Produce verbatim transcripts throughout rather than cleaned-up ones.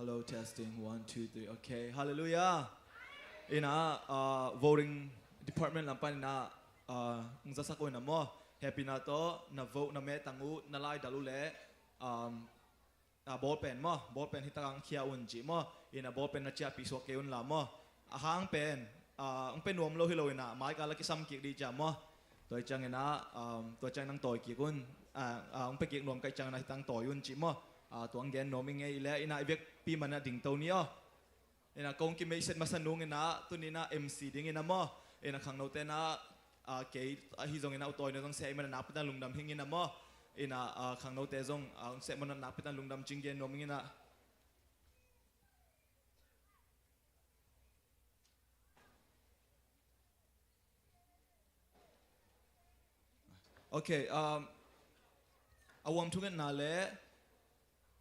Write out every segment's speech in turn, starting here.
Hello, testing, one, two, three. Okay, hallelujah. Ina, uh, voting department lam pan ina, uh, ng zasak un a maw. Happy na to, na vote na me tang u, na lai dal u le, um, uh, ball pen maw, ball pen hi takang khia un ci maw. Ina ball pen na ciahpih suak kei un la maw. A hang pen, uh, ng pen nuam lo hi lo ina, mai ka la kisam kik di cia maw. Tua ciang ina, um, tua ciang nang tawi kik un, uh, uh, ng pe kik nuam kai ciang ina hi tang tawi un ci maw. Uh, tua ng gen nuam i ngei le ina i vekpi man a ding to ni aw. Ina kong ki meiset masa nung ina, tuni ina M C ding ina maw. Ina khangnote ina, ah, kei ahi zong ina u tawi na zong seh i man a nakpi tan lungdam hing ina maw. Ina, ah, khangnote zong, ah, seh man a nakpi tan lungdam cing gen nuam ing ina. Okay, um, a uam thungetna le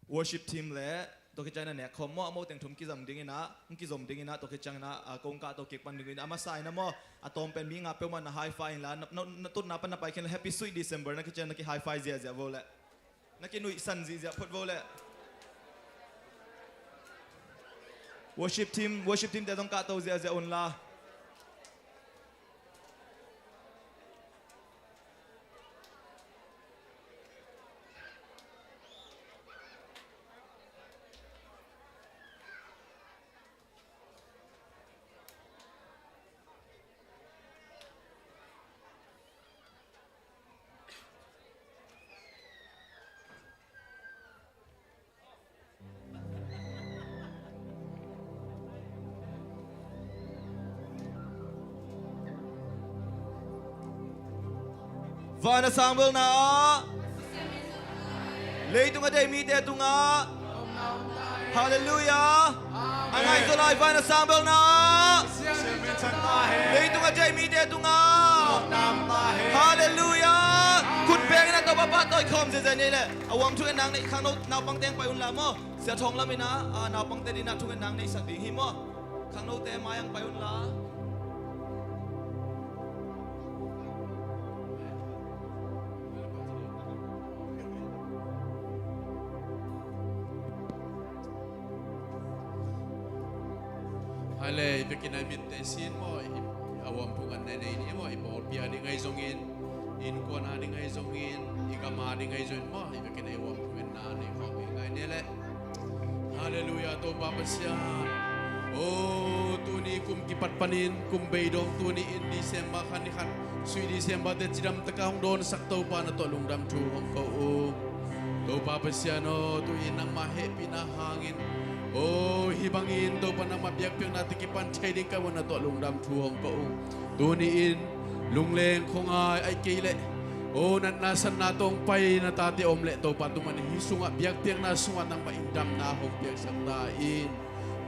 worship team le tua kiciang ina nek khawm maw, a maw teng thum kizam ding ina, ng kizom ding ina, tua kiciang ina, a kong kah tawh kik pan ding ina, a masa ina maw, a tawm pen mi nga peuhmah na hi-fi inla, na, na, na tutna pan na pai khin la Happy Sweet December na kiciang na ki hi-fi ziahziah vo le. Na kinuihsan zihziah phot vo le. Worship team, worship team te zong kahto ziahziah unla. Van a sangbelna ah, leitung a deih mite tungah, halleluiah. A ngaihzaw lai van a sangbelna ah, leitung a deih mite tungah, halleluiah. Khut bengin a Topa pahtawi khawm ziahziah ni le. A uam thungetna neih khangno naupangte ang pai unla maw. Sia Thawng lam ina, ah, naupangte dina thungetna neihsak ding hi maw. Khangnote mai ang pai unla. Hale, i biakinn a i mitte sin maw, i a uam thungetna nei ni maw, i pawlpi a ding ahi zongin, innkuan a ding ahi zongin, i gam a ding ahi zongin maw, i biakinn a i uam thungetna nei khawm hi ngai ni le. Halleluiah, Topa Pasian. O, tuni kum kipat panin, kum beidong tuni in December khan ni khat, sui December te cidam taka hong dawnsak Topa na tawh lungdam thu hong ko u. Topa Pasian aw, tu-in nangmah hehpihna hangin, o, hih bangin Topa nangmah biakpiakna te kipan thei ding ka muh na tawh lungdam thu hong ko u. Tuni in lungleng khuangai aih kei leh, o, natna satna tawh hong pai na tate om leh Topa tu man hih sungah biakpiakna sungah nangmah in damna hong piaksak ta in.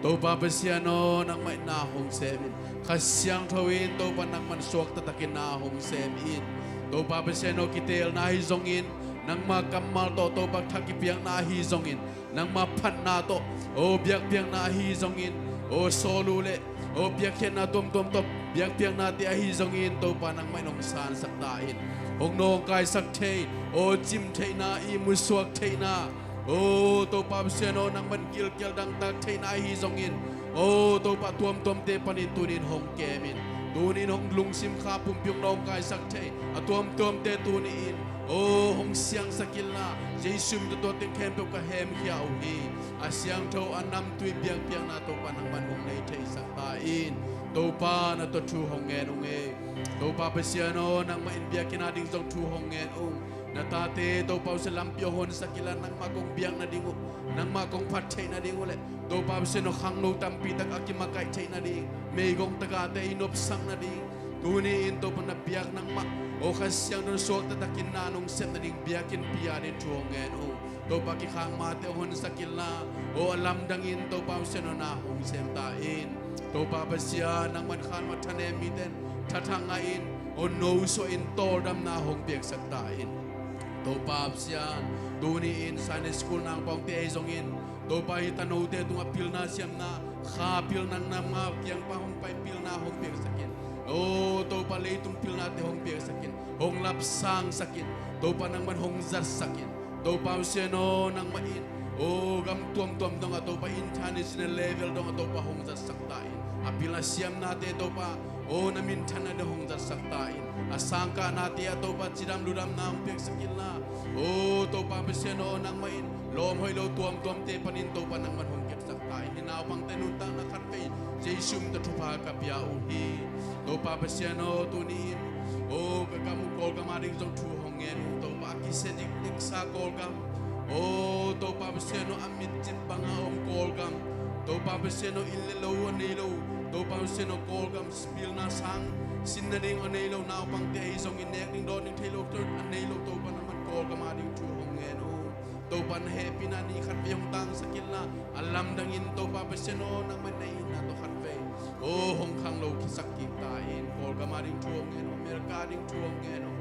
Topa Pasian aw, nangmah in na hong sem in. Kha Siangtho in Topa nangmah in suak taktakin na hong sem in. Topa Pasian aw, kiteelna ahi zongin, nangmah kammal tawh Topa thak kipiakna ahi zongin, nangmah phatna tawh, o, biakpiakna ahi zongin, o, sawl uh leh, o, piakkhiatna tuamtuam tawh biakpiaknate ahi zongin Topa nangmah in hong sansak ta in. Hong nawngkaisak thei, o, cim theihna, ihmu suak theihna, o, Topa Pasian aw, nangmah in gilkial dangtak theihna ahi zongin, o, Topa tuamtuamte panin tuni in hong kem in. Tuni in hong lungsim kha pumpi hong nawngkaisak thei a tuamtuamte tuni in, o, hong siangsak inla, Jesu min tawh tua teng khempeuh ka hemkhia uh hi. A siangtho a namtui biakpiakna Topa nangmah in hong nei theisak ta in. Topa na tawh thu hong ngen ung ei. Topa Pasian aw, nangmah in biakinn a ding zong thu hong ngen ung. Na tate Topa Pasian lampi aw honsak inla, nangmah kong biak nading uh, nangmah kong phat theih nading uh leh Topa Pasian aw, khangno tampi tak a kimakaih theih nading, meigong tagahte i nopsak nading, tuni in Topa na biak nangmah, o, Kha Siangtho in suak taktakin na nong sep nading biakinnpi a ding thu hong ngen uh. Topa kikhak mate hong honsak inla, o, a lamdangin Topa Pasian aw na hong sem ta in. Topa Pasian nangmah in khan mah thanem mite in thathang ngah in, o, nosuah in tawldamna hong piaksak ta in. Topa Pasian, tuni in Sunday School nangpawngte ahi zongin, Topa hih tanote tungah pilna siamna, kha pilna nangmah kiang pan hong pai pilna hong piaksak in. O, Topa leitung pilnate hong piaksak in, hong lapsangsak in, Topa nangmah in hong zatsak in. Topa Pasian aw, nangmah in, O gam tuamtuam dong a Topa international level dong a Topa hong zatsak ta in. A pil a siamnate Topa, o na minthanna dong hong zatsak ta in. A sangkahnate a Topa cidam ludamna hong piaksak inla. O Topa Pasian aw, nangmah in lawm hoih lo tuamtuamte panin Topa nangmah hong kepsak ta in. Hih naupangte nuntakna khatvei Jesu min tawh thupha ka pia uh hi. Topa Pasian aw, tuni in, o ka gam uh Kawlgam a ding zong thu hong ngen uh. Topa a kisia dikdiksa Kawlgam, o Topa Pasian aw, a mitcip banga om Kawlgam, Topa Pasian aw, inn le lo a nei lo, Topa Pasian aw, Kawlgam pilna sang sin nading a nei lo naupangte ahi zongin, nek ding dawn ding thei lo a nei lo, Topa nangman Kawlgam a ding thu hong ngen uh. Topa na hehpihna ni khatvei hong tangsak inla, a lamdangin Topa Pasian aw, nangman na itna tawh khatvei, o hong khanglo khisak kik ta in. Kawlgam a ding thu hong ngen uh, America a ding thu hong ngen uh.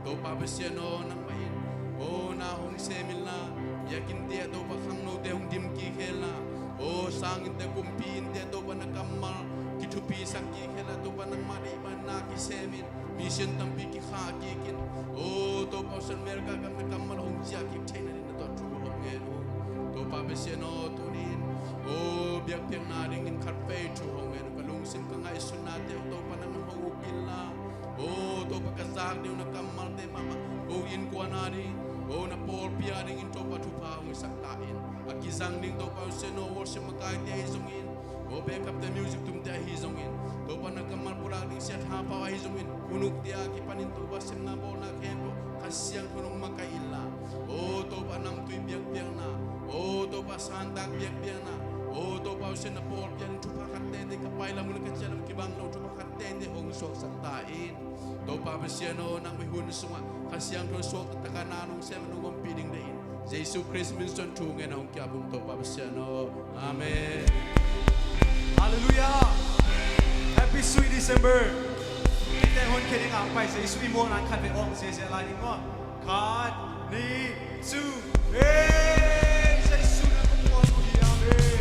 Topa Pasian aw, nangmah in, o na hong sem inla, biakinn te ah Topa khangnote hong dim kik henla, o sanginnte, kumpi innte ah Topa na kammal kithupisak kik henla, Topa nangmah deih bangin na kisem in, mission tampi kikhah kik in. O Topa Pasian, America gam na kammal hong ciah kik theihna ding na tawh thu hong ngen uh. Topa Pasian aw, tuni in, o biakpiakna dingin khatvei thu hong ngen uh. Ka lungsim ka ngaihsutnate uh Topa nangman hong up inla, o Topa ka zak ding uh na kammalte mahmah, o innkuan a ding, o na pawlpi a dingin Topa thupha hong hisak ta in. A kizang ding Topa Pasian aw, worship makaite ahi zongin, o backup te, music tumte ahi zongin, Topa na kammal pulak ding siatha pau ahi zongin, hun ukte a kipanin Topa simna bawlna khempeuh Kha Siangtho in hong makaih inla, o Topa namtui biakpiakna, o Topa santak biakpiakna, o Topa Pasian na pawlpi a ding thupha khat teitei, ka pai lam uh le ka ciah lam kibang lo thupha khat teitei hong suaksak ta in. Topa Pasian aw, nang mihun sungah Kha Siangtho suak taktak a na nong sem, nong ompih ding deih in, Jesu Khrist min suang thu ngen a hong kiap ung Topa Pasian aw. Amen. Halleluiah. Happy sweet December. Mite honkhia ding a pai Jesu i muakna khatvei awng ziahziah lai ding maw. Khat, nih, thu. Hey, Jesu na kong muak uh hi. Amen.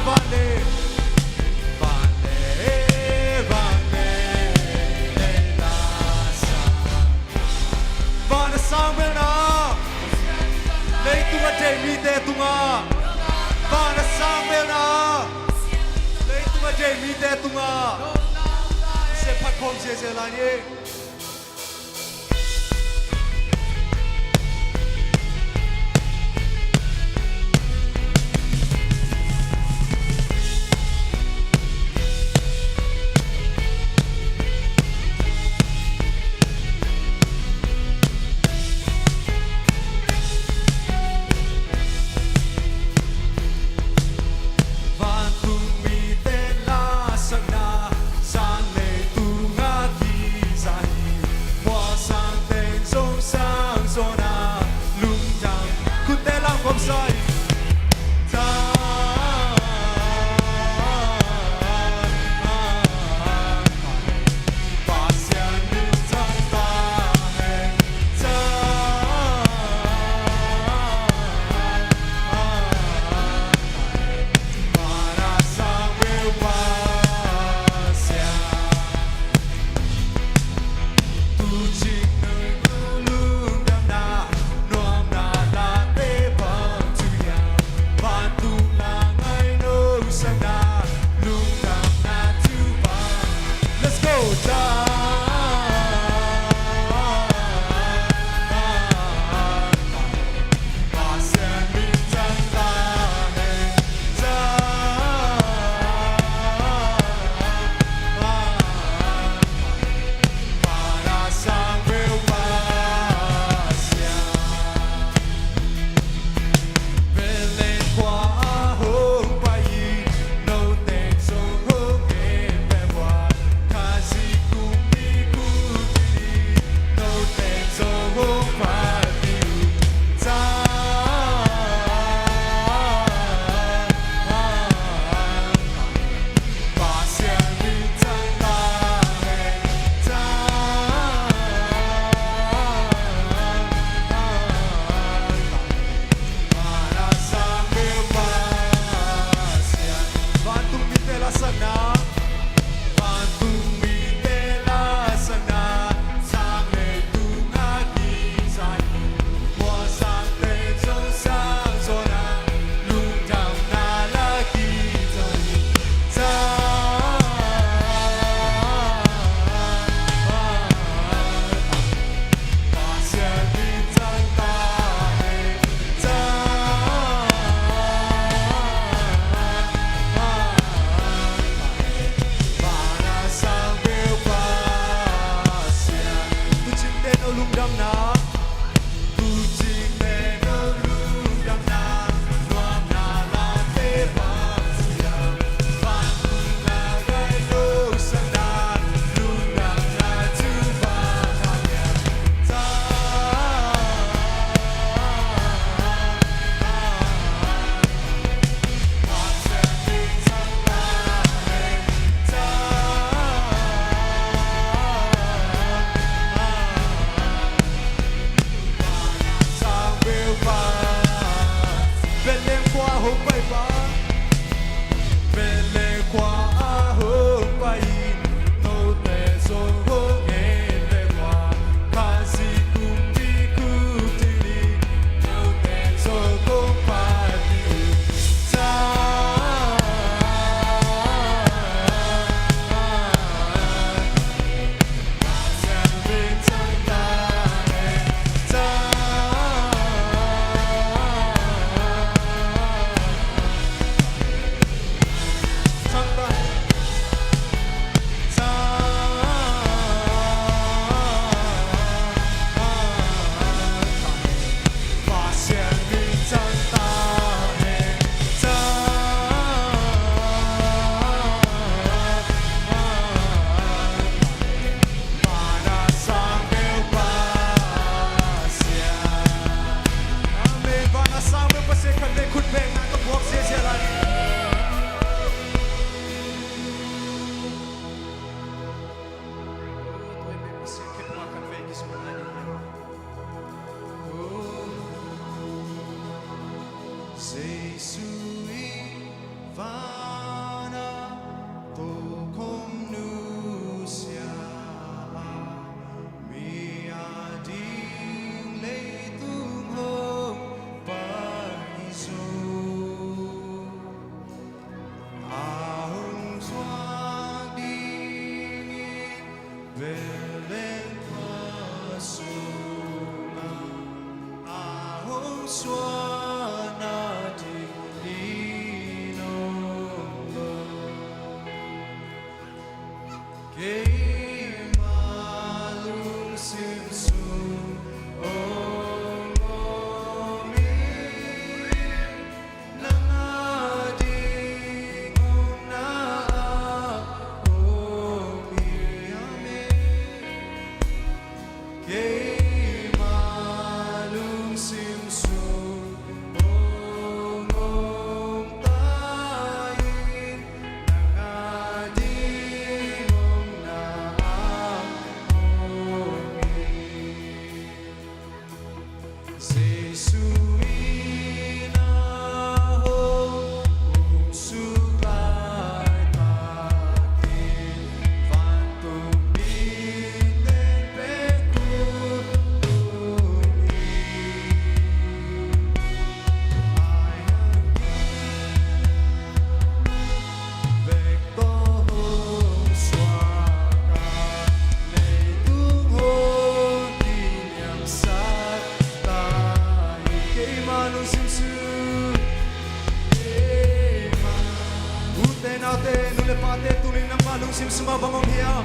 Van le, van le, van le, lei la sang. Van a sang bel na, leitung a deih mite tungah. Van a sang bel na, leitung a deih mite tungah. Se phat khawm ziahziah lai ni. Vantungmite lasakna, sang leitungah kiza hi. Mual sang teng zong sang zaw na, lungdam. Khutte lam khawm sa in. Let's go. Jesuh in van Te, nu le pate, tuni nangmah lungsim sungah bang om hiam?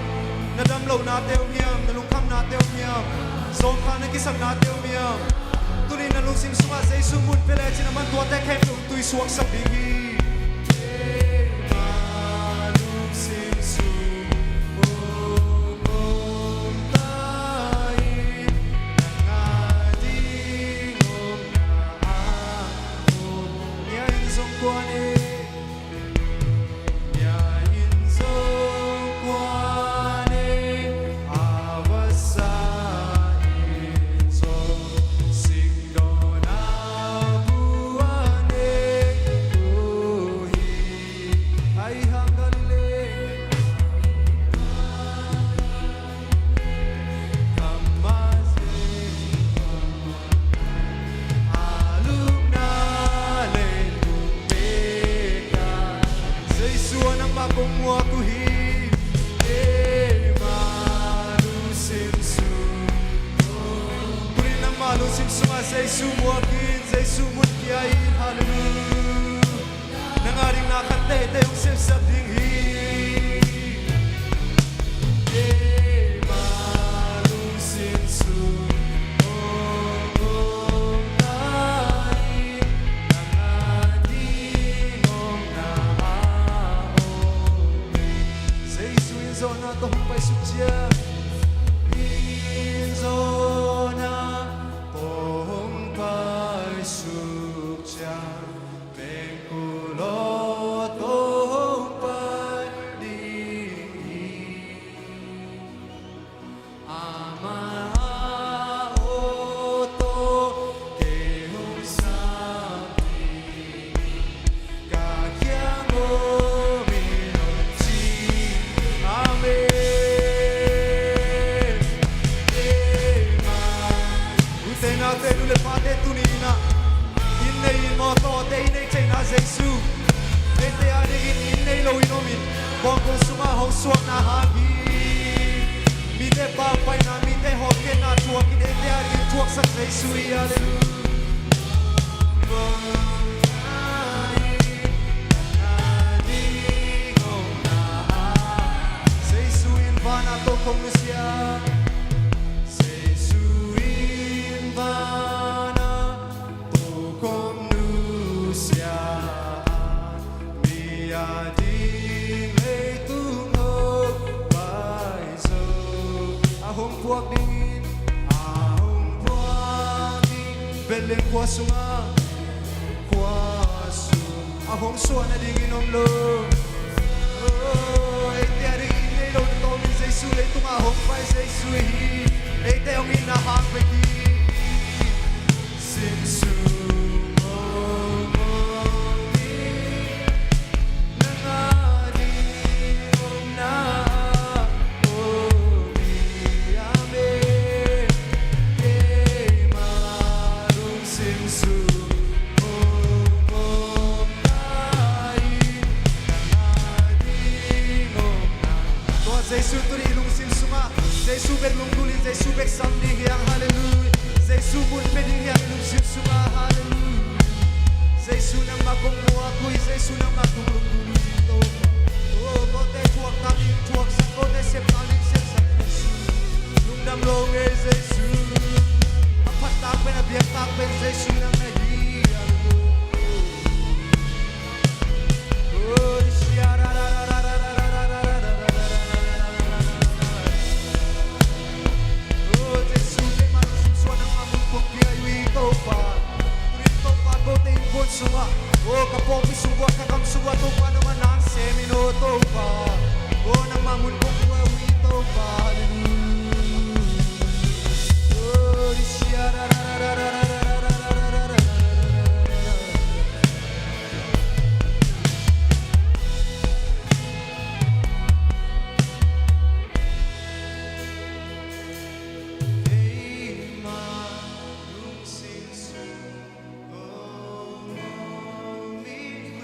Na damlohnate om hiam? Na lungkhamnate om hiam? Zawngkhal na kisaknate om hiam? Tuni na lungsim sungah Jesu mun pia lecin, aman tuate khempeuh tui suaksak ding hi. Keima lungsim sung om ta in, nang a ding omna ah om. Nia in zong kuan e. Nia in zong kuan e, a vasa in zong singdawn a buan e. Uh hi. Ai hang Galilee. Jesu nangmah kong muak uh hi. Keima lungsim sung. Tuni nangmah lungsim sungah Jesu muak in, Jesu mun pia in. Halleluiah. Nang a ding na khat teitei hong sepsak ding hi. Keima lungsim sung om om ta in, nang a ding omna ah om. Jesu in zawhna tawh hong paisuk ciang, in zawhna tawh hong paisuk ciang, pengkulawh tawh hong pai ding hi. Ama aw tawh kei hong sam ding hi. Ka kiang om in hong ci. Amen. Amen. Ute naute, nu le pate, tuni in ah inn nei in, mawtawte inn nei theihna Jesu, eite a dingin inn nei lo in om in, bawngkong sungah hong suakna hang hi. Mite pampaihna, mite hawmkhiatna thuak in, eite a dingin thuaksak Jesu hi. Halleluiah. Jesu in van ah tokhom nusia. Jesu in van ah tokhom nusia. Mi a ding leitung hong pai zo. A hong phuak dingin, a hong phuak ding. Bethlehem khua sungah, khua sung a hong suah nadingin om lo. Oh, eite a dingin inn nei lo na tawm in Jesu, leitungah hong pai Jesu hi. Eite hong itna hang bek hi. Sim sung om om hi. Nang a ding omna ah om hi. Amen. Keima lungsim sung om om ta in, nang a ding omna. Tua Jesu tuni i lungsim sungah, Jesu bek lunggulh in, Jesu bek sam ding hi hang. Halleluiah. Jesu mun pia ding hi hang i lungsim sungah. Halleluiah. Jesu nangmah kong muak uh hi, Jesu nangmah kong lunggulh uh hi, Topa. Oh, kote thuak nading thuaksak, kote sep nading sepsak, Jesu. Lungdam lo ngei, Jesu. A phattak pen, a biaktak pen Jesu nang na hi. Halleluiah.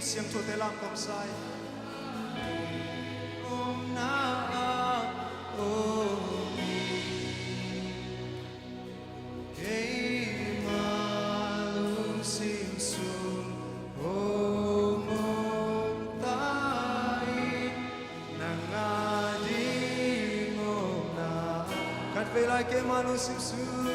Siangthote lam kawmsai. Keima lungsim sung om om ta hi. Keima lungsim sung,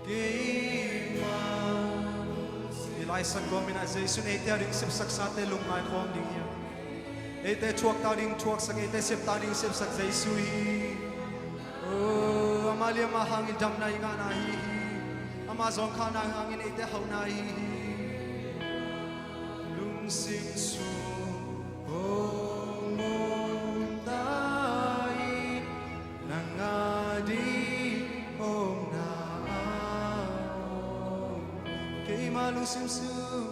keima lungsim. I Lai Siangtho min ah Jesuh in eite a ding sepsaksate lungngai khawm ding hi. Eite thuaktak ding thuaksak, eite septak ding sepsak Jesuh hi. Oh, amah le amah hangin damna i ngahna hi hi. Amah zawngkhakna hangin eite hauhna hi hi. Lungsim sung hong om ta in, nang a ding omna a om. Keima lungsim sung,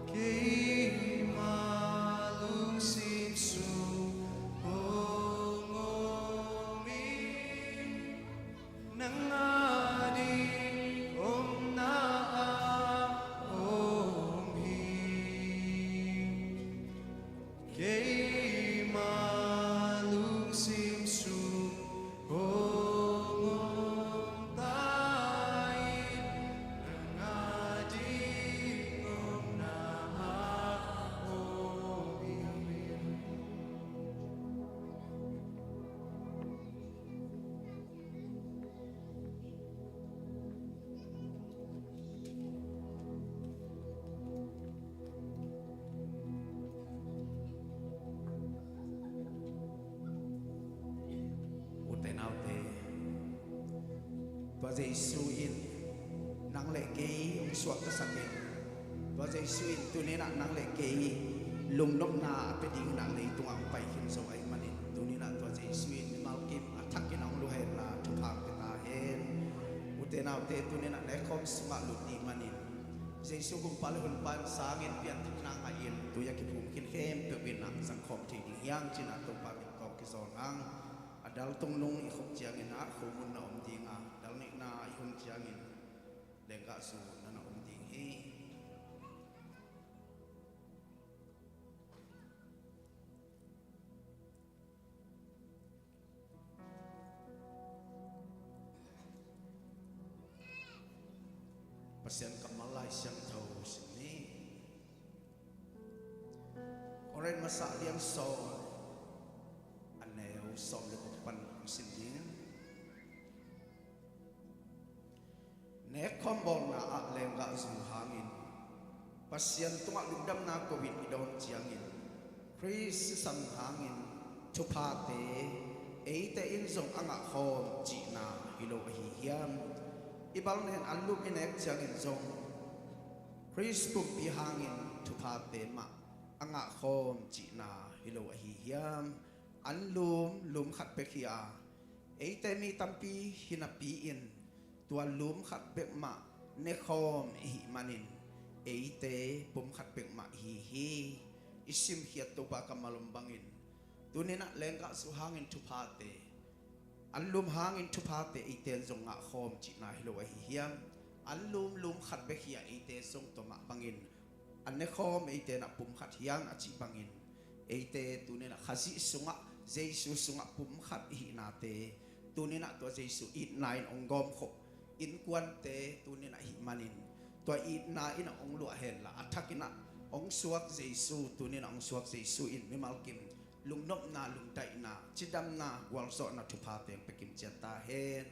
keima lungsim sung hong om in, nang a ding omna a om hi. Keima lungsim sung hong om ta in, nang a ding omna a om hi. Ute naute, tua Jesuh in nang le kei hong suaktasak in, tua Jesuh in tuni-in ah nang le kei lungnopna a pia dingin ah leitungah hong pai khin zo ahih manin, tuni-in ah tua Jesuh in mimal kim a thakin ah hong luah henla thupha hong pia ta hen. Ute naute, tuni-in ah nekhawm sungah lut ding manin, Jesuh Gumpa le Honpa in sangin pianthakna ngah in, tui a kiphum khin khempeuh in ah zangkhawm thei ding hi hang ci-in ah Topa min kong kizawn hang. A dal tungnung i khop ciangin ah khomun na om ding a, dal nihna i hun ciangin lenggahzu na na om ding hi. Pasian kammal Lai Siangtho sim ni. Korin masa lian sawm, a neu sawm le guk pan hong sim ding. Nekkhawm bawlna ah lenggahzu hangin Pasian tungah lungdamna ko in i dawn ciangin, Khrist sisan hangin thuphate eite in zong a ngahkhawm cihna hi lo ahi hiam? I balnen anlum i nek ciangin zong Khrist pumpi hangin thuphate mah a ngahkhawm cihna hi lo ahi hiam? Anlum lum khat bek hi a, eite mi tampi hi napi-in tua lum khat bek mah nekhawm i hih manin eite pum khat bek mah ihi hi. I simkhiat Topa kammal om bangin, tuni-in ah lenggahzu hangin thuphate, anlum hangin thuphate eite in zong ngahkhawm cihna hi lo ahi hiam? Anlum lum khat bek hi a, eite zong tua mah bangin a nekhawm eite in ah pum khat hi hang a cih bangin, eite tuni-in ah Khazih sungah, Jesuh sungah pum khat i hihnate, tuni-in ah tua Jesuh itna in hong gawmkhop innkuante tuni-in ah ahih manin, tua itna in ah hong luah henla a thakin ah hong suak Jesuh, tuni-in ah hong suak Jesuh in mimal kim lungnopna, lungdaihna, cidamna, gualzawhna thuphate hong pia kimciat ta hen.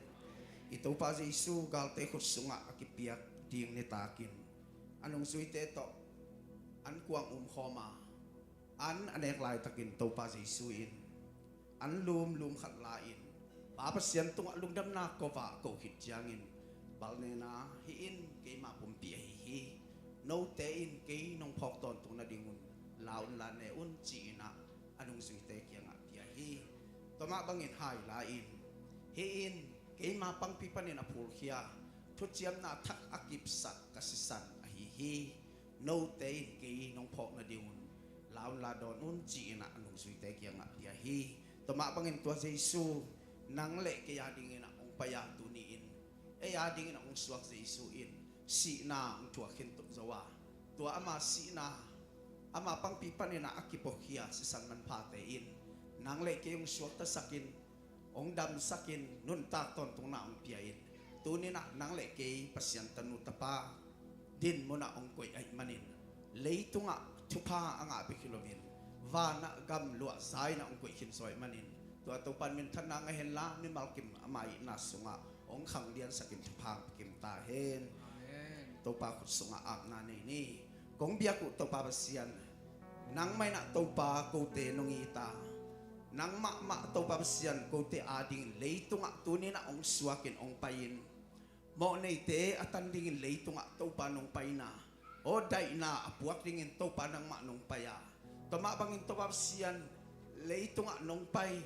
I Topa Jesuh galte khut sungah a kipiak ding nitakin a nungzuite tawh an kuang umkhawm a, an a nek laitakin Topa Jesuh in an lum lum khat la-in, Pa Pasian tungah lungdamna ko a, ko khit ciangin, balnena, hih in keima pumpi ahi hi. Note in kei nong phawk tawntung nadingun la unla ne un ci-in ah a nungzuite kiangah pia hi. Tua mah bangin hai la-in, hih in keima pangpi panin a phulkhia thuciamna thak a kipsak ka sisan ahi hi. Note in kei nong phawk nadingun la unla dawn un ci-in ah a nungzuite kiangah pia hi. Tua mah bangin tua Jesuh nang le kei a dingin ah hong pai a, tuni-in ei a dingin ah hong suak Jesuh in sihna hong thuak khin zo a, tua ama sihna, ama pangpi panin ah a kipuakhia sisan manphate in nang le kei hong suaktasakin, hong damsakin, nuntak tawntungna hong pia-in, tuni-in ah nang le kei Pasian tanu tapa dinmun ah hong koih ahih manin, leitungah thupha a ngah bek hi loin, vanah gam luahza-in ah hong koih khin zo ahih manin, Tua Topa in minthanna ngah hen la, mimal kim ama itna sungah hong khangliansak in thupha hong pia kim ta hen. Amen. Topa khut sungah apna nei ni. Kong biak uh Topa Pasian, nangmah in ah Topa kote nong it a, nangmah mah Topa Pasian kote adingin leitungah tuni in ah hong suak in hong pai in, mawhneite a tan dingin leitungah Topa nong pai in ah, aw daihna a puak dingin Topa nangmah nong pai a, tua mah bangin Topa Pasian leitungah nong pai,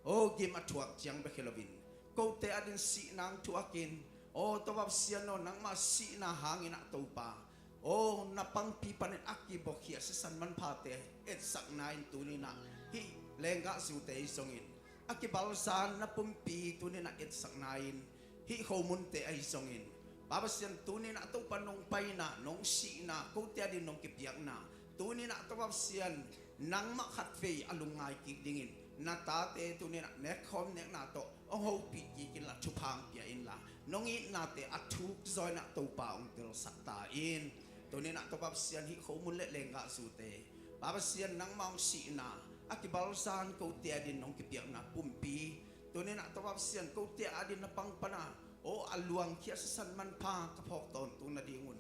aw gim a thuak ciang bek hi loin kote adingin sihna hong thuak in, aw Topa Pasian aw nangmah sihna hangin ah Topa, aw na pangpi panin a kibuakhia sisan manphate etsakna in tuni in ah hih lenggahzute ahi zongin, a kibalzan na pumpi tuni in ah etsakna in hih khomunte ahi zongin, Pa Pasian tuni in ah Topa nong paina, nong sihna, kote adingin nong kipiakna, tuni in ah Topa Pasian nangmah khatvei a lungngai kik dingin na tate tuni in ah nekkhawm nekna tawh hong hopih kik inla, thupha hong pia inla, nong itnate a thuk zaw in ah Topa hong telsak ta in. Tuni in ah Topa Pasian hih khomun le lenggahzute, Pa Pasian nangmah hong sihna, a kibalzan kote adingin nong kipiakna pumpi, tuni in ah Topa Pasian kote adingin na pangpana, aw a luangkhia sisan manpha ka phawk tawntung nadingun,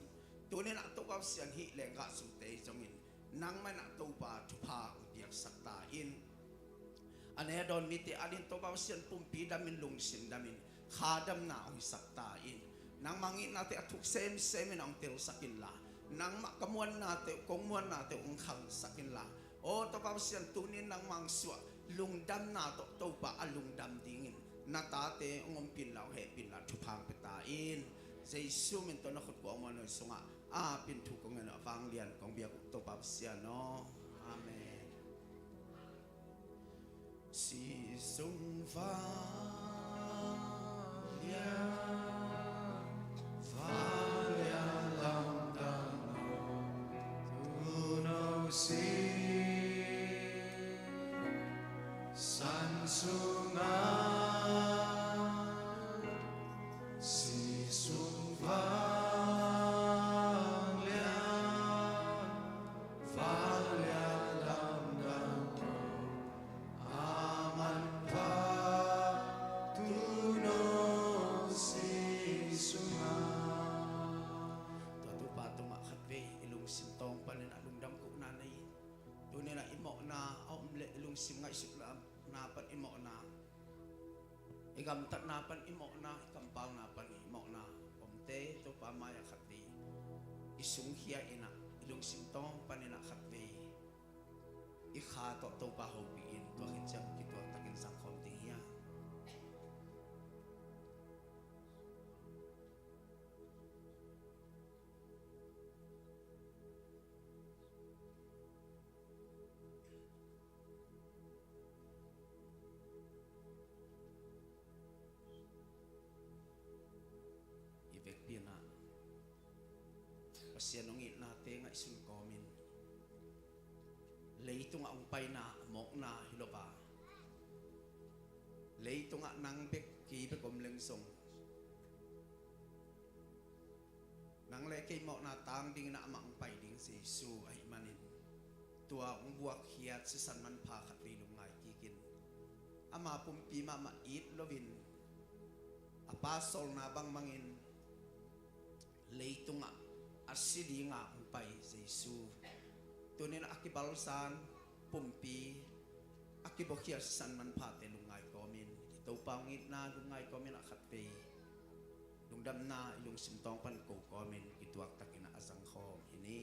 tuni in ah Topa Pasian hih lenggahzute ahi zongin nangmah in ah Topa thupha hong piaksak ta in. A ne a dawn mite adingin Topa Pasian pumpi damin, lungsim damin, kha damna hong hisak ta in. Nangmah hong itnate a thuk semsem in hong telsak inla, nangmah ka muannate uh, kong muannate uh hong khangsak inla, aw Topa Pasian tuni in nangmah hong suah lungdamna tawh Topa a lungdam dingin na tate hong ompih inla, hong hehpih inla, thupha hong pia ta in. Jesu min tawh na khut kuang muanhuai sungah a pin thu kong ngen uh, a vanglian kong biak uh Topa Pasian aw. Amen. Sih sung vanglian, vanglian lamdang nong tu no sih san sungah, sih sung vanglian, vanglian lamdang nong a manpha tu no sih sungah. Tua Topa tungah khatvei i lungsim tawng panin a lungdam kohna nei in. Tuni in ah i mawhna a om leh i lungsim ngaihsutna pan i mawhna, i gamtatna pan i mawhna, i kampalna pan i mawhna omte Topa mai-ah khatvei i sungkhia in ah, i lungsim tawng panin ah khatvei i kha tawh Topa hopih in, tua khit ciang kituak takin zangkhawm ding hi a. I vekpi in ah Pasian hong itnate ngaihsun kawmin, leitungah hong paina a mawkna hi lo a, leitungah nang bek, kei bek om leng zong, nang le kei mawhna tang dingin ah amah hong pai ding Jesu ahih manin, tua hong buakkhiat sisan manpha khatvei lungngai kikin, ama pumpi mahmah it loin, a Pa sawlna bangbangin leitungah a si dinga hong pai Jesu, tuni in a kibalzan pumpi, a kibuakhia sisan manphate lungngai kawmin, i Topa hong itna lungngai kawmin a khatvei lungdamna i lungsim tawng pan ko kawmin kituak takin a zangkhawm hi ni.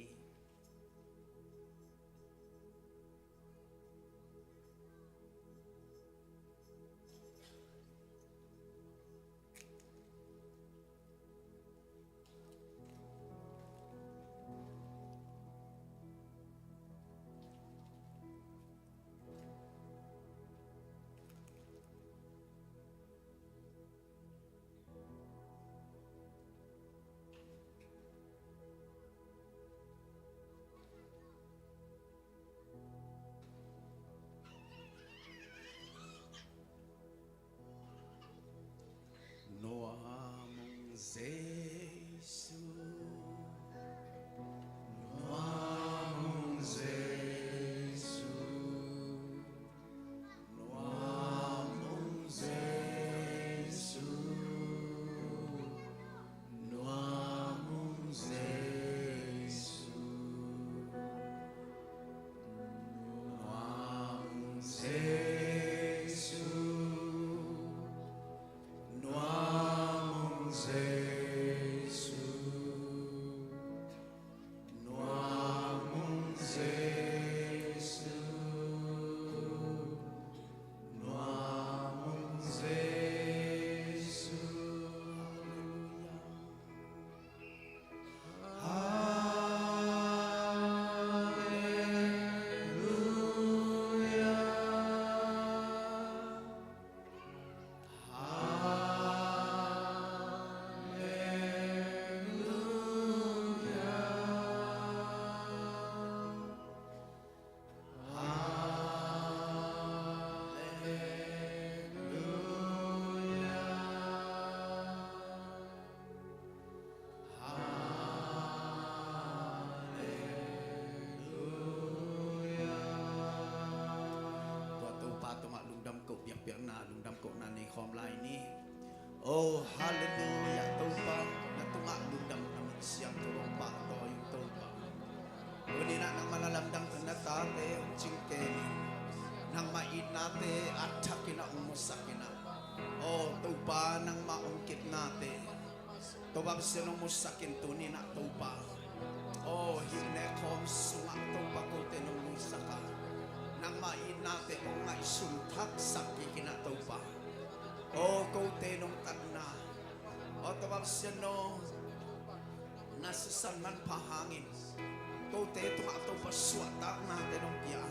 Om lai ni. Oh, halleluiah, Topa, na tungah lungdam na mun siangtho hong pahtawi ung Topa. Tuni-in ah nangmah na lamdang tawh na tate hong cingken in, nangmah itnate a thakin ah hong musak in ah. Oh, Topa, nangmah hong kipnate Topa Pasian hong musak in tuni-in ah Topa. Oh, hih nekhawm sungah Topa kote nong musak a, nangmah itnate hong ngaihsun thaksak kik in ah Topa. Oh, kote nong tatna, oh, Topa Pasian aw, na sisan manpha hangin kote tungah Topa suahtaknate nong pia a,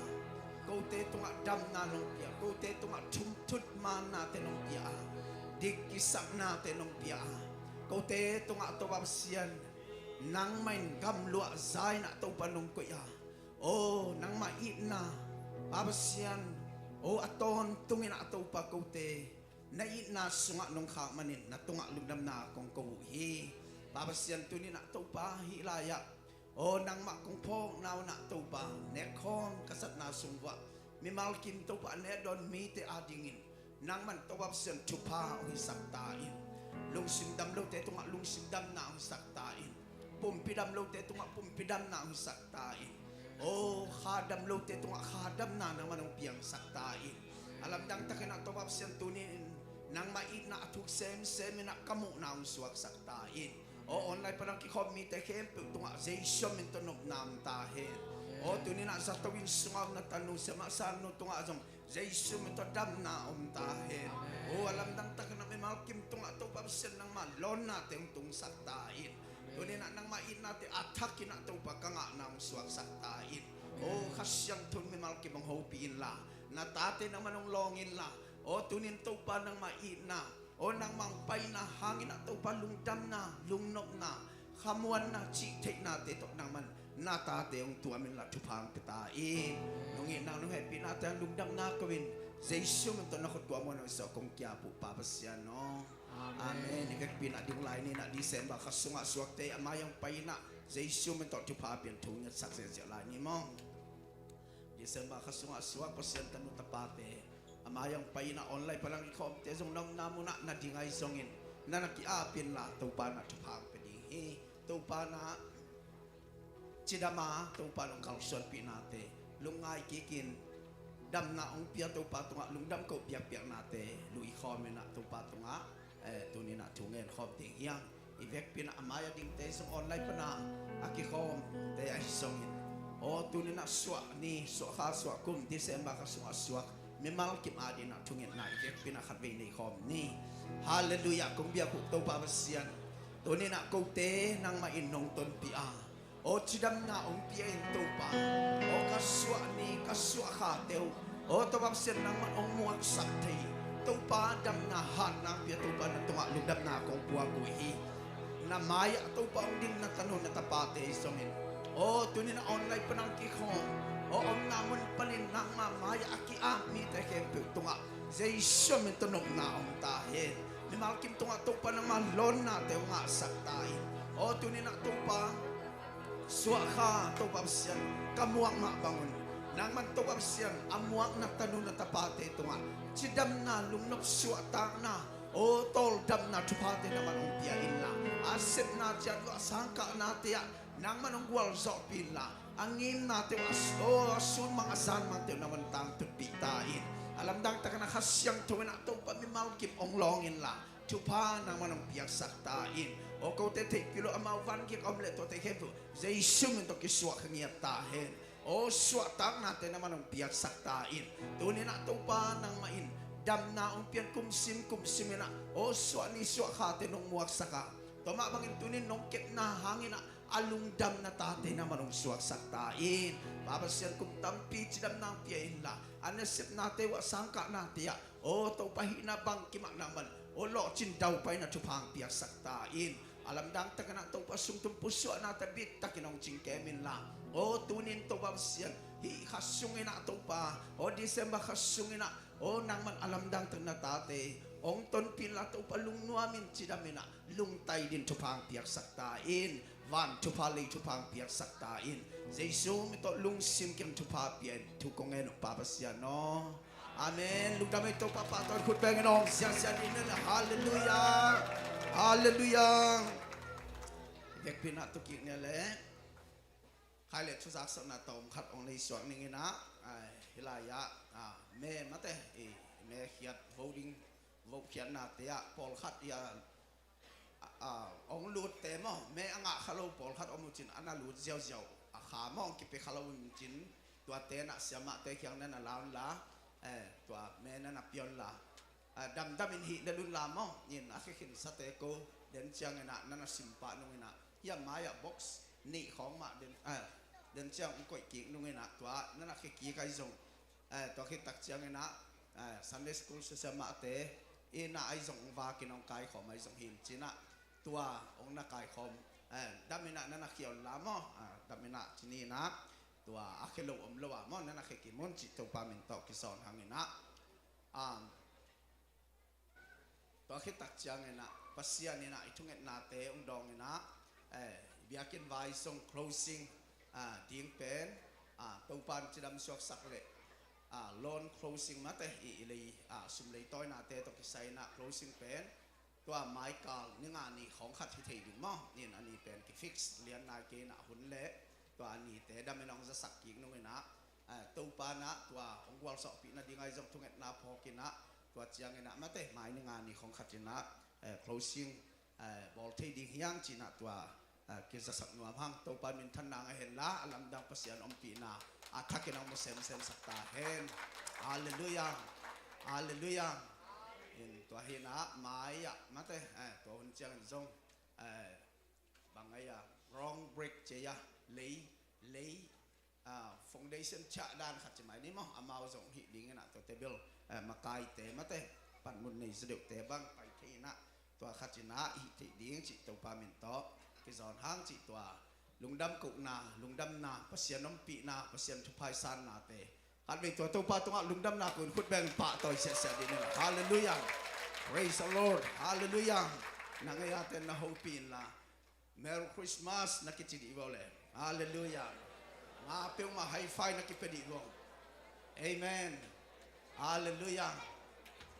kote tungah damna nong pia, kote tungah thumthut manate nong pia a, dik kisaknate nong pia a, kote tungah Topa Pasian nangmah in gamluah za in ah Topa nong koih a, oh, nangmah itna, Pa Pasian, oh, a tawntung in ah Topa kote na itna sungah nong khak manin na tungah lungdamna kong ko uh hi. Pa Pasian, tuni-in ah Topa, hih lai-ah, oh, nangmah kong phawkna un ah Topa, nekhawm ka zatna sung uah mimal kim Topa, a netdawn mite adingin nangmah in Topa Pasian thupha hong hisak ta in. Lungsim dam lote tungah lungsim damna hong hisak ta in. Pumpi dam lote tungah pumpi damna hong hisak ta in. Oh, kha dam lote tungah kha damna nangmah in hong piangsak ta in. A lamdang takin ah Topa Pasian, tuni-in nangmah itna a thuk semsem in ah ka muhna hong suaksak ta in. Oh, online pan a kikhawm mite khempeuh tungah Jesu min tawh nopna om ta hen. Oh, tuni-in ah zato inn sungah om na tanu, siamah sangnu tungah zong Jesu min tawh damna om ta hen. Oh, a lamdang takin ah mimal kim tungah Topa Pasian nangmah lawnnate hong tungsak ta in. Tuni-in ah nangmah itnate a thakin ah Topa ka ngahna hong suaksak ta in. Oh, Kha Siangtho in mimal kim hong hopih inla, na tate nangmah in hong lawng inla, oh, tuni-in Topa nangmah itna, oh, nangmah hong paina hangin ah Topa lungdamna, lungnopna, khamuanna, cihtheihnate tawh nangmah in na tate hong tuam inla thupha hong pia ta in. Nong itna nong hehpihnate a lungdamna ko-in Jesu min tawh na khut kua muan hong suak kong ki-ap uh Pa Pasian aw. Amen. I vekpi in ah ding lai ni in ah December kha sungah suakte a mai-ah hong pai in ah Jesu min tawh thupha pia in thu ngetsak ziahziah lai ni maw. December kha sungah suak Pasian tanu tapate a mai-ah hong pai in ah online pan a kikhawmte zong na omna munah na ding ahi zongin na na ki-ap inla Topa in ah thupha hong pia ding hi. Topa in ah cidam a Topa in hong kalsuanpihnate lungngai kikin damna hong pia Topa tungah lungdam koh biakpiaknate luikhawm in ah Topa tungah, eh, tuni in ah thu ngen khawm ding hi hang. I vekpi in ah a mai-ah dingte zong online pan a a kikhawmte ahi zongin, aw, tuni in ah suah ni, suah kha, suah kum, December kha sungah suak mimal kim adingin ah thungetna i vekpi in ah khatvei nei khawm ni. Halleluiah, kong biak uh Topa Pasian, tuni in ah kote nangmah in nong tonpih a, aw, cidamna hong pia in Topa. Aw, ka suah ni, ka suah khate uh, aw, Topa Pasian nangmah hong muaksak thei Topa, damna hatna hong pia Topa, na tungah lungdamna kong puak uh hi. Na mai-ah Topa hong ding na tanu na tapate ahi zongin, aw, tuni in ah online pan a hong kikhawm, aw, omna mun panin nangmah mai-ah a ki-ap mite khempeuh tungah Jesu min tawh nopna om ta hen. Mimal kim tungah Topa nangmah lawnnate hong ngahsak ta in. Aw, tuni in ah Topa, suah kha Topa Pasian ka muak mah bangun, nangmah Topa Pasian a muak na tanu na tapate tungah cidamna, lungnop suahtakna, aw, tawldamna thuphate nangmah hong pia inla, a sepna ciat uah sangkahnate ah nangmah hong gualzawhpih inla, a ngimnate uh, a s-, aw, a sunmang a zanmangte uh nangmah hong tangtunpih ta in. A lamdang takin ah Kha Siangtho in ah Topa mimal kim hong lawng inla thupha nangmah hong piaksak ta in. Aw, kote theihpih lo amau vangik a om leh tuate khempeuh Jesu min tawh kisuah kha ngiat ta hen. Aw, suahtaknate nangmah hong piaksak ta in. Tuni in ah Topa nangmah in damna hong pia in, kumsim kumsim in ah, aw, suah ni suah khate nong muaksak a, tua mah bangin tuni in nong kepna hangin ah a lungdam na tate nangmah hong suaksak ta in. Pa Pasian, kum tampi cidamna hong pia inla, a nasepnate uah sangkahnate ah, aw, Topa hihna bangkim ah nangmah in, aw, lawhcin daupaina thupha hong piaksak ta in. A lamdang takin ah Topa sungtum pusuahna tabit takin hong cingkem inla, aw, tuni in Topa Pasian, hih kha sungin ah Topa, aw, December kha sungin ah, aw, nangmah in a lamdang takin na tate hong tonpih inla Topa lungnuam in, cidam in ah lungtai ding thupha hong piaksak ta in. Van thupha, lei thupha hong piaksak ta in. Jesu min tawh lungsim kiang thupha pia in thu kong ngen uh Pa Pasian aw. Amen. Lungdam ei, Topa pahtawi, khut bengin hong siasia dih ni le. Halleluiah. Halleluiah. Vekpi-in ah tu kik ni le. Khai le thu zaksakna tawm khat hong nei suak ning in ah, ai, hih lai-ah, ah, me mate, i, me khiat vo ding, vo khiatnate ah pawlkhat i a, a, a, hong lutte maw, me a ngah kha lo pawlkhat om uh cin, a na lut ziauziau a kha maw, hong kipia kha lo uh cin, tuate na siamahte kiang na na la un la, eh, tua me na na pia un la. Ah, damdam in hih lel un la maw, in a khekhinsate ko, den ciangin ah na na sim pah nung in ah, hih a mai-ah box nih khawng mah den, ah, den ciang hong koih kik nung in ah, tua na na khekik ahi zong, ah, tua khit tak ciangin ah, ah, Sunday school siasia mahte in ah ahi zong hong vak in hong kaikhawm ahi zong hi in cin ah, tua hong na kaikhawm, ah, dam in ah na na khia un la maw, ah, dam in ah cin in ah, tua a khia lo om lo ah maw, na na khia kim un cih Topa min tawh kisawn hang in ah, um, tua khit tak ciangin ah, Pasian in ah i thungetnate hong dawng in ah, eh, biakinn vai zong closing, ah, ding pen, ah, Topa in cidam suaksak le, ah, loan closing mate i, i lei, ah, sum lei tawinate tawh kisai in ah closing pen, tua maikal ni nga ni khawng khat hi thei ding maw, in a ni pen kifix lian nai kei in ah hun le, tua a nite dam in hong zasak kik nung in ah, eh, Topa in ah tua hong gualzawhpih nading ahi zong thungetna phawk in ah, tua ciangin ah mate mai ni nga ni khawng khat in ah, eh, closing, eh, bawl thei ding hi hang cih in ah tua, eh, kizasak nuam hang. Topa minthanna ngah hen la, a lamdang Pasian ompihna a thak in hong mu semsem sak ta hen. Halleluiah. Halleluiah. In tua hi in ah mai-ah mate, eh, tua hun ciangin zong, eh, bang ahi a, ground break ci a, lei, lei, ah, foundation ciah dan khat ci mai ni maw, amau zong hih ding in ah tuate bel, eh, makaite mate, panmun nei zaw deuhte bang pai thei in ah, tua khat in ah hih theih ding cih Topa min tawh kizawn hang cih tua lungdam kohna, lungdamna, Pasian ompihna, Pasian thupha i sannate, khatvei tua Topa tungah lungdamna ko in khut beng pahtawi siasia dih ni. Halleluiah. Praise the Lord. Halleluiah. Na ngei a ten na hopih in la, Merry Christmas na kici dih vo le. Halleluiah. Nga peuhmah high five na kipia dih vo. Amen. Halleluiah.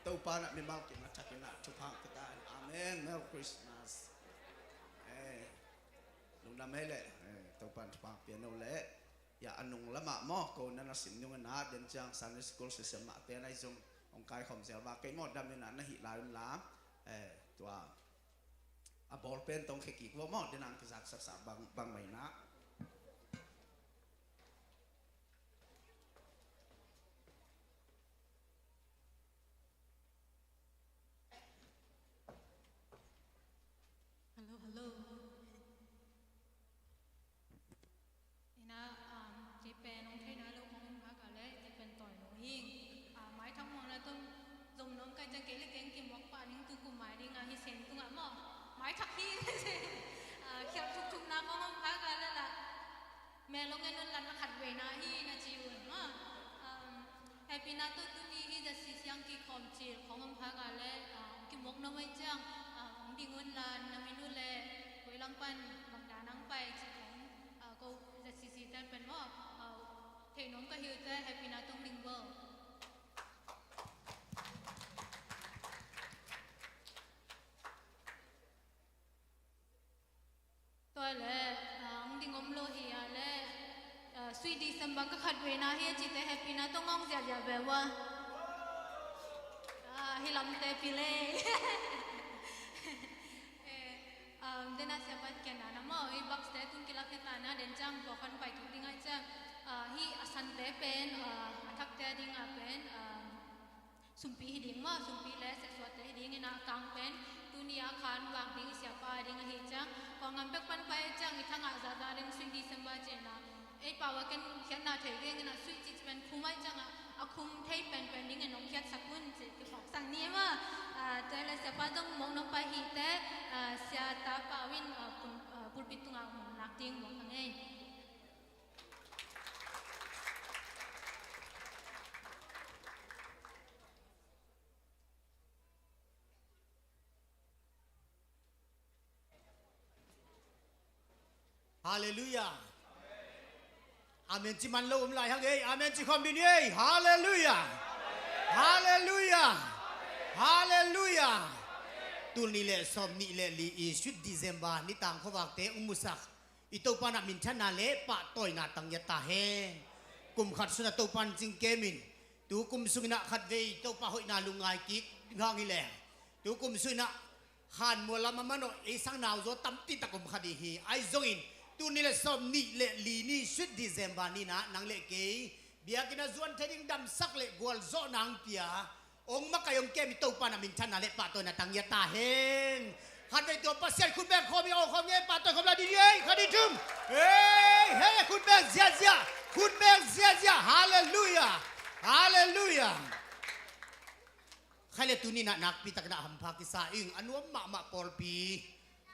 Topa in ah mimal kim a thak in ah thupha pia ta hen. Amen. Merry Christmas. Eh, lungdam ei le. Eh, Topa in thupha pia no le. Ia, a nung lamah maw, ko na na sim nung in ah, den ciang Sunday school siasia mahte na i zong hong kaikhawm zel vak kei maw, dam in ah na hih lai un la, eh, tua a ball pen tawh hong khia kik vo maw, den ang kizak saksak bang, bang mai na. Hello, hello. Ina, um, kei pen hong theih nai lo kong om hak a le, kei pen tawi lo hi. Ah, mai thak muakna tawh zom nuam kei ciang kei le kei hong kimuak pah ning, tu kum mai ding a hi sen tungah maw. Mai thak hi. Ah, khialh thukthukna kong om hak a le la. Mel hong en un la, na khat veina hi na ci un maw. Um, Happy na tawh tuni hi Z C C ang kikhawm cil khawng om hak a le, ah, kimuak nuam ahih ciang, ah, hong ding un la, na min uh le koi lam pan bang dan ang pai cih khawng, ah, ko Z C C te pen maw, ah, thei nuam ka hi uh te, Happy na tawh hong ding vo. Tua le, ah, hong ding om lo hi a le, ah, Sweet December ka khat veina hi a cite Happy na tawh hong ziahziah ve ua. Ah, hi lamte pi le. Eh, um, den a siapa kian na na maw, i box te tun kilak hi ta na, den ciang tua khan pai kik ding ahih ciang, ah, hi a sante pen, ah, a thakte a ding a pen, ah, sumpi hi ding maw, sumpi le siahsuahte hi ding in a, kang pen tuni a khan vak ding i siapa a ding ahih ciang, kua ngam pek pan pai ciang i thangah zahzah ding Sweet December ci in a, ei pau a ken khiatna thei keng in a, sweet cih pen khum ahih ciang a, a khum thei penpen ding in hong khiatsak un ci kiphawksak ni maw. Ah, tua le siapa zong mawk nop pai hi te, ah, sia ta pau in, ah, pul-, ah, pulpit tungah hong lak ding mawk a ngei. Halleluiah. Amen ci man lo om lai hang ei. Amen ci khawm dih ni ei. Halleluiah. Halleluiah. Halleluiah. Tul nih le sawm nih le li i sweet December ni tang khuavakte ung musak i Topa na minthanna le pahtawina tang ia ta hen. Kum khat suna Topa in cingkemin tu kum sungina khatvei Topa hoihna lungngai kik hang hi le tu kum sungina khan mual lam a manawh ei sang nauzaw tampi tak om kha ding hi. Ahi zongin tul nih le sawm nih le li ni sweet December nina nang le kei biakina zuan thei ding damsak le gualzawhna ang pia ong makai ong kem i Topa na minthanna le pahtawina tang ia ta hen. Khatvei tua Pasian khut beng khawm i aw khawm nge pahtawi khawm la ding ei kha ding thum. Ei hei khut beng ziazia khut beng ziazia. Halleluiah. Halleluiah. Khai le tuninah nakpi takinah hampha kisa ing a nuam mahmah pawlpi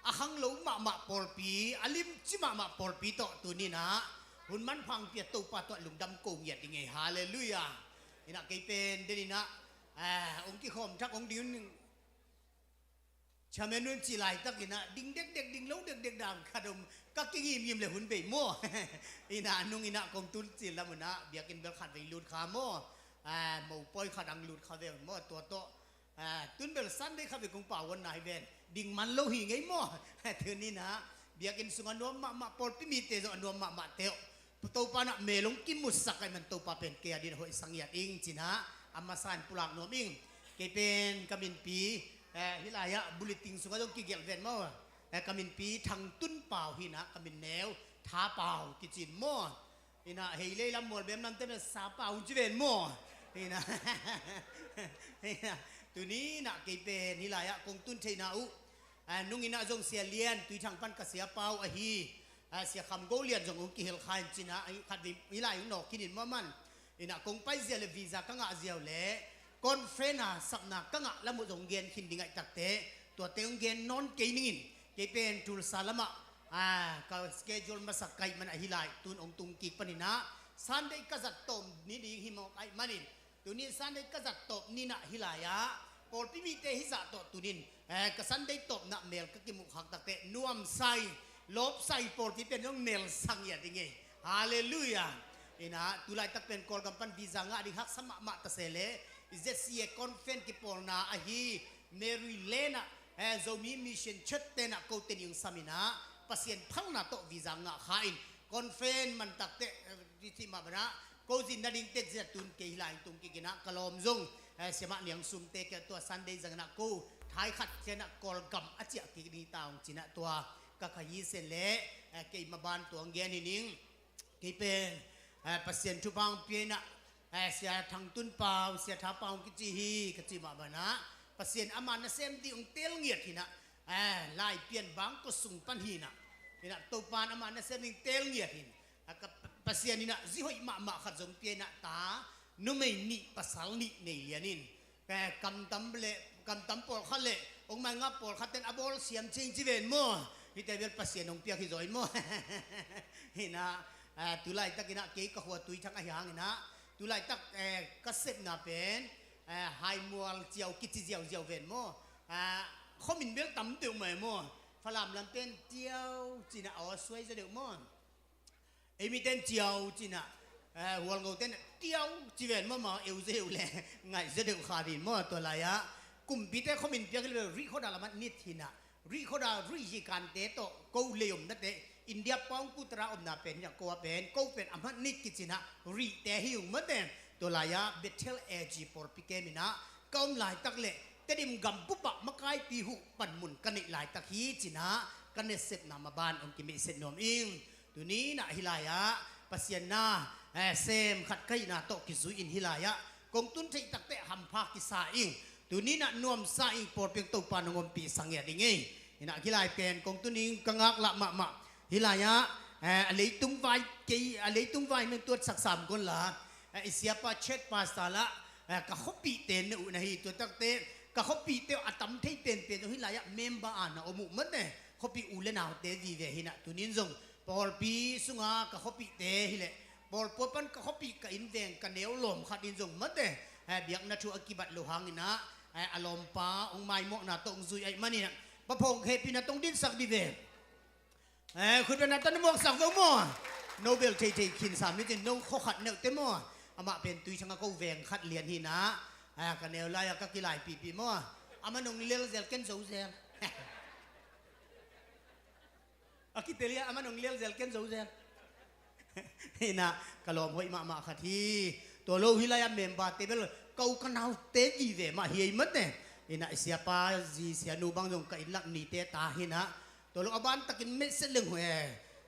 a khanglo mahmah pawlpi a limci mahmah pawlpi tawh tuninah hun manpha ang pia Topa tawh lungdam ko ngiat ding ei. Halleluiah. Inah kei pen deninah ong kikhawm thak ong ding un. Chairman nun cih laitakinah ding dekdek ding lo dekdek dang khat om ka kingimngim le hun bei maw? Inah nunginah kong tun cil lamunah biakinn bel khat vei lut kha maw? Mopawi khat ang lut kha ve maw? Tua tawh tun bel Sunday khat vei kong pauanna hi ven ding man lo hi ngei maw? Tuninah biakinn sung a nuam mahmah pawlpi mite zong a nuam mahmah teuh Topa nah melong kimusak ai man Topa pen kei a din hoih sangiat ing cinah a masa in pulak nuam ing. Kei pen ka minpi hih lai-ah bulletin sungah zong kigelh ven maw? Ka minpi Thang Tun Pau hinah ka min neu Tha Pau kicin maw? Hinah hei lei lam mual bem lamte na Sa Pau ci ven maw? Hinah tuninah kei pen hih lai-ah kong tun theihna uh nunginah zong Sia Lian Tuithang pan ka Sia Pau ahi. Sia Kham Go Lian zong ong kihel kha in cinah khatvei hih lai ong nawk khin in maw man? Inah kong paizia le visa ka ngahzia uh le conference a sapna ka ngah lam uh zong gen khin ding aih takte tuate ong gen nawn kei ningin kei pen Tulsa lamah ka schedule masak kaih man ahi lai tun ong tung kik paninah Sunday ka zat tawm ni ding hi mawk aih manin Tunin Sunday ka zat tawp ninah hih lai-ah pawlpi mite hih zah tawh tunin ka Sunday tawpna mel ka kimuh khak takte nuamsai lawpsai pawlpi pen zong nelsak ngiat ding ei. Halleluiah. Inah tulaitak pen Kawlgam pan visa ngah ding haksa mahmah tase le i Z C A conference kipawlna ahi Maryland ah Zomi Mission Church tenah kote ning saminah Pasian phalna tawh visa ngah kha in conference man takte cih mah banah ko zin na ding tek zia tun kei hih lai tung kikinah ka lawm zong siamah niang sumte kia tua Sunday zanginah ko thai khat cianah Kawlgam a ciah kik ding ta ong cinah tua ka kha hi sen le kei maban tuang gen hi ning. Kei pen Pasian thupha ang pia inah Sia Thang Tun Pau Sia Tha Pau kici hi ka cih mah banah Pasian ama nasem ding ong tel ngiat hinah Lai Pian Bangkua sung pan hinah hinah Topan ama nasem ding tel ngiat hin. Pasian inah zihoih mahmah khat zong pia inah ta numei nih pasal nih nei lianin kamtam le kamtam pawlkhat le ong mai ngah pawlkhat ten a bawl siam cing ci ven maw? Hite bel Pasian ong piak hi zaw in maw? Hinah tulaitak inah kei ka khua Tuithang ahi hanginah tulaitak ka sepna pen Haimual Ciau kici ziauziau ven maw? Khomin bel tam deuh mai maw? Falam lam pen tiau cinah aw suai zaw deuh maw? Ei miten ciau cinah Hualngo ten tiau ci ven maw? Maw eu zaw deuh le ngaih zaw deuh kha din maw? Tua lai-ah kumpite khomin piak hi le rih khuada lamah nit hinah rih khuada rih hi kante tawh ko lei omnate India pawng kutara omna pen hinah ko a pen ko pen a hmat nit kicinah rihte hi ung mate. Tua lai-ah Bethel A G pawlpi keminah ka om laitak le Tedim gam bupah makaipi huh panmun ka neih laitak hi cinah ka nasepna maban ong kimeihset nuam ing. Tuninah hih lai-ah Pasian na sem khat ka hihna tawh kizui in hih lai-ah kong tun theih takte hampha kisa ing. Tuninah nuamsa ing pawlpi ong Topa nong ompih sang ngiat ding ei. Hinah hih lai pen kong tun ing ka ngaklah mahmah hih lai-ah a leitung vai kei a leitung vai meng tuatsak sam gon la i siapa chet pasta lah ka khuapihte na uh na hi tua takte ka khuapihte a tam thei penpen zong hih lai-ah member a na om uh mate khuapih u le naute vive hinah tunin zong pawlpi sunga ka khuapihte hileh pawlpua pan ka khuapih ka inn veng ka neu lawm khat in zong mate biakna thu a kibat lo hanginah a lawmpa ong maimawhna tawh ong zui aih maninah pa phawng khepina tong dinsak di ve. Khutbetna tan na muaksak zo maw? No bel theithei khin sam ni tin no khuakhat neuhte maw? Amah pen Tuithang a ko veng khat lian hinah Aya, ka neu lai-a ka kilaipihpih maw a, aman hong lel zel, ken zo zel. A kitel hi a, aman hong lel zel, ken zo zel. Inah, ka lawm hoih mahmah khat hi. Tua lo hi lai-a memberte bel ka u ka naute vive mah hi ei mate. Inah, i siapa zi sianu bang zong ka inn lak nite ta hi inah. Tua lo a ban takin meihset leng hue,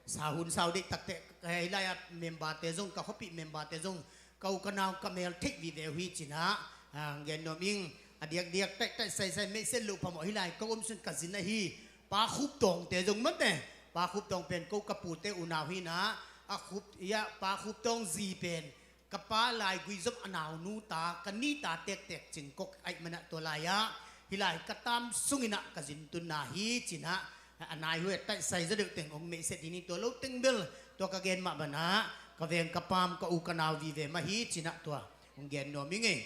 sa hun sau deih takte, eh, hi lai-a memberte zong, ka khuapih memberte zong, ka u ka nau ka mel theih vive uh hi cinah, ah, gen nuam ing. A diakdiak taihtaih saisai meihset loh phamawh hi lai, ka um sun ka zin ahi Pa Khup Tawngte zong mate. Pa Khup Tawng pen ko ka pute unau hi inah, a Khup, ia, Pa Khup Tawng zi pen ka pa laigui zom a naunu ta, ka ni ta tektek cingkok aih manah tua lai-ah hi lai ka tam sunginah ka zin tunna hi cinah, a nai hue taihsai zaw deuh teng hong meihset hi ni. Tua lo teng bel tua ka gen mah banah ka veng ka pam ka u ka nau vive mah hi cinah tua hong gen nuam ing ei.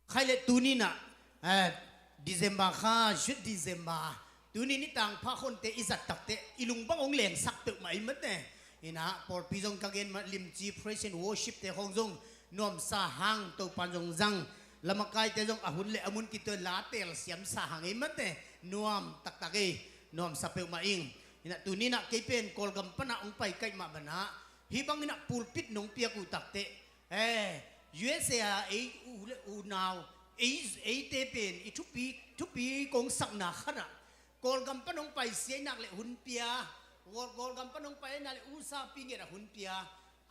Khai le tuninah, eh, December kha, zut December. Tuni ni tangpha khonte i zat takte i lung bang hong lengsak peuhmah i mate. Inah, pawlpi zong ka gen mah, Limci Praise and Worship te khong zong nuamsa hang, Topan zong zang. Lamakaite zong a hun le a mun kituai la telsiamsa hang i mate. Nuam taktak ei, nuamsa peuhmah ing. Inah tuninah kei pen Kawlgam panah hong pai kaih mah banah hih banginah pulpit nong piak uh takte, eh, U S A a ei u le unau, ei, eite pen i thupi, thupi kong sakna khanah Kawlgam pan hong pai siainak le hun pia, Kawl, Kawlgam pan hong pai na le usapi ngetah hun pia.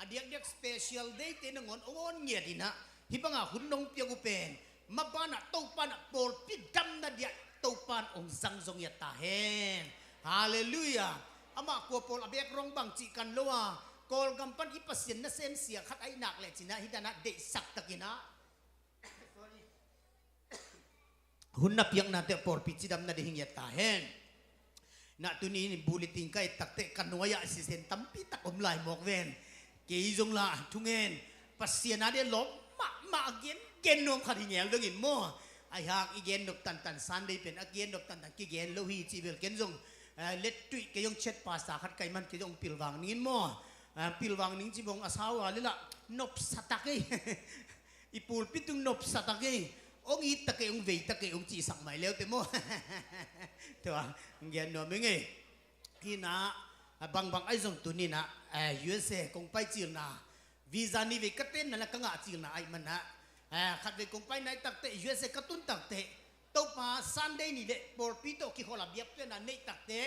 A diakdiak special day te nangawn hong awn ngiat inah hih banga hun nong piak uh pen mabanah Topanah pawlpi damna diah Topan hong zang zong iat ta hen. Halleluiah. Amah kua pawl a bek rong bang cih kan lo a, Kawlgam pan i Pasian nasem sia khat aih nak le cinah hih danah deihsak takinah hun na piaknate pawlpi cidamna ding hi ngiat ta hen. Nah, tuni in bulletin ka et takte ka nuai-ah sisen tampi tak om lai mawk ven. Kei zong la thungen Pasian a dia lawm mahmah a gen, gen nuam khat hi ngel dongin maw. Aihak i gen nop tantan Sunday pen a gen nop tantan kigen lo hi cih bel ken zong, eh, lettuih kei zong chet pasta khat kai man kei zong pilvang ningin maw. Eh, pilvang ning ci bong a sau a lila nopsa tak ei. I pulpit tung nopsa tak ei. Hong it tak ei, hong vei tak ei, hong cihsak mai leute maw. Tua hong gen nuam ing ei. Hinah, a bangbang ahi zong tuninah, eh, U S A kong pai cilna visa ni vei ka tenna la ka ngah cilna aih manah, eh, khat vei kong pai nai takte U S A ka tun takte Topa Sunday ni le pawlpi tawh kikhol a biakpiakna neih takte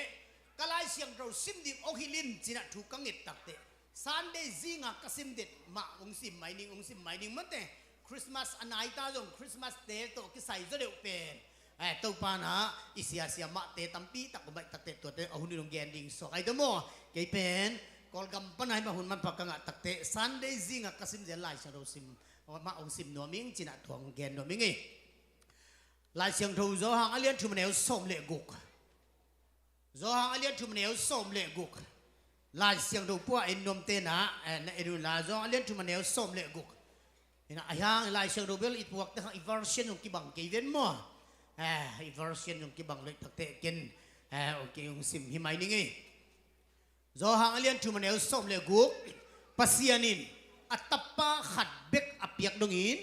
ka Lai Siangtho sim ding hong hilh in cinah thu ka nget takte Sunday zinga ka sim det mah hong sim mai ning, hong sim mai ning mate. Christmas a nai ta zong Christmas te tawh kisai zaw deuh pen, eh, Topa na i siasia mahte tampi tak om aih takte tuate a hun in hong gen ding suak ahi ta maw. Kei pen Kawlgam pan ahi mah hun manpha ka ngah takte Sunday zinga ka sim zel Lai Siangtho sim mah hong sim nuam ing cinah tua hong gen nuam ing ei. Lai Siangtho Johan a lian thum a neu sawm le guk. Johan a lian thum a neu sawm le guk. Lai Siangtho pua en nuam tenah, eh, na en un la Johan a lian thum a neu sawm le guk. Hinah a hiang Lai Siangtho bel i puak te khang i version zong kibang kei ven maw. Eh, i version zong kibang lo takte ken, eh, okay, hong sim hi mai ning ei. Johan a lian thum a neu sawm le guk. Pasian in a tapa khat bek a piak dongin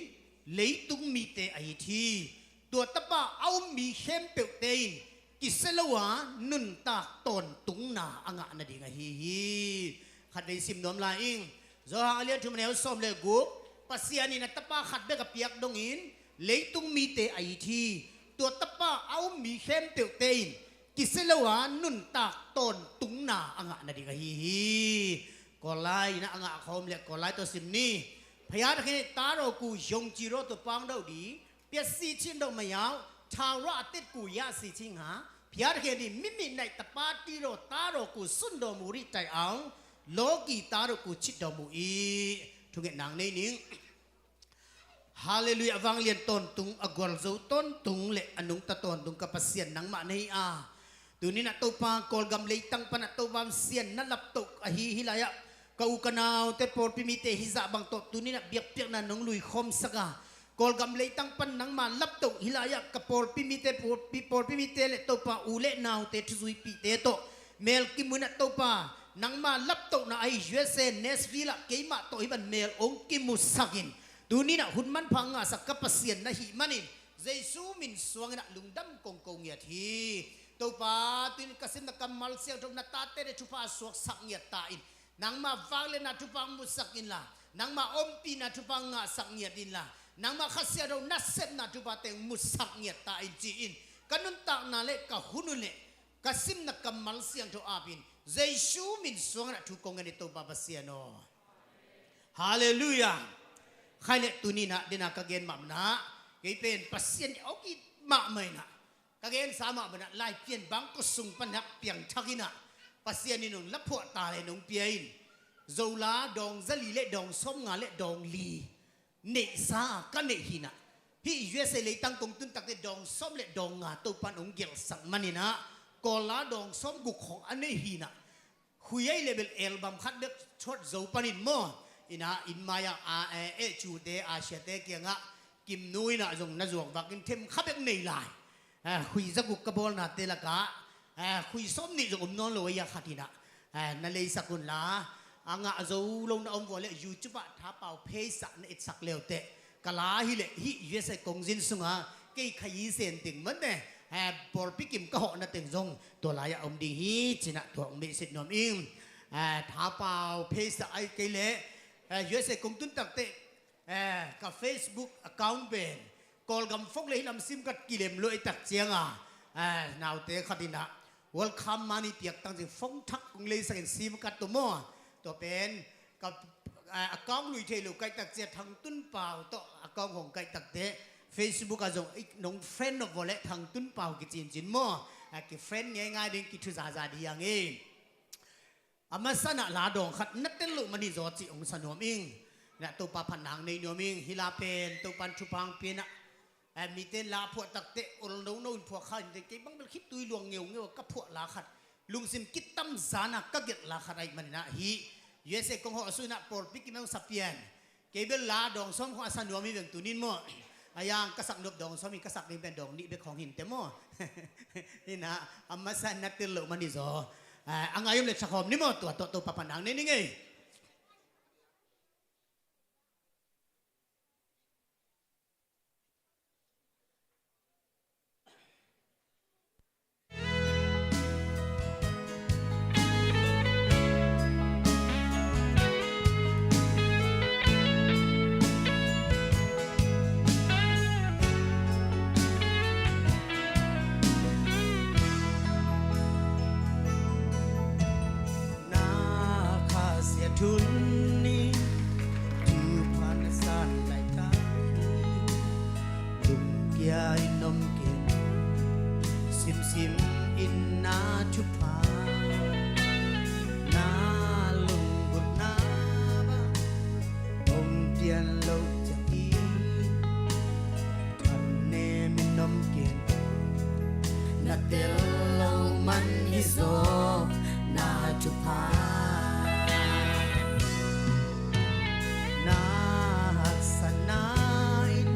leitung mite a it hi. Tua tapa a um mi khempeuhte in kisia lo a nuntak tawntungna a ngah nading ahi hi. Khat vei sim nuam lai ing. Johan a lian thum a neu sawm le guk. Pasian in a tapa khat bek a piak dongin leitung mite a it hi. Tua tapa a um mi khempeuhte in kisia lo a nuntak tawntungna a ngah nading ahi hi. Kawllai inah a ngah khawm le Kawllai tawh sim ni. ဖျားသခင် သားတော်ကို ယုံကြည်သောသူပေါင်းတို့သည် ပျက်စီးခြင်းသို့ မရောက်၊ ထာဝရအသက်ကို ရစေခြင်းငှာ ဘုရားသခင်သည် မိမိ၌တပါးတည်းသော သားတော်ကို စွန့်တော်မူသည့်တိုင်အောင် လောကီသားတို့ကို ချစ်တော်မူ၏။ Thu nget nang nei ning. Halleluiah, a vanglian tawntung, a gualzo tawntung le a nungta tawntung ka Pasian nangmah na hi a. Tuninah Topa Kawlgam leitang panah Topa sianna laptoh ahi hi lai-ah ka u ka naute pawlpi mite hizah bang tawh tuninah biakpiakna nong luikhawmsak a. Kawlgam leitang pan nangma laptoh hi lai-ah ka pawlpi mite, pawlpi, pawlpi mite le Topa u le naute thuzuipihte tawh mel kimu inah Topa nangma laptohna ahi U S A Nashville ah keimah tawh hi ban mel hong kimusak in. Tuni-in ah hun manpha ngahsak ka Pasian na hih manin Jesu min suangin ah lungdam kong ko ngiat hi. Topa, tuni-in ka simna kammal siangtho na tate deih thupha a suaksak ngiat ta in. Nangma vangliatna thupha musak inla, nangma ompihna thupha ngahsak ngiat inla, nangma Kha Siangtho nasepna thupha teng musak ngiat ta in ci-in ka nuntakna le ka hun uh le ka simna kammal siangtho apin Jesu min suangin ah thu kong ngen hi, Topa Pasian aw. Halleluiah. Khai le tuni-in ah dena ka gen mahmah in ah kei pen Pasian in a awk it mahmah in ah ka gensa mahmah in ah Laipian bangkua sung pan ah piangthak in ah Pasian in hong laphuah ta le nong pia in, Zola dawng zali le dawng sawmnga le dawng li neihsa ka neih hi in ah, hih U S A leitang kong tun takteh dawng sawm le dawng nga Topan hong gelhsak manin ah Kawlla dawng sawmguk khawng a nei hi in ah, khui ahi leh bel album khat bek thuat zo panin maw, in ah inn mai-ah, a, eh, eh, cute, a siate kiangah kimnu in ah zong na zuak vakin themkha bek nei lai. Eh, khui zaguk ka bawlnate lakah, eh, khui sawmnih zong om nawn lo ahi a, khat in ah, eh, na leisak unla, a ngah zo lo na om vua leh YouTube ah Thapau page ah na etsak leuteh ka la hi leh hih U S A kongzin sunga kei kha i sen ding mawk ne, eh, pawlpi kim ka hawhna teng zong tua lai-ah om ding hi ci-in ah tua hong beisei nuam ing. Eh, Thapau page ah ahih kei leh, eh, U S A kong tun takteh, eh, ka Facebook account pen Kawlgam phone le hih lam SIM card kilem lo ahih tak cianga, eh, naute khat in ah welcome money piak tang ciang phone thak kong leisakin SIM card tawh maw, tua pen ka, eh, account lui thei lo ka hih tak ciang Thang Tun Pau tawh account hong ka hih takteh Facebook ah zong i nong friend nop vua leh Thang Tun Pau kicincin maw, eh, ki friend ngeingai ding, kithuzaza ding hi hang e. A masa-in ah la dawng khat na tel loh man hi zaw cih hong sa nuam ing. Na Topa phatna hong nei nuam ing. Hih la pen Topan thupha hong pia in ah, eh, mite in la phuah takteh ol nono in phuah kha inteh, kei bang bel khitui luang ngeungeu a ka phuah la khat, lungsim kitamzan a ka gelh la khat ahih manin ah hih U S A kong hawh sung in ah pawlpi kim hong sa pian. Kei bel la dawng sawm khawng a sa nuam hi veng tuni-in maw. A yang ka sak nop dawng sawm hi, ka sak ding pen dawng nih bek khawng hi inteh maw. In ah a masa-in na tel loh man hi zaw. Ah, a ngai om leh thakhawm ni maw, tua tawh Topa phatna hong nei ning ei. Na khasia thun ni thupha na san laitak hi. Lungkia in om kei, simsim in na thupha. Na lunggulhna bang hong pian lo ciang hi. Thanem in om kei, na tel lo man hi zaw na thupha. Na haksatna in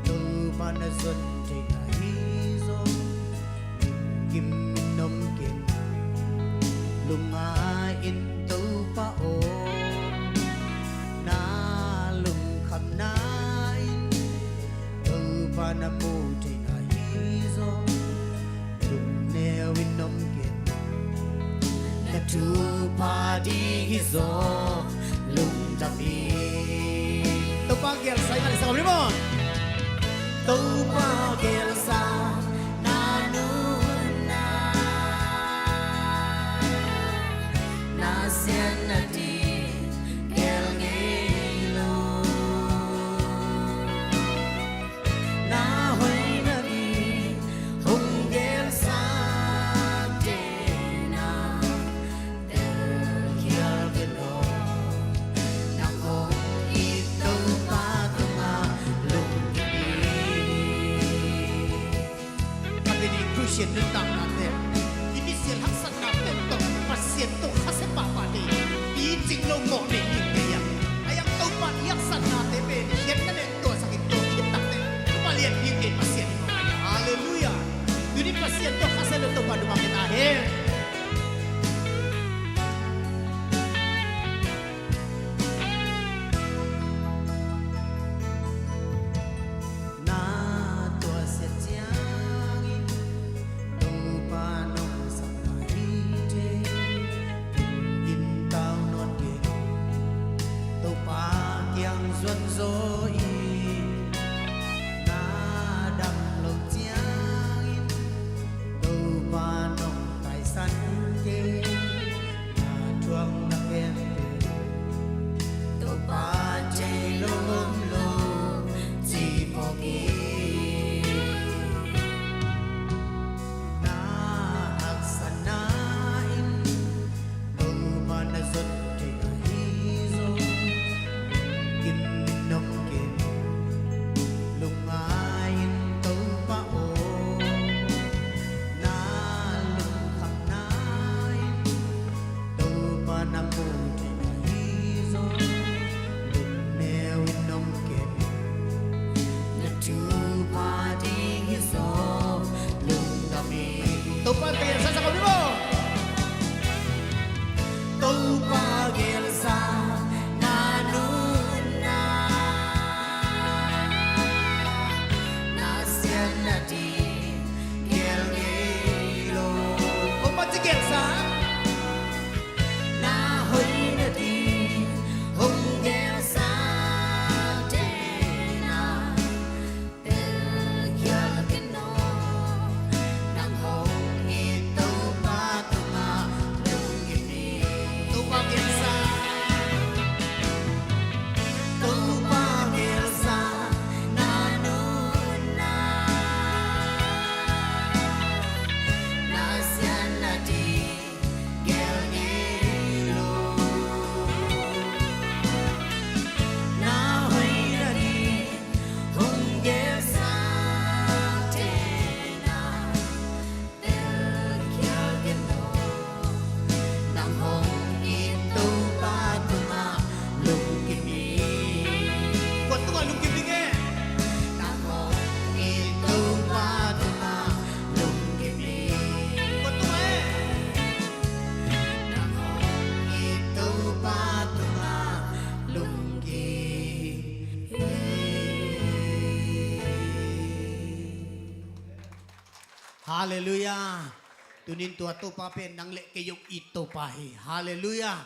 Topa na zon theihna hi zaw. Lungkim in om kei, lungngai in Topa aw. Na lungkhamna in Topa na mu theihna hi zaw. Lungneu in om kei, na thupha ding hi zaw lungdam hi. Topa gelsa i ngan i sa om ni maw. Topa gelsa na nunna, na siatna ding gel ngei lo. Na hoihna ding hong gelsa tena telkhial ken aw. Nang hong it Topa tungah lungkim hi. Ka teni Khristian nuntaknate, i misial haksatna pen tawh Pasian tawh khasia pahpah ding, i Halleluiah. Tunin tua Topa pen nang le kei hong it Topa hi. Halleluiah.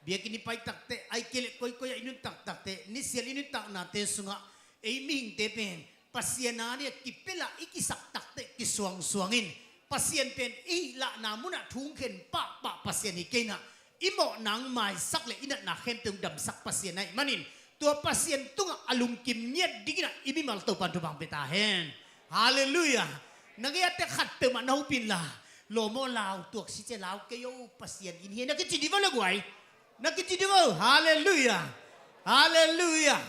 Biakinn i pai takteh, ahih kei leh koikoi ah i nuntak takteh, nisial i nuntaknate sungah ei mihingte pen Pasian a dingah kipelh a i kisak takteh kisuangsuang in, Pasian pen i hih lahna munah thu hong khen pahpah Pasian hi kei inah, i mawhna hong maisak le i natna khempeuh hong damsak Pasian ahih manin, tua Pasian tungah a lungkim ngiat ding inah i mimal Topa'n thupha hong pia ta hen. Halleluiah. Na gei a teh khat peuhmah na hopih inla, lawm aw, lau tuak si ci a, lau kei o, Pasian inn hi na kici dih vo le guai. Na kici dih vo. Halleluiah. Halleluiah.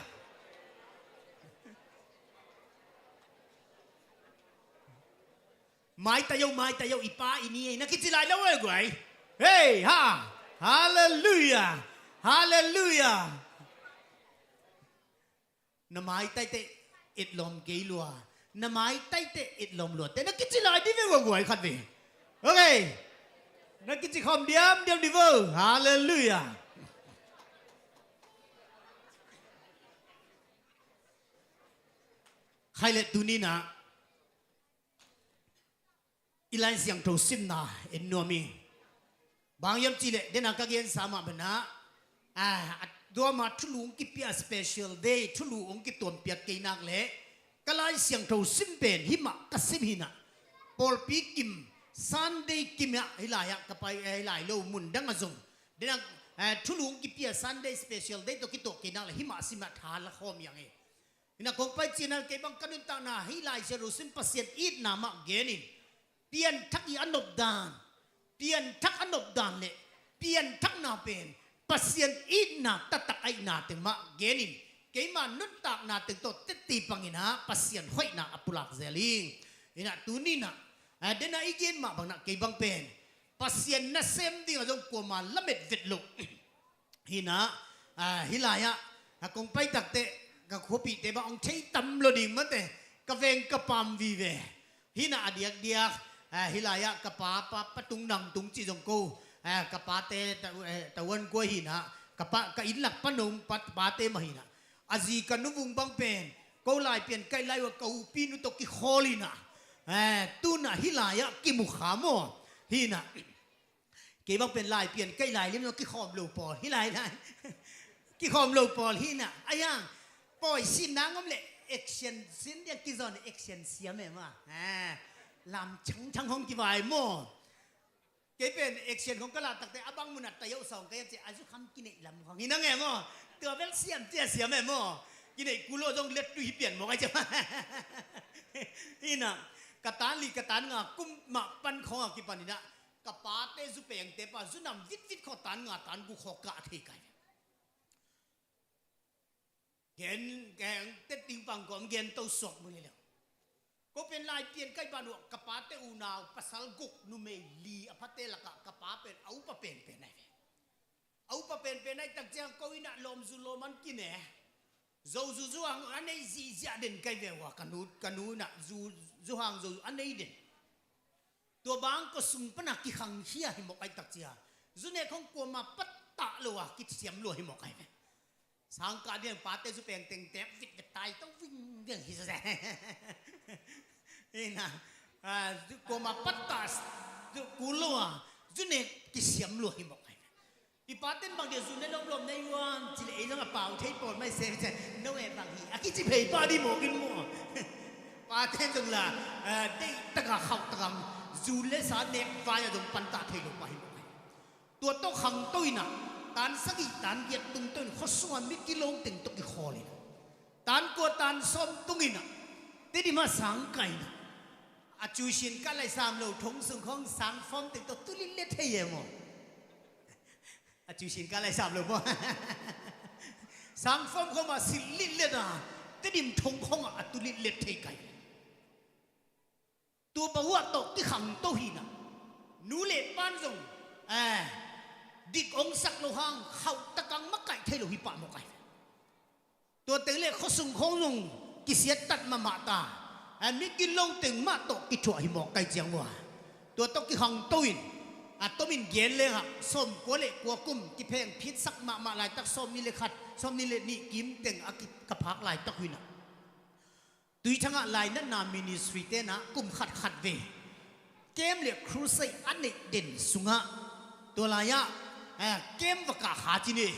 Maitai o, maitai o, i Pa inn hi na kici lai lo e guai. Hei ha. Halleluiah. Halleluiah. Na maitai teh etlawm kei lua. Na maitai teh etlawm lua teh na kici lai dih ve guai khat ve. Ok. Na kici khawm diamdiam dih vo. Halleluiah. Khai le tuninah i Lai Siangtho simna en nuam hi. Bang hiam cihleh dena ka gensa mah banah, a, a, tua mah thulu hong kipia special day, thulu hong kituampiat kei nak leh ka Lai Siangtho sim pen himah ka sim hinah. Pawlpi kim, Sunday kim ah hih lai-ah ka pai, eh, hih lai lo mun dangah zong dena, eh, thulu hong kipia Sunday special day tawh kituak kei nak leh himah simah tha la khawm hiang hi. Hinah kong pai ciangin kei bang ka nuntakna hih Lai Siangtho sim Pasian itna mah genin, pianthak i a nopdan, pianthak a nopdan le pianthakna pen Pasian itna taktak ahihna teng mah genin, keima nuntakna teng tawh tetti panginah Pasian hoihna a pulak zel hi. Hinah tuninah, a, dena i gen mah bangnah kei bang pen Pasian nasem dingah zong kuama lamet vet loh. Hinah, a, hih lai-ah a kong pai takteh ka khuapihte bang hong thei tam lo ding mate, ka veng ka pam vive. Hinah a diakdiak, a, hih lai-ah ka pa, pa, pa tung nang tung cih zong ko, a, ka pate, ta, eh, tawan kua hinah, ka pa, ka innlak pa nong pa, pate mah hinah. A zi ka nuvung bang pen ko lai pian kaih lai uh a ka upinu tawh kikhawl hinah. A, tunah hih lai-ah kimu kha maw. Hinah. Kei bang pen lai pian kaih lai lim zong kikhawm lo pawl hi lai lai. Kikhawm lo pawl hinah. Ahi hang pawi sin nang om le action sin dia kizon action siam e maw. A, lam changchang hong kivai maw. Kei pen action hong ka la takteh a bang munah tai uh sawng ka hiam ci a zukham kineih lam hong hinang e maw. Tua bel siam cia siam e maw. Kineih kul lo zong let tu hi pian maw ka hi cia. Hinah ka tan li ka tan nga kum mah pan khawng a kipan hinah ka pate zu pengte pa zu nam vitvit khaw tan nga tan guk khaw kah thei kai. Gen, gen, te ting pang kawm gen to suak mu leleng. Ko pen lai pian kai ban uh ka pate unau pasal guk numei li a phate lakah ka pa pen a upa penpen ai ve. A upa penpen ai tak ciang ko innah lawmzu lawman kine. Zozu zuhang a nei zihziah den kai ve ua ka nu, ka nu innah zu, zuhang zozu a nei den. Tua bang kua sung pana kikhangkhia hi mawk ai tak cia. Zu nek hong kuama pattah lo a kisiam lua hi mawk ai ve. Sangkah diang pate zu peng tengtek vit ve tai to ving veng hi zazeh. Ina, a, zu kuama pattah zu kul lo a zu nek kisiam lua hi mawk ai ve. I paten bang dia zu ne lomlom nei uan ci le ei zong a pau thei pawl mai se, no e bang hi a kici phei pa di mawk in maw. Paten zong la, eh, deih taka khauh taka zu le sa nek vai a zong pantah thei lo pa hi mawk hi. Tua tawh khangto inah tan sagih tan giat tungto in khuasung a mi kilawng teng tawh kikhawl inah tan kua tan sawm tung inah Tedim ah sang kai inah a cuisin ka lai sam lo thong sung khawng sang fawm teng tawh tulit le thei e maw. A cuisin ka lai sam lo maw. Sang fawm khawng mah silh lit let a Tedim thong khawng ah a tulit let thei kai. Tua bahuah tawh kikhangto hinah nu le pan zong, eh, dik ong sak lo hang khauh takang makaih thei lo hi pah mawk ai. Tua teng le khuasung khawng zong kisiattat mahmah ta, eh, mi kilawng teng mah tawh kithuah hi mawk kai ciang ua. Tua tawh kikhangto in a tomin gen lengah sawmkua le kua kum kipheng phitsak mahmah laitak sawmnih le khat sawmnih le nih kim teng a ki, ka phak laitak uh inah Tuithangah lainatna ministry tenah kum khat khat ve Camp le crusade a neih den sungah tua lai-ah, eh, camp va kah kha ci ni.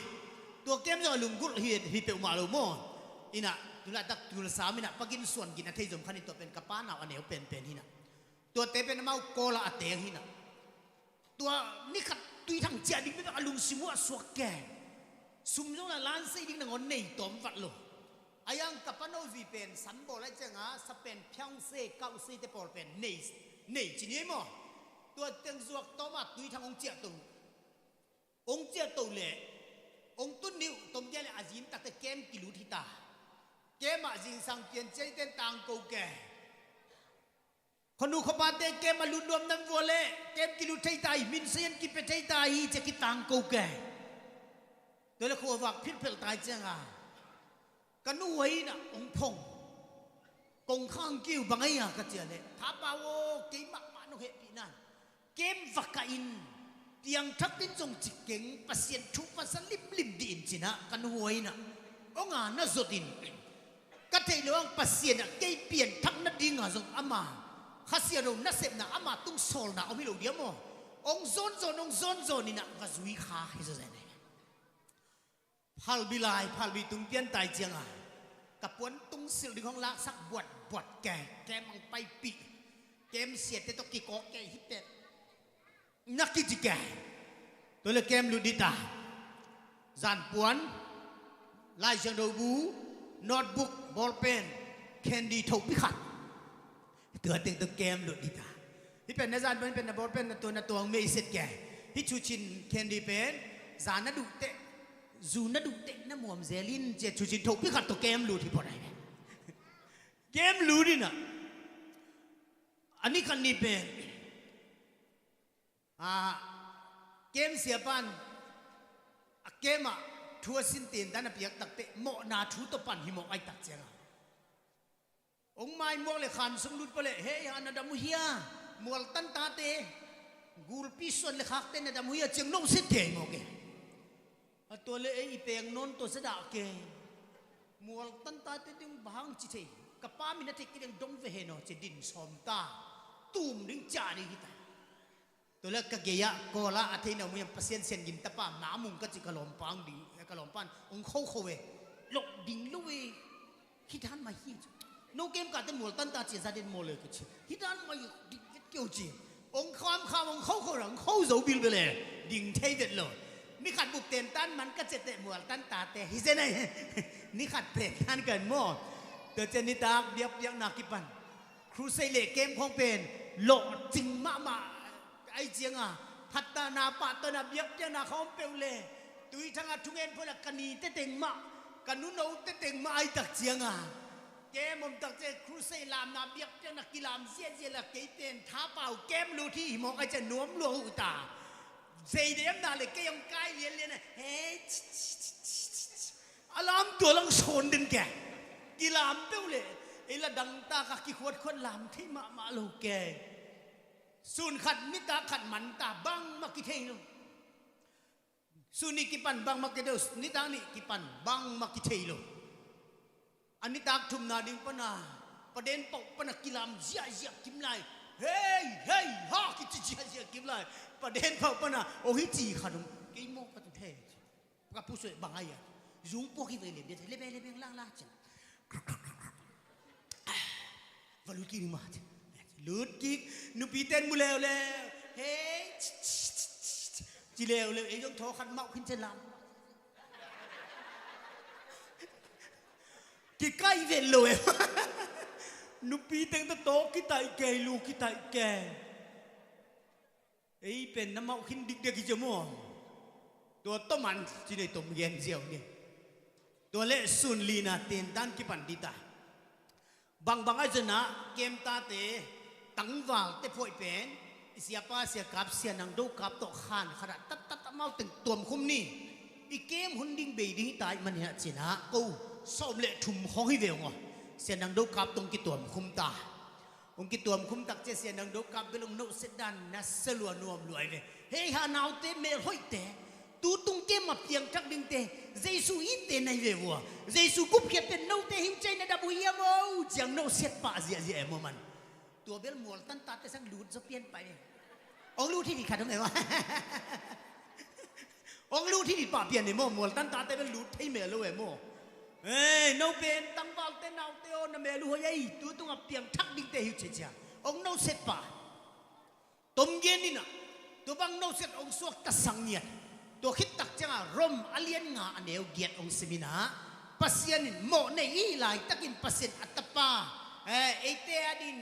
Tua camp zong a lunggulh hi, hi peuhmah lo maw? Inah tulaitak tulsa minah pagin suan gin a thei zom khan in tua pen ka pa nau a neu penpen hinah. Tuate pen amau Kawl ah a teng hinah. Tua nikhat Tuithang ciah ding pen a lungsim uh a suak ke. Sum zong la lansei ding nangawn nei tawm vat lo. A yang ka pano zui pen sambawl ai cianga sa pen phiangse kauhse te pawl pen nei, nei ci ni maw? Tua teng zuak tawma Tuithang hong ciah to. Hong ciah to le hong tun ni uh tom kia le a zin takte camp kilut hita. Camp ah zingsang pian ciai ten tangko ke. Khonu khopate camp a lut nuam nam vua le camp kilut thei ta hi, min sayan kipia thei ta hi, cia kitangko ke. Tua le khuavak philphelh tai cianga ka nu huai inah hong phong. Kong khang kiu bang ai a ka cia le thapa aw, kei mahmah nong hehpih nan. Camp va kah in piangthak din zong cik keng, Pasian thu pasa limlim dih in cinah ka nu huai inah hong a na zot in. Ka theih lo ang Pasian ah kei pianthak nadinga zong ama khasia lo nasepna ama tung sawlna om hi lo dia maw? Hong zawnzawn hong zawnzawn inah va zui kha hi zaw zene. Phalbi lai phalbi tung pian tai cianga ka puan tung silh ding hong laksak buatbuat ke. Camp ang paipih, camp siate tawh kikawk ke hi pet. Na kici ke. Tua le camp lut dita. Zanpuan, Lai Siangtho bu, notebook, ballpen, candy thopi khat. Tua teng tua camp lut dita. Hi pen na zanpuan, hi pen na ballpen, na tua na tuang meiset ke. Hi cucin candy pen za na duh teh, zu na duh teh na muam zelin cia cucin thopi khat tua camp lut hi pawt ai. Camp lut inah a ni khat ni pen a, camp siapan a camp ah thu a sin tentan a piak takte mawhna thu tawh pan hi mawh ai tak cianga. Hong mai muak le khan sung lut pale, hei ha na dam uh hia, mualtan tate gulpi suan le khakte na dam uh hia ciang no sit thei mawk e. A tua le ei i peng nawn tua zadah ke. Mualtan tate ding bang ci thei, ka pa min a thei kideng dong ve he naw ci din sawm ta. Tum ding cia ding hi ta. Tua le ka gei-ah Kawl ah a theina muiam Pasian sian gin tapa na mung ka ci ka lawmpa ang ding, ka lawmpan ong khokho e. Lok ding lo e. Hi dan mai hi ci. No kem kate mualtan ta ci a za den maw le ka ci. Hi dan mai ding vet keu ci. Ong khamkham ong khokho ra ong kho zo bilbel e. Ding thei vet lo. Ni khat buk tentan man ka ciate mualtan tate hi zen ai. Ni khat tentan kan maw? Tua cian nitak biakpiakna kipan. Crusade le kem khong pen lawhcing mahmah ai cianga, phatna pahtawiina biakpiakna khawng peuh le Tuithang a thungen phola ka ni teteng mah, ka nuno teteng mah ai tak cianga kem om tak ciang crusade lamna biakpiakna kilam ziahziah la kei pen thapau kem lut hi hi mawk ai ciang nuam lua uh ta. Zeidemna le kei hong kai lianlian a hei a lam tua lang sawn den ke. Kilam peuh le ei la dangtak a kikhuatkhuat lam thei mahmah lo ke. Sun khat nitak khat manta bangmah kithei lo. Sun nih kipan bangmah kithei lo. Nitak nih kipan bangmah kithei lo. A nitak thumna ding pana paden pauh pana kilam ziahziah kim lai. Hei hei ha kici ziahziah kim lai. Paden pauh pana ong hi ci khat ong kei mawk ka tu thei. Ka pusuai bang ai a zung puak hi vei lem dia thei lebe lebe lang la cin. Va lut kik ni mah ci. Lut kik. Nupi ten mu leuleu. Hei ci leuleu ei zong thaw khat mauh khin cen lam. Kikai vet lo e. Nupi teng ta tawk kitaih kei lu kitaih kei. Ei pen na mauh khin dikdek hi cia maw? Tua tawman ci nei tom gen ziau ni. Tua le sun lina tentan kipan dita. Bangbang ai zana kemtate tangvalte phuaih pen i siapa siakap sianang dokap tawh khan khatah tattat amau teng tuamkhum ni. I kem hun ding bei ding hi tai man hi a cinah ko sawm le thum khawng hi ve ung aw. Sianang dokap tong kituamkhum ta. Hong kituamkhum tak cia sianang dokap bel hong nohset dan na salua nuam luai ve. Hei ha naute melhoihte. Tutung kem a piangthak dingte Jesu itte nai ve vua. Jesu gupkhiat pen note hing cai na dam uh hiam o ciang nohset pah ziahziah em aw man. Tua bel mualtan tate sang lut zaw pian pai. Ong lut hi di khat ong e maw. Ong lut hi di pah pian e maw, mualtan tate bel lut thei mel lo e maw. Ei, no pen tangvalte naute aw, na mel uh hoih ei, tu tungah piangthak dingte hi uh ciacia. Ong no set pah. Tom gen inah, tua bang no set ong suakta sang ngiat. Tua khittak ciangah Rom a lian nga a neu giat ong sim inah, Pasian in mawh nei i laitakin Pasian a tapa, eh, eite adin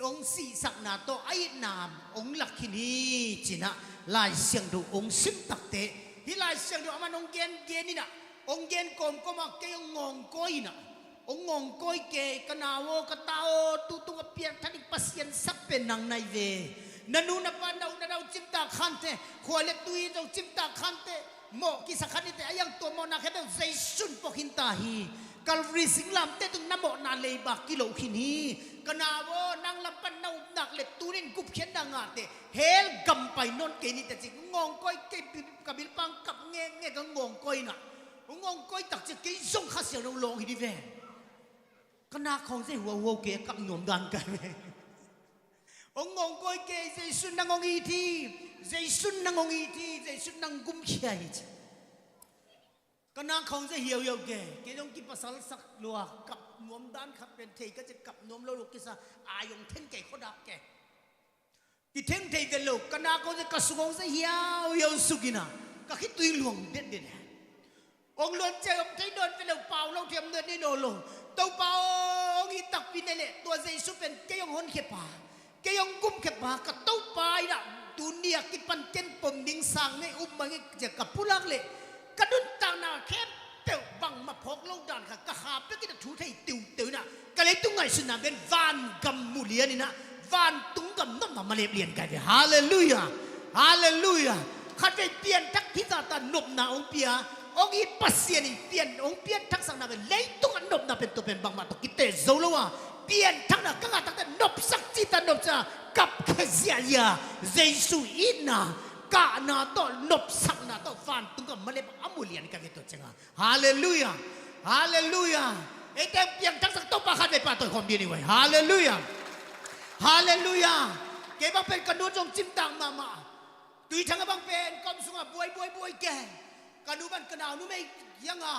ong sihsakna tawh a itna ong lak khin hi cinah Lai Siangtho ong sim takte. Hih Lai Siangtho aman ong gen gen inah, ong gen kawmkawm ah kei ong ngawngkawi inah, ong ngawngkawi kei, ka nau aw, ka ta aw, tu tungah piangthak ding Pasian sak pen nang nai ve. Na nu na pa, na u na nau cimtak khante, khua le tui zong cimtak khante, mawh kisa khan nite, a iang tua mawhna khempeuh Jesu'n pua khin ta hi. Calvary singlamteh tung na mawhna leiba kilo khin hi. Ka nau aw, nang lam pan na upnak le tunin gupkhiatna ngahte hell gam pai nawn kei nite ci. Ngawngkawi kei, ka bilpang kap ngekngek a ngawngkawi inah. Ong ngawngkawi tak ciah kei zong Kha Siangtho lawng hi di ve. Ka nak khawng zia huauhuau kei a kap nuam dan ka ve. Ong ngawngkawi kei, Jesu'n nang ong it hi, Jesu'n nang ong it hi, Jesu'n nang gumkhia hi ci. Ka nak khawng zia hiauhiau kei, kei zong kipasal sak lua, kap nuam dan khat pen thei ka ciah kap nuam lo lo kisa, ai ong then kei khuadak kei. Kitheng thei vet lo, ka nak ong zia ka sung ong zia hiauhiau suk inah, ka khitui luang detdet e. Ong luan ciang ong thei nawn vet lo, pau lo thiam nawn ni nawn lo. Topa aw, ong it takpi nei leh tua Jesu pen kei ong honkhia pa, kei ong gumkhia pa, ka Topa inah tuni a kipan ken pom ding sang ngei um mah ngei ciah ka pulak leh ka nuntakna khempeuh bangmah phawk lo dan kha, ka kha pek inah thu thei teuteu inah, ka leitung ngaihsutna pen vangam mulian inah, vantung gam nopna malep lian kai ve. Halleluiah. Halleluiah. Khatvei pianthak hizahta nopna ong pia, ong it Pasian in pian ong pianthak sakna pen leitungah nopna pen tua pen bangmah tawh kiteh zo lo a, pianthakna ka ngah takte nopsak cita nopsa, kapkhia ziahziah, Jesu itna kahna tawh nopsakna tawh vantung gam malep a mulian kai ve tua ciangah. Halleluiah. Halleluiah. Eite piangthaksak Topa khatvei pahtawi khawm dih ni vai. Halleluiah. Halleluiah. Kei bang pen ka nu zong cimtak mahmah. Tuithang a bang pen ka om sungah buai buai buai kei. Ka nu bang ka naunu mei hiang a,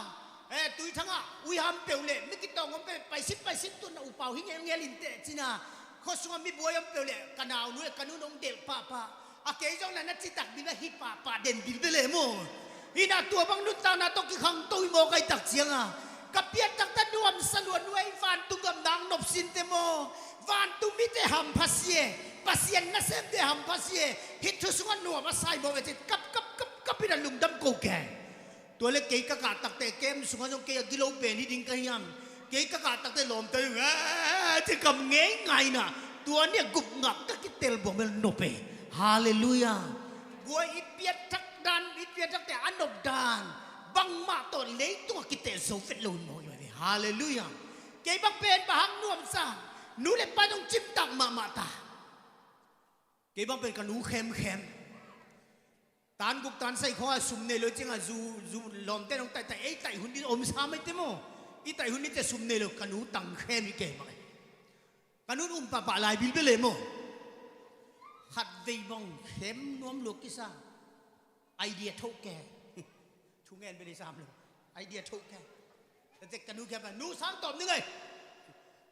eh, Tuithang ah uiham peuh leh mi kitawng om peuh, paisin paisin tun a upau hi ngelngel inteh cinah. Khua sungah mi buai om peuh leh ka naunu le ka nu nong delh pahpah. A kei zong na na citak ding a hi pahpah den bilbel e maw. Inah tua bang nuntakna tawh kikhangto hi maw, kaitak ciangah ka pianthakte nuamsa lua, nuai vantung gam nang nopsinte maw. Vantung mite hampha si e, Pasian nasemte hampha si e. Hih thu sungah nuam a sai maw ve ci kap kap kap kap inah lungdam ko kei. Tua le kei ka kah takte kem sungah zong kei a gilo pen hi ding ka hiam? Kei ka kah takte lawmte, eh, ci kam ngei ngaina. Tua ni a gup ngak ka kitel buang bel nop e. Halleluiah. Buai i pianthak dan, i pianthakte a nop dan bangmah tawh leitungah kiteh zo vet lo in maw i mah ve. Halleluiah. Kei bang pen bang hang nuamsa, nu le pa zong cimtak mahmah ta. Kei bang pen ka nu khemkhem. Tan guk tan sai khawng a sum nei lo ciangah zu, zu lawmte nong taihtaih, ei taih hun ding om sa mai te maw? I taih hun ding ciah sum nei lo, ka nu tang khem hi kei mah. Ka nu um pahpah lai bilbel e maw? Khatvei bang khem nuam lua kisa. Idea thoh kei. Thu ngen bel i sam lo. Idea thoh kei. Ka cek ka nu khem, nu sang tawm ning ei.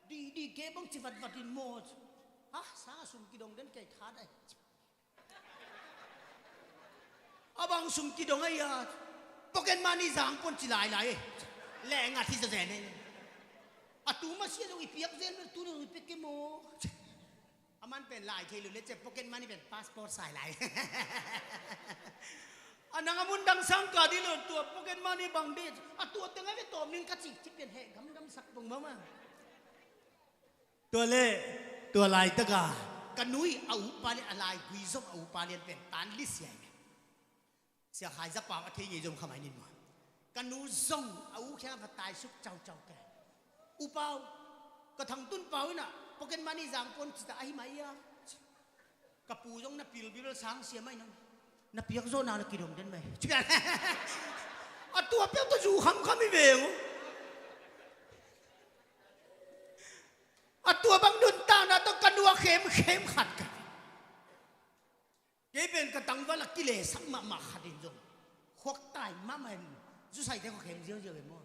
Di, di, kei bang ci vatvat in maw? Ha, sang a sum kidong den kei tha dai. A bang sum kidong a ia, pocket money zang pon ci lailai e. Leh ngat hi zazen e. A tu ma sia zong i piak zen, tu zong i piak ke maw? A man pen lai thei lo le, cia pocket money pen passport sai lai. A nang a mun dang sang ka di lo, tua pocket money bang di, a tua teng a ve tawm ning ka ci, ci pen heh gamgam sak bang mama. Tua le, tua laitaka ka nu i a upa le a laigui zong a upa lian pen tan li sia hi. Sia Khai Za Pau a thei ngei zong khamai nin maw? Ka nu zong a u khia va tai suk caucau ke. U Pau, ka Thang Tun Pau ina pocket money zang pon cita ahi mai ia. Ka pu zong na pil bibel sang sia mai nang. Na piak zo na na kidong den mai. A tua piak tua zu khamkham i veng. A tua bang nuntakna tawh ka nu a khemkhem khat ka. Kei pen ka tangval a kilesak mahmah khat in zong khuaktai mahmah in zusaite khuak khem ziauziau e maw.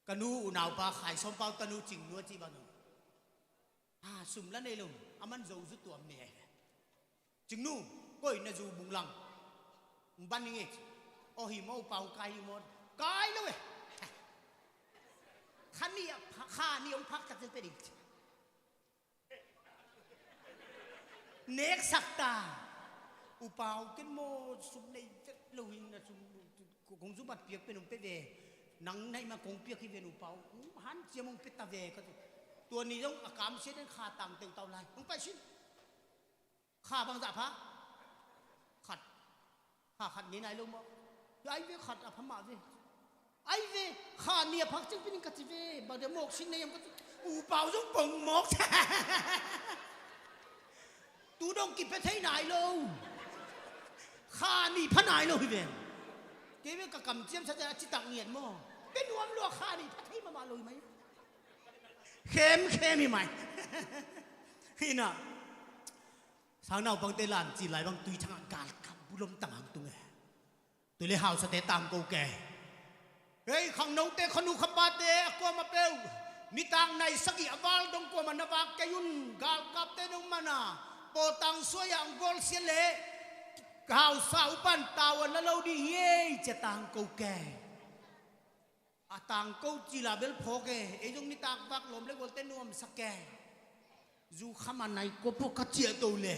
Ka nu unaupa Khai Sawm Pau tanu Cing Nu a cih bang zong, a, sum la nei lo, a man zo zu tuam ne. Cing Nu, koi na zu bung lang. Ban ing e ci. Aw hi maw, U Pau kai hi maw. Kai lo e. Kha nih a pha-, kha nih hong phak tak ciang pia ding ci. Neksak ta. U Pau ken maw sum nei vet lo hi na sum. Kong zu bat piak pen hong pia ve. Nang naih ma kong piak hi ven U Pau. Hanciam hong pia ta ve ka ci. Tua ni zong a kamsia den kha tang teutau lai. Hong pai sin. Kha bangzah pha? Khat. Kha khat ngei nai lo maw? Ai ve khat a pha mah ve. Ai ve kha nih a phak ciang pia ning ka ci ve. Bang dia mawk sin nei hiam ka ci. U Pau zong pong mawk. Tu dong kipia thei nai lo. Kha nih pha nai lo hi ve. Kei ve ka kamciam sa a citak ngiat maw? Pia nuam lua kha nih pha thei mahmah lo hi mai. Khemkhem hi mai. Hi na. Sang naupangte lam ci lai bang Tuithang ah galkap bulom tang hang tung e. Tua le hausate tangko ke. Hei khangnote khanu khapate a kuamah peuh, nitak nai sagih a val dong kuamah na vak kei un. Galkapte nong man a pawtang suai ah hong gawlsia leh hausa upan tau a na lo ding hi ei ci a tangko ke. A tangko cil a bel phawk e, ei zong nitak vak lawm le gualte nuamsak e. Zu kham a nai kua pawh ka ciah to le.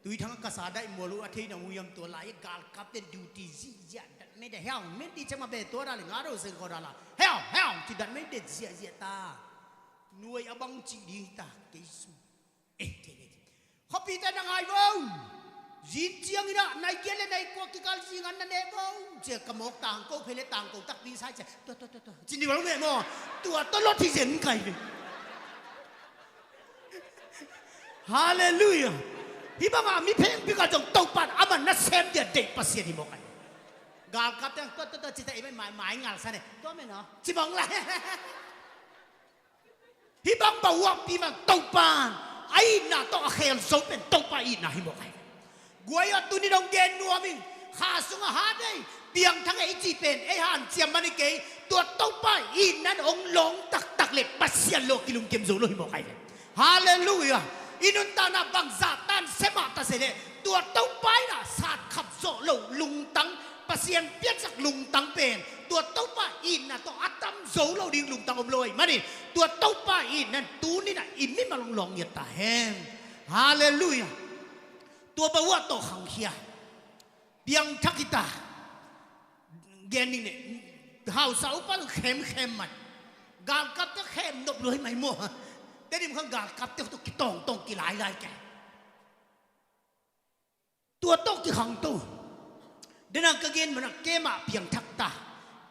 Tuithang a ka sa daih mual uh a thei na mu hiam tua lai galkapte duty ziahziah dat mei de hiau, mei di cema be tua da le nga do seng khaw da la. Hiau, hiau, ci dat mei de ziahziah ta. Nuai a bang cih ding ta kei su. Eh, thei, thei, thei. Khuapite na ngai vo. Zin ciangin ah nai giat le nai kua kikal zingan na ne vo. Cia ka mawk tangko phei le tangko takpi sai cia. Tua, tua, tua, tua. Cin di bang ne maw. Tua tua lo thi zen kai ve. Halleluiah. Hih bangah mi phengpi kal zong Topan amah nasem dia deih Pasian hi mawk ai. Galkapte tua, tua, tua, cita i mai, mai, mai ngal sa ne. Tua men aw. Ci bang lai. Hih bang bawakpi man Topan a itna tawh a khel zo pen Topa itna hi mawk ai. Guai aw tuni dong gen nuam ing. Kha sungah hat ei, piangthak ei i cih pen ei hanciam man hi kei. Tua Topa itna in hong lawng taktak le Pasian lo kilungkim zo lo hi mawk ai. Halleluiah. I nuntakna bangzah tan semah ta se leh tua Topa in ah satkhap zawh loh lungtang, Pasian piaksak lungtang pen tua Topa itna tawh a tam zo lo ding lungtang om lo ahih manin tua Topa itna in tuni in ah i mimal hong lawng ngiat ta hen. Halleluiah. Tua bawah tawh khangkhia. Piangthak hi ta. Gen ning ne. Hausa upa khemkhem man. Galkapte khem nop lo hi mai maw. Tedim khang galkapte tawh kitawngtawng kilailai ke. Tua tawh kikhangto. Denang ka gen manah kemah piangthak ta.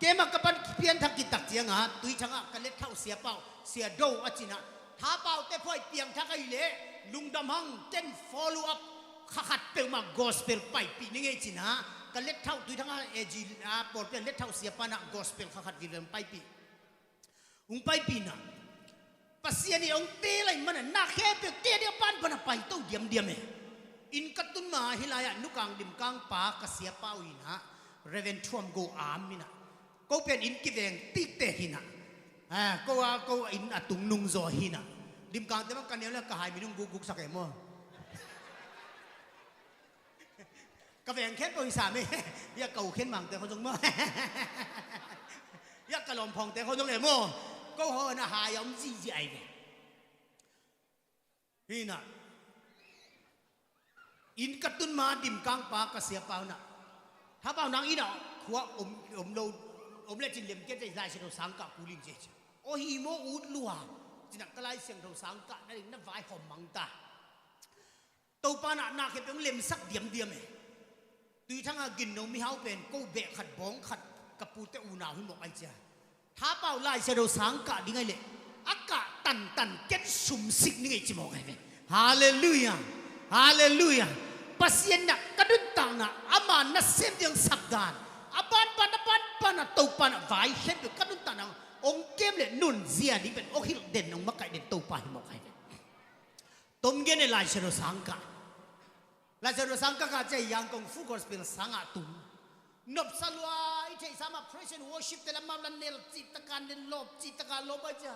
Kemah ka pan piangthak kitak ciangah Tuithang ah ka lethauh siapa uh, Sia Do a cinah, thapaute phuai piangthak ahih leh lungdam hang, ken follow up kha khat peuhmah gospel paipih ning ei cinah, ka lethauh Tuithang ah A G a pawlpi a lethauh siapa nah gospel kha khat vilvel paipih. Hong paipih nah Pasian in hong teel ahih manah na khempeuh kei a ding a pan pan a paito diamdiam e. Inn ka tun ma hih lai-ah Nukang Dimkang pa ka siapa uh inah Reverend Thuam Go Am inah ko pen inn kiveng tiktek hinah. Ah, ko a ko inn a tungnung zaw hinah. Dimkangte bang ka neu le ka hai minung gukguksak e maw? Ka veng khen ko hi sam e. Ya ka u khen mangte kho zong maw? Ya ka lawmphawngte kho zong e maw? Ko ho na hai a om zihziah ai ve. Hinah. Inn ka tun ma Dimkang pa ka siapa unah, thapau nang innah khua om, om lo, om le cin lem kei te Lai Siangtho sang kah kul in ci. Aw hi maw ut lua. Cinah ka Lai Siangtho sang kah na ding na vai hawm mang ta. Topa nah na khempeuh hong lemsak diamdiam e. Tuithang a ginno mihau pen ko beh khat bawng khat ka pute unau hi mawk ai cia. Thapau Lai Siangtho sang kah ding ai leh a kah tantan ken sumsik ning ei ci mawk ai ve. Halleluiah. Halleluiah. Pasian nah ka nuntakna ama nasem ding sak dan a banban a banban a Topa nah vai khempeuh ka nuntakna Ong kem le nunzia ding pen ong hilh den, ong makaih den Topa hi mawk ai ve. Tom gen e, Lai Siangtho sang kah. Lai Siangtho sang kah kah ciang Yangon Full Gospel sang ah tung. Nopsa lua, i theihsa mah praise and worship te lam mah la nel cih taka nel, lawp cih taka lawp ai cia.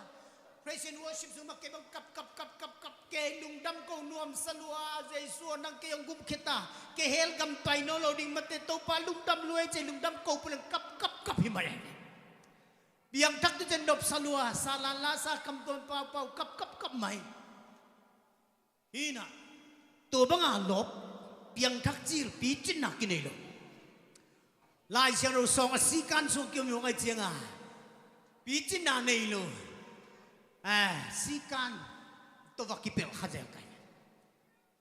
Praise and worship sung mah kei bang kap kap kap kap kap, kei lungdam ko, nuamsa lua, Jesu aw nang kei hong gupkhia ta, kei hell gam pai nawn lo ding mate, Topa lungdam lua e ci, lungdam ko puleng kap kap kap hi mai. Piangthak tu ciang nopsa lua, sa lan la sa, kam tuan paupau, kap kap kap mai. Hi na, tua banga lawp, piangthak cil, picinna kinei lo. Lai Siangtho sawng a sikan sung kiom hi hong ai cianga, picinna nei lo. A sikan tawh va kipelh kha zel kai.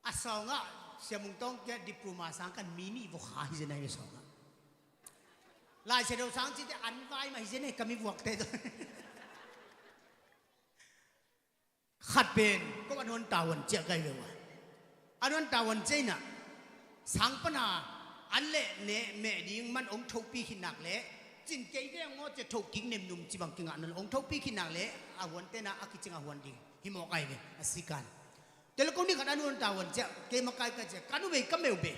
A sawngah Sia Mung Tawng kia diploma sang kan mi nih vok kha hi zen ai ve sawngah. Lai Siangtho sang cite an vai mah hi zen ai ka mi vuakte tawh. Khat pen ko a nuan tavuan ciah kai ve ua. A nuan tavuan ciah inah sang pana an le neh meh ding man ong thohpi khit nak leh cin kei veng maw cia thoh kik nemnum ci bang kingah na lo ong thohpi khit nak leh a huan tena a kicing a huan ding hi mawk ai ve a sikan. Tua le ko ni khat a nuan tavuan ciah kei makai kai ciah ka nu bei ka meu bei.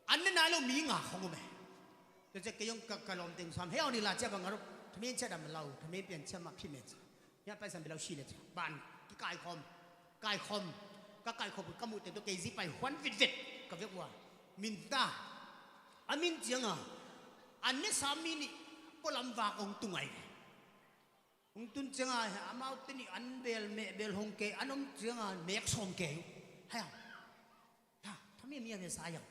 An ne nai lo mi nga khong um e. Tua ciah kei zong ka, ka lawm teng sam hei aw ni la ciah bang a rop thamen ciah dam lau thamen pian ciah mah phim e ciah. Hiah paisan bia lau shi le ciah ban ki kai khom kai khom ka kai khom ka muh teng tua kei zi pai huan vitvet ka vek ua. Min ta a min cianga an ne sam mi nih pualam vak ong tung ai ve. Hong tun cianga amau teni an bel meh bel hong kei an om cianga nek sawm kei uh. Haya. Tha tha mi mi a ve sa yang.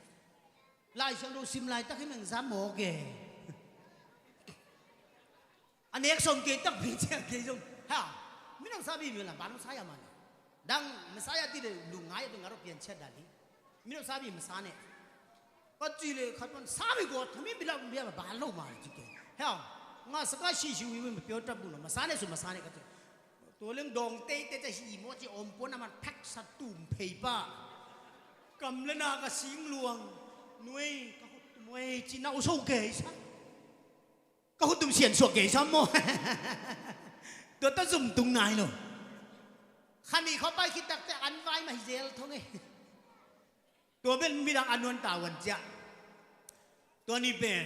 Lai Siangtho sim laitak hi meng za mawk e. A nek sawm kei takpi ciang kei zong ha. Minam sabi mi la ban Messiah man. Dang Messiah ti de lungngai a ding a ro pian ciat dali. Minam sabi Messiah ne. Ka ci le khat man sabi ko thami bila bia ba lo ma ci kei. Ha. Nga saka shi shi wi wi ma pio ta bu no Messiah ne su Messiah ne ka ci. Tua leng dawng teite ca hi maw ci om puan a man phak sa tum phei pa. Kam le na ka sing luang nuai ka khut tum ei ci na u so kei sa. Ka hutum sian suak kei sam maw? Tua ta zum tung nai lo. Khami kho pai khit takte an vai mah hi zel thong e. Tua ben midang a nuan tavuan ciah. Tua ni pen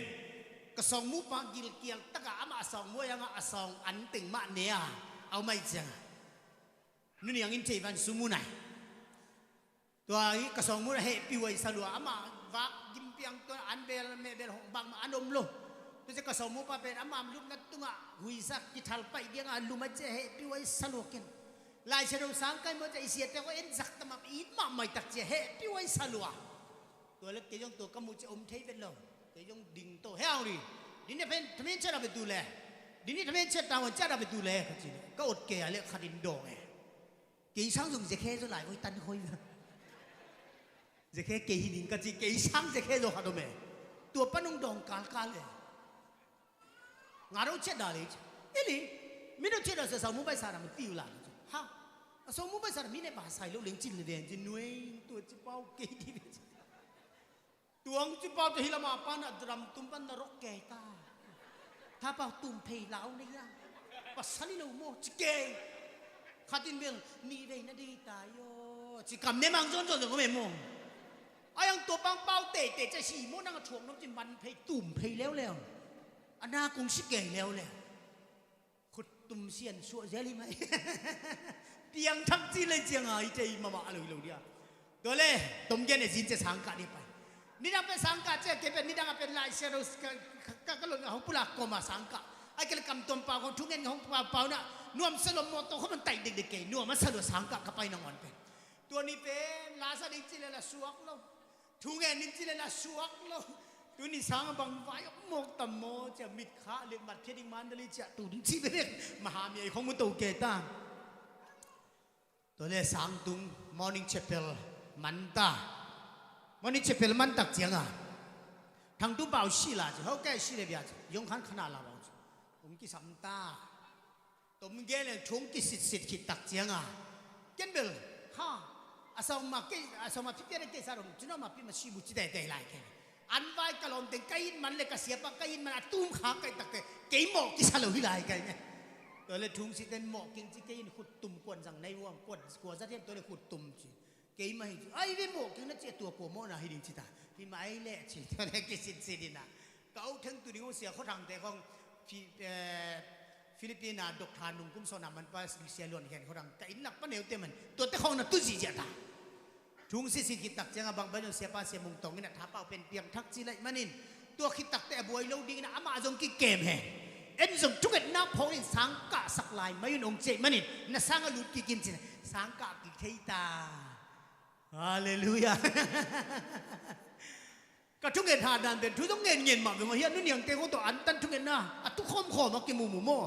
ka sawngmupa gilkial taka amah a sawngmuai angah a sawng an teng mah ne a au mai cianga. Nuni angin cei van sumu nai. Tua hi ka sawngmuh a hehpih huai salua amah vak gimpiang tua an bel meh bel hong bang mah an om lo. Tua cia ka sawngmuhpa pen amah lupna tungah huisak kithal paih dianga lum a cia hehpih huai salua ken. Lai Siangtho sang kai maw cia i siate ko en zak tamam it mahmai tak cia hehpih huai salua. Tua le kei zong tua ka muh cia om thei vet lo. Kei zong ding to he ang ri. Dini thamen cia rap e tu le. Dini thamen cia tavuan cia rap e tu le ka ci le ka ot kei a le khatin dawng e. Kei sang zong zekhe zaw lai voi tan khoi. Zekhe kei hi ning ka ci kei sang zekhe zaw khat om e. Tua pan hong dawng kalkal e. Nga ro ciat da le ci. Eli mi ro ciat da sa sau mobile sa ram ti u la ci. Ha. A sau mobile sa ram mi ne ba sai lo leng cin le den ci nuai tua ci pau kei di le ci. Tuang ci pau te hi lama pana dram tum pan na rok kei ta. Tha pau tum phei lau nei a. Pasal i lo maw ci kei. Khatin bel ni vei na dei ta yo. Ci kam ne mang zon zon zon ko me maw. Ai ang tua pang pau te te ca si maw nang a thuak nom ci man phei tum phei leo leo. A na kung si kei leo leo. Khuttum sian suah zel hi mai. Piangthak ci lei cianga i tei mama a lo hi lo dia. Tua le tomgen e zin cia sangkah ni pai. Nidang pen sangkah cia kei pen nidang a pen lai sia lo ka ka lo hong pulak koma sangkah. Ai kei le kam tuam pau kong thungen hong pau pau na nuam sa lo mawtaw kho man taih dekdek kei nuam a sa lo sangkah ka pai nangawn pen. Tua ni pen la sa ding ci le la suak lo. Thu ngen ding ci le la suak lo. Tuni sang a bang vai awk mawk tam maw cia mit khah le mat khia ding mandali cia tu ding ci bek mahami ai khong mu to ke ta. Tua le sang tung morning chapel man ta. Morning chapel man tak cianga thang tu bau si la ci ho ke si le bia ci yong khan khana la bau ci. Ung ki sam ta. Tom gen leng thung kisitsit khit tak cianga ken bel ha a sawng ma kei a sawng ma phipian kei sa rong cina ma pi ma si bu ci dai dai lai kei. An vai ka lawmteng ka it man le ka siapa ka it man a tum khak ka hih takte kei mawh kisa lo hi lai ka hi nge. Tua le thungsit ten mawh keng ci kei in khut tum kuan zang nai uam kuan kua zat hiam tua le khut tum ci. Kei mah hi ci ai ve mawh keng na ci a tua kua mawhna hi ding ci ta. Hi mai le ci tua le kisinsin in a. Ka o theng tu ding o sia khuathangte khong Fi- eh, Philippine a doctor nung kum sawna man pa sia luan khen khuathang ka inn lak pa neute man tuate khong na tu zihziah ta. Thungsit sin khit tak cianga bang baino siapa sia mung tawng in a thapau pen piang thak ci laih manin tua khit takte a buai lo dingin a amah zong kikem he. En zong thungetna phawk in sangkah sak lai mai un ong ciaih manin na sang a lut kik in cin sangkah kik thei ta. Halleluiah. Ka thunget hahdan pen thu zong ngen ngen mah veng aw hi a nu niangte ko tawh antan thungetna a tu khawmkhawm a kimumu maw.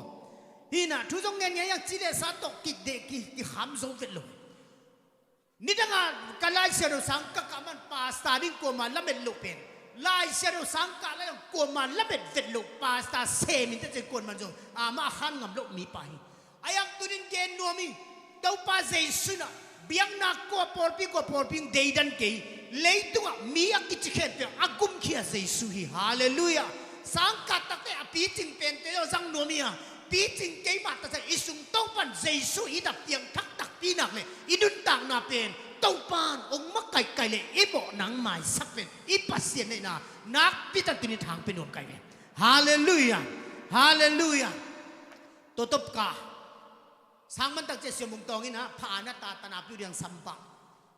Hinah thu zong ngen ngen hiang ci le sa tawh kikdeh kikham zo vet lo. Nidanga ka laisia do sang ka kah man pasta ding kuama lamet loh pen laisia do sang kah lai kuama lamet vet loh pasta semin tecen kuan man zong ama a khan ngam loh mipa hi. A yang tunin gen nuam hi. Topa Jesu na biakna kua pawlpi kua pawlpi deidan kei leitungah mi a kici khempeuh a gumkhia Jesu hi. Halleluiah. Sangkah takte a picing pente zong zang nuam hi a picing keimah takte i sung Topan Jesu i dap tiang thak takpi nak le i nuntakna pen Topan ong makaihkaih le i mawh nang maisak pen i Pasian neihna nakpi tan tunin thang pe nuam kai ve. Halleluiah. Halleluiah. Totop ka sang man tak cia siamung tawng in a pha ana ta tana piu diang sampah.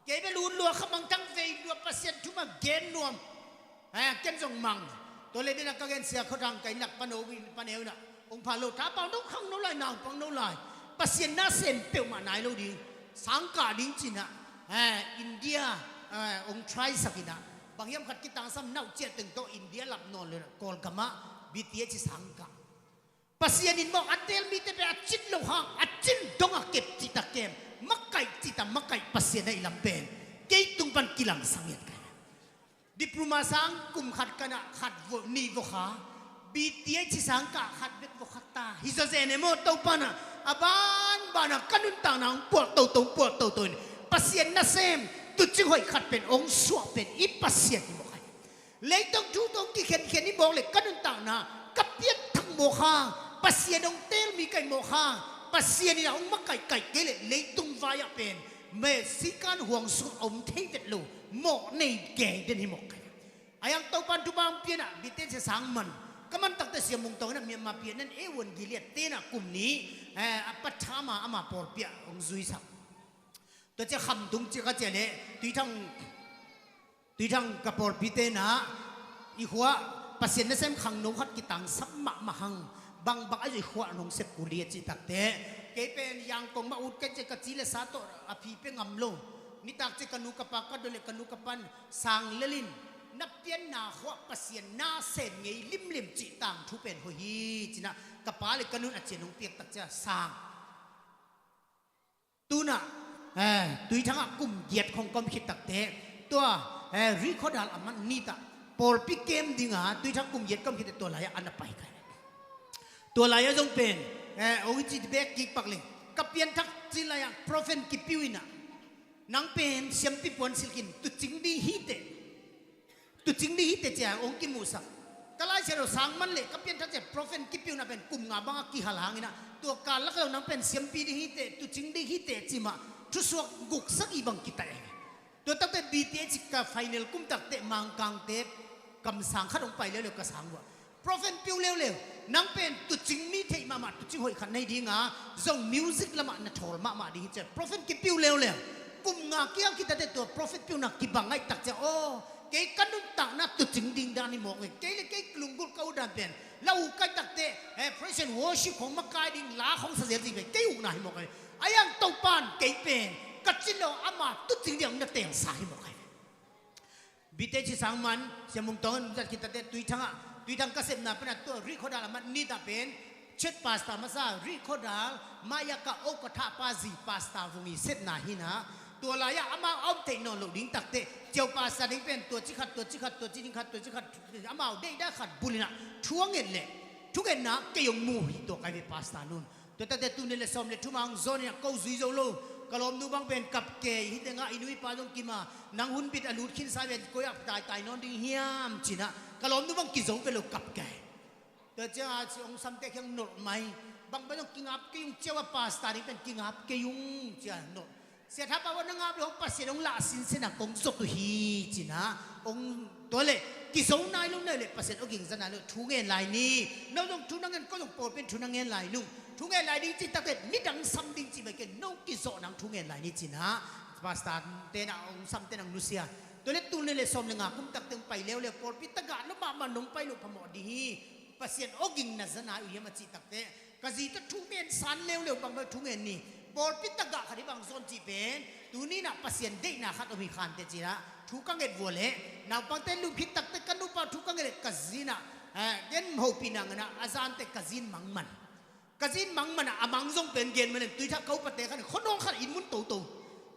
Kei bel un lua kha mang tang vei lua Pasian thuma gen nuam. Ken zong mang. Tua le bina ka gen sia khuathang kai nak pano in paneu na ong pha lo tha pau no khang no lai nau pang no lai. Pasian na sem peuhmah nai lo ding. Sangkah ding cina India ong try sakina bang hiam khat kitangsam nauh ciah teng tawh India lap nawn le na Kawlgam ah B T H sangkah. Pasian in mawk a tel mite pe a cin lo hang a cin dong a kep cita kem makaih cita makaih Pasian a i lam pen kei tung pan kilang sangiat kai. Diploma sang kum khat kana khat vo ni vo kha B T H sang ka khat bek vo khat ta hi zaw zen e maw Topa na a ban bana ka nuntakna hong puak toto hong puak toto in Pasian nasem tucing hoih khat pen hong suah pen i Pasian hi maw kai. Leitung thu tawh kikhenkhen i mawk le ka nuntakna ka pianthak mawk hang Pasian hong tel mi kai mawk hang Pasian in a hong makaihkaih kei le leitung vai-ah pen Mexican huang sung a om thei vet lo mawh nei gei den hi mawk kai. A yang Topan thupang pianah bite sia sang man ka man takte sia mungtawng inah Myanmar pian nan e uan Gilead tenah kum ni a pathama ama pawlpiah hong zuisak. Tua cia khamtung cia ka cia le tuithang Tuithang ka pawlpi tena i khua Pasian nasem khangno khat kitangsap mahmah hang bangbang a i khua nong sep kuli a cih takte kei pen yangkong mah ut ka ci ka ci le sa tawh a phi pe ngam lo. Nitak ci ka nu ka pa ka do le ka nu ka pan sang lelin na pianna khua Pasian nasem ngei limlim cih tangthu pen hoih hi cinah ka pa le ka nun a cia nong piak tak cia sang. Tunah Tuithangah kum giat khong ka om khit takte tua Rikhodal a man nitah pawlpi kem dinga Tuithang kum giat ka om khit tua lai-ah an a pai kai. Tua lai-ah zong pen ong hi ci bek kik pak leng ka pianthak ci lai-ah profen kipiu inah nang pen siampi puan silkin tucing ding hiteh. Tucing ding hiteh cia ong kimuhsak. Ka laisia lo sang man le ka pianthak cia profen kipiuna pen kum nga banga kihal hanginah tua kal lak lo nang pen siampi ding hiteh tucing ding hiteh cimah thusuak guk sagih bang kitaih ahi. Tua takte B T H ka final kum takte Mangkangte kamsang khat ong pai leuleu ka sang uh ah. Profen piu leuleu nang pen tucing mi theih mahmah tucing hoih khat nei dinga zong music lamah na thawl mahmah ding hi cia profen kipiu leuleu. Kum nga kiang kitate tua profen piuna kibang ngaih tak cia aw kei ka nuntakna tucing ding dan hi mawk ve kei le kei lunggulh ka uh dan pen la uh kai takte praise and worship khong makai ding la khong sa zel ding ve kei ukna hi mawk ve. A yang Topan kei pen ka cin lo ama tucing ding na tengsa hi mawk ve. Bite ci sang man siamung tawng zat kitate Tuithangah Tuithang ka sepna pena tua Rikhodal a man nitah pen chet pasta masa Rikhodal maya ka o ka thah pa zi pasta vungi sepna hina. Tua lai-ah amau a om theih nawn loh ding takte ciau pasta ding pen tua ci khat tua ci khat tua ci ding khat tua ci khat amau deihda khat bulinah thuanget le thungetna kei ong mu hi tua kai ve pasta nun. Tua takte tuni le sawm le thuma hong zawn inah ko zui zo lo. Ka lawmnu bang pen kap kei, hih tengah i nu i pa zong kim a, nang hun bit a lut khinsa pen koi ah taitai nawn ding hiam ci-in ah, ka lawmnu bang kizo vet lo kap kei. Tua ciangah ong samte kiang nolh mai. Bang bang zong kingap kei ung, ciau a pastor ding pen kingap kei ung ci-a nolh. Sia Thapau a na ngap lo hong Pasian hong lah sinsen a kong zot uh hi ci-in ah ong, tua leh kizo nai lo na hih leh Pasian awging za nai lo, thu ngen lai ni. No zong thu na ngen, ko zong pawlpi in thu na ngen lai nung. Thu ngen lai ding cih takteh midang sam ding cih bek hi kei, no kizawh nang thu ngen lai ni ci-in ah pastor te na ong samte nang nusia. Tua leh tul nih leh sawm leh nga kum takteh ong pai leuleu, pawlpi tagah lo mahmah nong pai loh phamawh ding hi. Pasian awging na za nai uh hiam a cih takteh, ka zi tawh thu ngen san leuleu, bang bang thu ngen ni. Pawlpi tagah khat hi bang zawn cih pen tuni-in ah Pasian deihna khat om hi khanteh ci-in ah thu ka nget vua leh, naupangte lut khit takteh ka nupa thu ka nget leh ka zi-in ah, eh, ken hopihna ngen ah, a zan teh ka zi in mang man. Ka zi in mang man ah, a mang zong pen gen man in, Tuithak ka upate khat in khuanawl khat inn mun toto.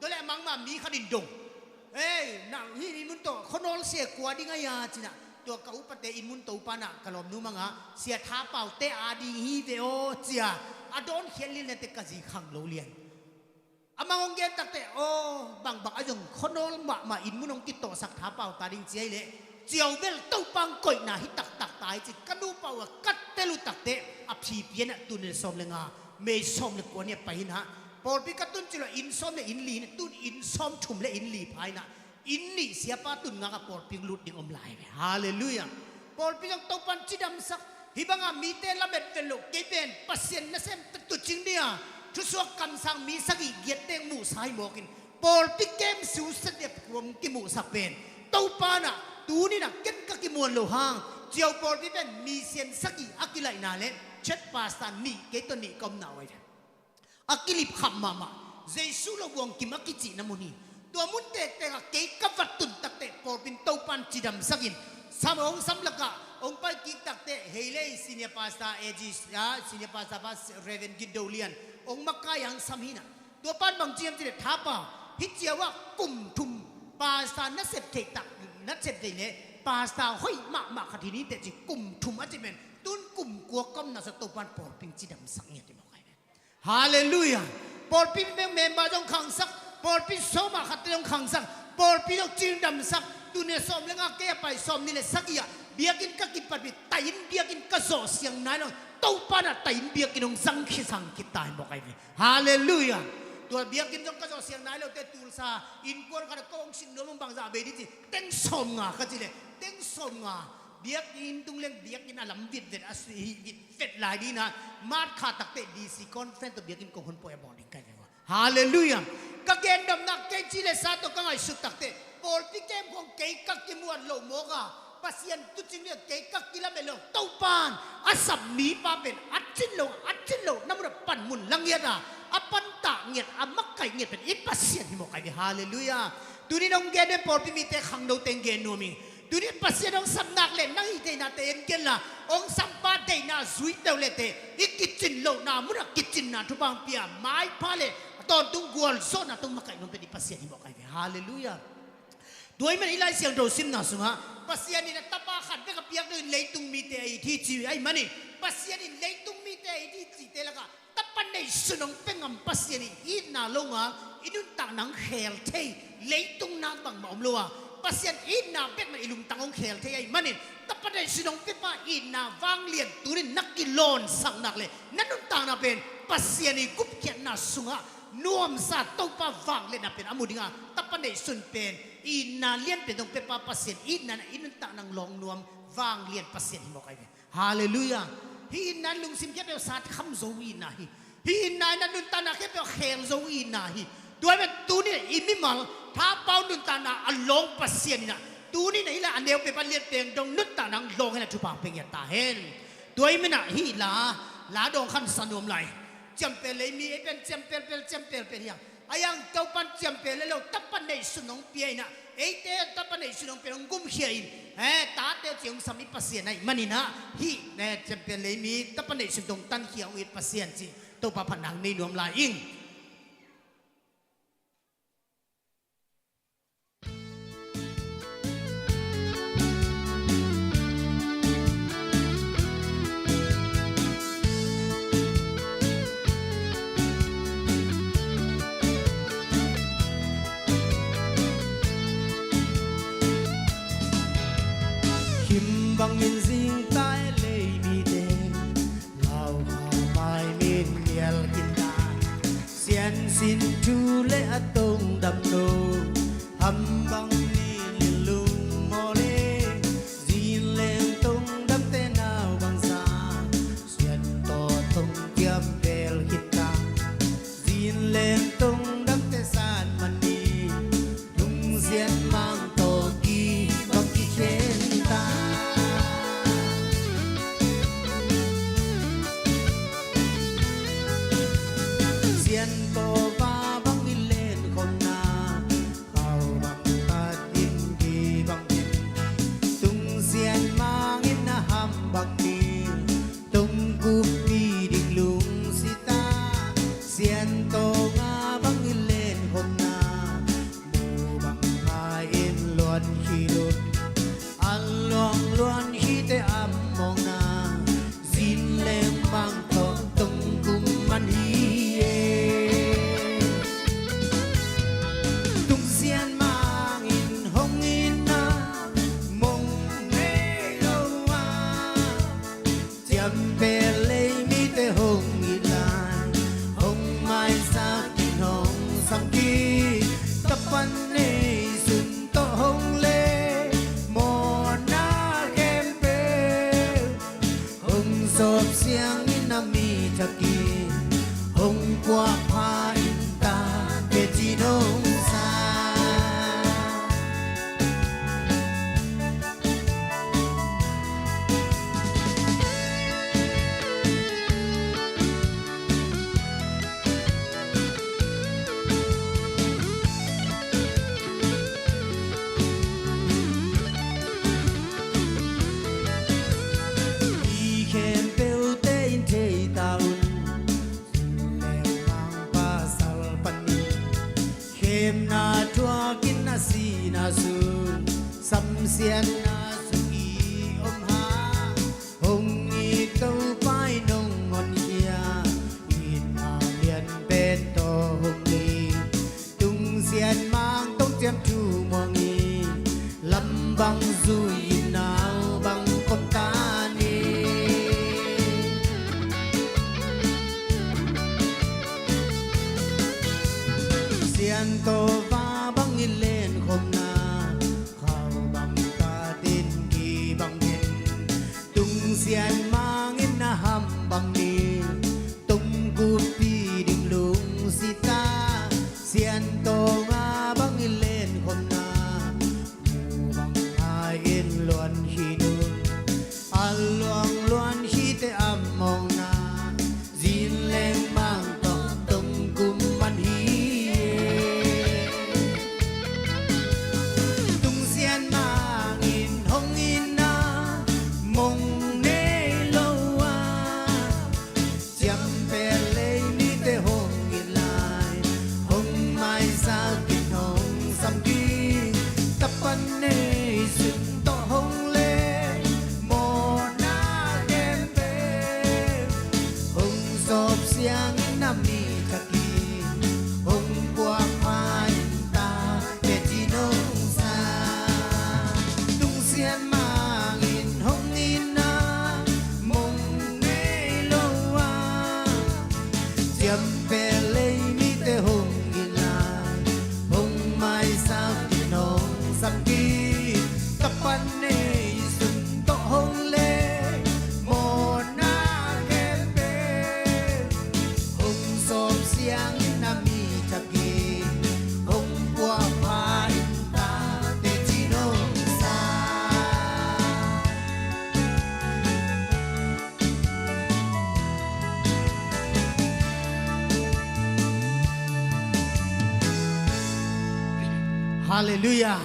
Tua leh a mang ma mi khat in dong. Ei, na hih inn mun to, khuanawl sia kua ding a hia ci-in ah, tua ka upate inn mun to pan ah ka lawmnu mang ah, Sia Thapau te a ding hi ve aw ci-a, a dawn khial lian lian teh ka zi khang lo lian. A mang ong gen takteh, aw, bang bang a zong khuanawl mahmah inn mun ong kitawhsak Thapau ta ding ci-a hih leh, ciau bel Topa ong koihna hi taktak ta hi ci-in ka nupa uh a ka tel uh takteh, a phi pian ah tul nih leh sawm leh nga, May sawm leh kua ni a pai hi-in ah, pawlpi ka tun cil lo inn sawm leh inn li, tun inn sawmthum leh inn li pha hi-in ah, inn nih siapa tun ngak a pawlpi lut ding om lai ve. Halleluiah. Pawlpi zong Topa in cidamsak. Hih bang a mite lamet vet loh, kei pen Pasian nasem tucing ding a thusuak kamsang mi sagih giat teng muhsa hi mawk in, pawlpi kem siusia dep kum kimuhsak pen Topa in ah tuni-in ah ken ka kimuan loh hang, ciau pawlpi pen mi sian sagih a kilaihna leh chief pastor nih, kei tawh nih ka omna uh ahi ve. A kilip kham mahmah. Jesu lo buang kim a kicihna mun hi. Tua mun tektek ah kei ka va tun takteh pawlpi in Topa in cidamsak in, sam, ong sam lakah ong pai kik takteh, hei lei senior pastor A G, ah, senior pastor pa Reverend Gin Do Lian ong makai a ong sam hi-in ah, tua pa in bang ci hiam cih leh, Thapau, hih ciau ah kum thum pastor na sep theih tak, na sep theih leh pastor hoih mahmah khat hi ni teh ci, kum thum a cih pen, tun kum kua ka omna sung Topa in pawlpi in cidamsak ngiat hi mawk ahi ve. Halleluiah. Pawlpi member zong khangsak, pawlpi sawma khatte zong khangsak, pawlpi zong cidamsak. Tul nih leh sawm leh nga, kei a pai sawmnih leh sagih ah biakinn ka kipatpih, tai inn biakinn ka zawh siang nai lo, Topa in ah tai inn biakinn ong zang khit sang khit ta hi mawk ahi ve. Halleluiah. Tua biakinn zong ka zawh siang nai lo teh, Tulsa innkuan khat ah ko ong sin nuam ung, bangzah bei ding ci, teng sawmnga ka cih leh, teng sawmnga. Biakinn tung leng biakinn a lam vitvet a sui hi, vitvet lai ding in ah, March kha takteh D C conference tawh biakinn kong honpawi a bawl ding ka hi ve ua. Halleluiah. Ka gendamna, kei ci leh sa tawh ka ngaihsut takteh, pawlpi kem khawng kei ka kimuan loh mawk a, Pasian tuucing ding a kei ka kilamen loh, Topa in a sap mipa pen a cin loh, a cin loh na mun ah panmun la ngiat a, a pantah ngiat, a makaih ngiat pen i Pasian hi mawk ahi ve. Halleluiah. Tuni-in hong gen den pawlpi mite khangno teng gen nuam ing. Tuni Pasian hong sap nak leh nang hih deihnate en kei inla, hong sampa deihna zui teh uh leh teh, i kicin lohna munah kicinna thupha hong pia, maipha leh a tawntung gualzawhna tawh makaih nuam pen i Pasian hi mawk ahi ve. Halleluiah. Tua ahih manin i Lai Siangtho simna sungah Pasian in a tapa khat bek a piak dongin leitung mite a it hi ci ahih manin, Pasian in leitung mite a it hi cihte lakah tapa neihsun hong pia ngam Pasian in itna lo ngal, i nuntakna hong khel thei, leitung nak bangmah om lo a, Pasian itna bek mah i lungtang hong khel thei ahih manin, tapa neihsun hong piapa itna vanglian tunin na kilawnsak nak leh na nuntakna pen Pasian i gupkhiatna sungah nuamsa Topa vangliatna pen a mu ding a, tapa neihsun pen itna lianpen hong piapa Pasian itna in i nuntakna hong lawng nuam vanglian Pasian hi mawk ahi ve. Halleluiah. Hih itna in lungsim khempeuh sat kham zo itna hi. Hih itna in a nuntakna khempeuh khel zo itna hi. Tua ahih manin tuni-in i mimal Thapau nuntakna a lawng Pasian in ah, tuni-in ah i la a neu peuhpa lianpen dong nuntakna hong lawng hen a thupha hong pia ngiat ta hen. Tua ahih manin ah hih la, la dawng khan sa nuam lai. Ciampel lei mi, ei pen ciampelpel, ciampelpel hi a. Ahi hang Topa in ciampel lei lo, tapa neihsun hong pia in ah, eite tapa neihsun hong pia in hong gumkhia in, eh, tate uh ci hong sam i Pasian ahih manin ah, hih, eh, ciampel lei mi tapa neihsun tawh hong tankhia hong it Pasian cih Topa phatna hong nei nuam lai ing. Min zing tai lei mite, lau kha mai min mial khin ta. Sian sin thu le a tong dam lo, ham bang ni lilung maw le, zin leng tong dam te nau bang sa, sian taw tong tiam bel khin ta. Zin leng tong dam te san man ni, tung sian mang tawh kibang kikhen ta. Sian tawh va bang i len khawmna, khau bang tat in kibang in, tung sian mang in a ham bang ni, tong kupi ding lungsi ta. Sian tawh nga bang i len khawmna, mu bang nga in luan hi lut, a luang luan hi te a mawngna, zin leng mang tawh tong kum man hi e. Tung sian mang in hong in a, mong nei lo a, ciam bel lei mite hong it lai, hong maisak in hong sam kik, Tapa nei sun tawh hong le, mawhna khempeuh hong sawp siang in a mi thak in, hong puak pha in ta, te ci nong sa. I khempeuh te in thei ta un, lengmang pasal panin, khemna thuak in a sihna sung, samsiatna sung i om hang, hong it Topa in hong honkhia, itna lian pen tawh hong it, tung sian mang tong ciam thu muang in, lam bang zui in nau bang kom ta ni. Sian tawh va bang i len khawmna, khau bang tat in kibang in, tung sian mang in a ham bang ni, tong kupi ding lungsi ta. Sian tawh nga bang i len khawmna, mu bang nga in luan hi lut, a luang luan hi te a mawngna, zin leng mang tawh tong kum man hi e. Tung sian mang in hong in a, mong nei lo a, ciam bel lei mite hong it lai, hong maisak in hong sam kik, Tapa nei sun tawh hong le, mawhna khempeuh hong sawp siang in a mi thak in, hong puak pha in ta, te ci nong sa. Tung sian mang in hong in a, mong nei lo a, ciam bel lei mite hong it lai, hong maisak in hong sam kik, Tapa nei sun tawh hong le, mawhna khempeuh hong sawp siang in a mi thak in, hong puak pha in ta, te ci nong sa. Halleluiah.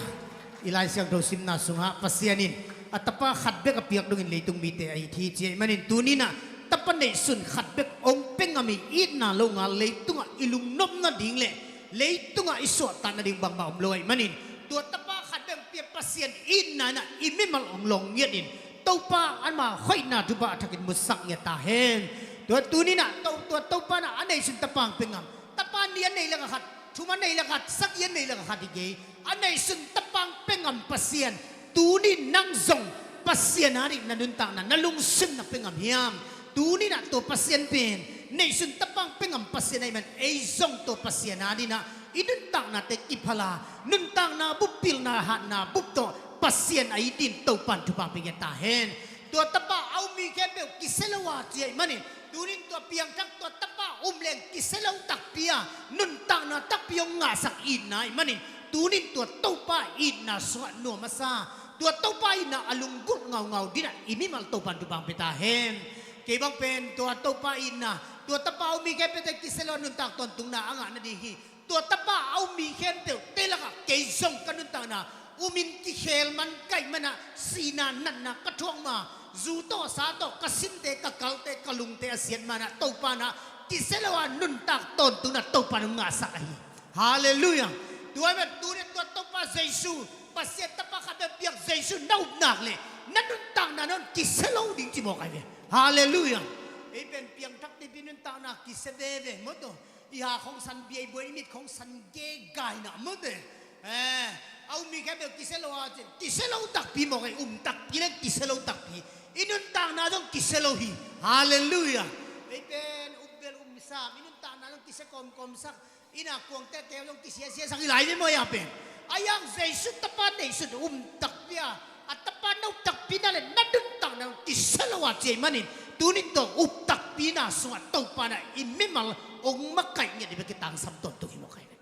I Lai Siangtho simna sungah Pasian in a Tapa khat bek a piak dongin leitung mite a it hi ci ahih manin, tuni-in ah Tapa neihsun khat bek hong pia ngam i itna lo ngal leitungah i lungnop nading le leitungah i suahtak nading bangmah om lo ahih manin, tua Tapa khat bek hong pia Pasian itna in ah i mimal hong lawng ngiat in, Topa ama hoihna thupha a thakin musak ngiat ta hen. Tua tuni-in ah To, tua Topa in ah a neihsun Tapa hong pia ngam, Tapa nih a neih lakah khat, thum a neih lakah khat, sagih a neih lakah khat hi kei. A neihsun Tapa hong pia ngam Pasian, tuni-in nang zong Pasian ading na nuntakna na lungsim na pia ngam hiam? Tuninah tua Pasian pen neihsun tapang pia ngam Pasian ahih man ei zong tua Pasian adinah i nuntaknate kiphala, nuntakna bup, pilna hatna bup tawh Pasian a it ding Topan thupha pia ngiat ta hen. Tua tapa a um mi khempeuh kisia lo a ci ahih manin tunin tua piangthak tua tapa a um leng kisia lo takpi a nuntakna takpi hong ngahsak itna ahih manin tunin tua Topa itna sungah nuam a sa, tua Topa itna a lunggulh ngaungau dinah i mimal Topan thupha pia ta hen. Kei bang pen tua Topa itna, tua tapa a um mi khempeuhte kisia lo a nuntak tawntungna a ngah nading hi. Tua tapa a um mi khempeuhte lakah kei zong ka nuntakna umin kikhel man kaih manah sihna natna ka thuak ma, zu tawh sa tawh ka sinte ka kalte ka lungte a siat manah Topa nah kisia lo a nuntak tawntungna Topa nah ngahsak ahi. Halleluiah. Tua ahih man tuni tua Topa Jesu, Pasian tapa khat bek piak Jesu na up nak leh na nuntakna na hong kisia lo ding ci mawk ahi ve. Halleluiah. Ei pen piangthak tipi nuntakna kisia veve maw tawh. I ha khong san biaibuai, i mit khong san gegaina maw tawh. Eh, a um mi khempeuh kisia lo a cin kisia lo takpi mawk ahi, um takpi leh kisia lo takpi. I nuntakna zong kisia lo hi. Halleluiah. Ei pen um bel um sam, i nuntakna zong kisia kawmkawm sak. Ina kuangte keu zong kisiasia sak i lai ve maw a pen. A yang Jesu tapa neihsun um takpi a, a tapa no takpi na le na nuntakna kisia lo a ci ahih manin tunin tua up takpi na sungah Topa nah i mimal hong makaih ngiat i bek kitangsam tawntung hi mawk ahi ve.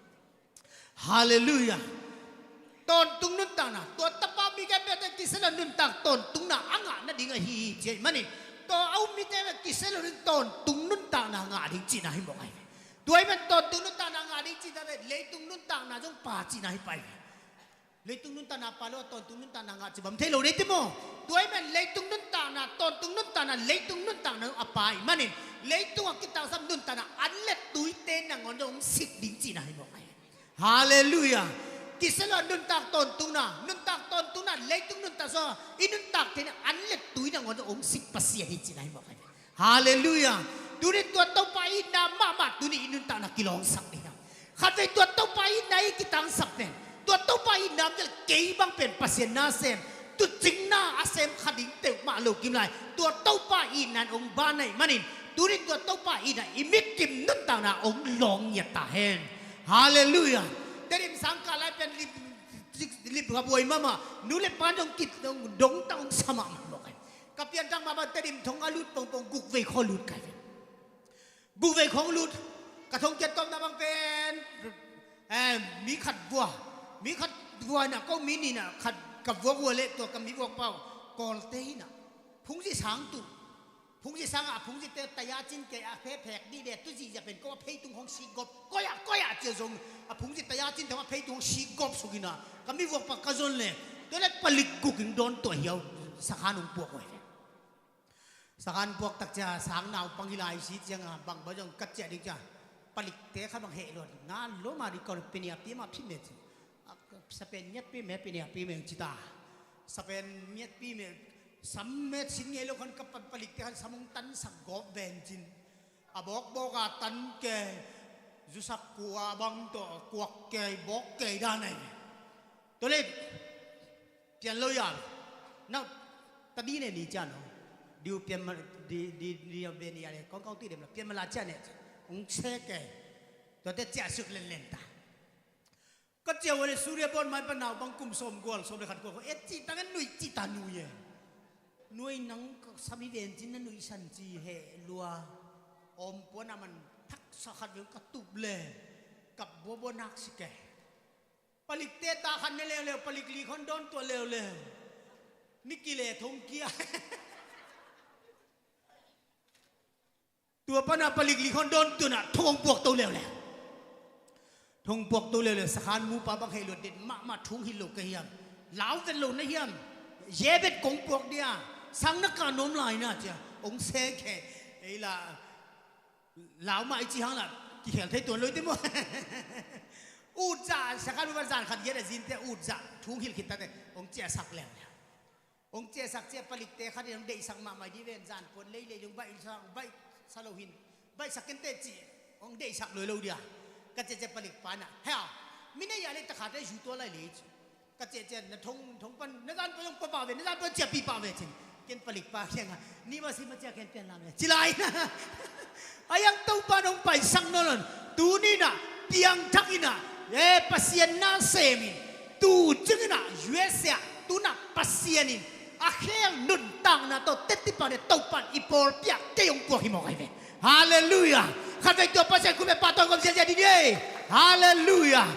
Halleluiah. Tawntung nuntakna, tua tapa mi khempeuhte kisia lo nuntak tawntungna a ngah nading ahi hi ci ahih manin tua a um mite kisia lo ding tawntung nuntakna ngah ding cihna hi mawk ahi ve. Tua ahih man tawntung nuntakna ngah ding cihna le leitung nuntakna zong pa cihna hi pah hi ve. Leitung nuntakna pa lo a tawntung nuntakna ngah ci bang thei lo nei ti maw? Tua ahih man leitung nuntakna, tawntung nuntakna, leitung nuntakna zong a pa ahih manin leitung a kitangsam nuntakna an le tuite nangawn zong hong sik ding cihna hi mawk ahi. Halleluiah. Kisia lo a nuntak tawntungna, nuntak tawntungna, leitung nuntak sungah i nuntak theihna an le tui nangawn zong hong sik Pasian hi cihna hi mawk ahi. Halleluiah. Tunin tua Topa itna mahmah tunin i nuntakna kilawngsak ding hi. Khatvei tua Topa itna i kitangsap pen, tua Topa itna bel kei bang pen Pasian na sem, tucingna a sem kha ding teuh mah lo kim lai, tua Topa itna in hong ban ahih manin tunin tua Topa itna i mitkim nuntakna hong lawng ngiat ta hen. Halleluiah. Tedim sangkah lai pen lip, lip kha buai mahmah, nu le pa in hong kidong, dongtak hong sa mahmah mawk ahi. Ka pianthak mah bang Tedim thong a lut pongpong guk vei khawng lut kai ve. Guk vei khawng lut. Ka thong kiat tawpna bang pen, eh, mi khat vua, mi khat vua inah ko mi nih inah khat ka vuak vua leh tua ka mi vuak pau Kawlte inah phungzi sang tuh. Phungzi sangah a phungzite taya cin kei a phe phek dih deh, tuzih zia pen ko a pheitung hong sik gawp, koiah koiah cia zong a phungzi taya cin thong a pheitung hong sik gawp suk inah ka mi vuak pa ka zon leh tua leh palik guk in dawn tuah hiau sakhan hong puak uh ahi ve. Sakhan puak tak cia sang naupang hi lai si cianga bang ba zong ka ciah ding cia palikte kha bang heh luat na lo ma ding kau le penia pia ma phim e ci. Sapen miat pia me penia pia me ci ta. Sapen miat pia me sam met sin ngei lo khan ka pa- palikte khan sam hong tansak gawp ven cin. A bawkbawk a tan ke zusak kua bang tawh kuak kei bawk kei dan ahi. Tua leh pian lo ya. Na ta di ne ni cian ho. Diu pian ma di di di a ve ni ya le kong kong ti dem la pian ma la cian ne. Ong se ke. Tua te cia suk len len ta. Ka cia wa le Suria bon mai pa nau bang kum som gual som le khat gual ko et ci ta ngan nui ci ta nui e. Nui nang ka sami ven cin na nui san ci he lua. Om puan a man thak sa khat ve ka tup le. Kap bua bua nak si ke. Palikte ta khan ne leuleu, palik li khon dawn tuah leuleu. Ni kile thong kia. Tua pana palik li khon dawn tuah na thong puak to leuleu. Thong puak to leuleu, sakhan mupa bang hei luat det mahmah thung hil lo ka hiam. Lau vet lo na hiam. Ye bet kong puak dia. Sang na ka nom lai na cia. Ong se ke. Ei la. Lau mah i ci hang la kikhel thei tuan lo i ti maw? Ut zah sakhan upa zan khat giat a zinte ut zah thung hilh khit tate hong ciahsak leng leng. Hong ciahsak cia palikte khat in hong deihsak mahmah i di ven zan puan leilei dong baih sa baih sa lo hin baihsak kente ci hong deihsak lo lo dia. Ka cia cia palik pana hea mi na ia le takhate zu tua lai le ci. Ka ciahciah na thong, thong pan, na zan pan hong pua pah ve, na zan pan ciahpih pah ve cin. Ken palik pa kiangah, ni mah si mah ciah ken pian lam ve, ci lai na. A iang Topa nong paisak nawn lo. Tuni inah, piangthak inah, eh, Pasian na semin. Tu cing inah, U S A, tunah Pasian in a khel nuntakna tawh tetipa le Topa in i pawlpi ah kei hong puak hi mawk ahi ve. Halleluiah. Khatvei tua Pasian khut beng pahtawi gawm ziahziah dih ni ei. Halleluiah.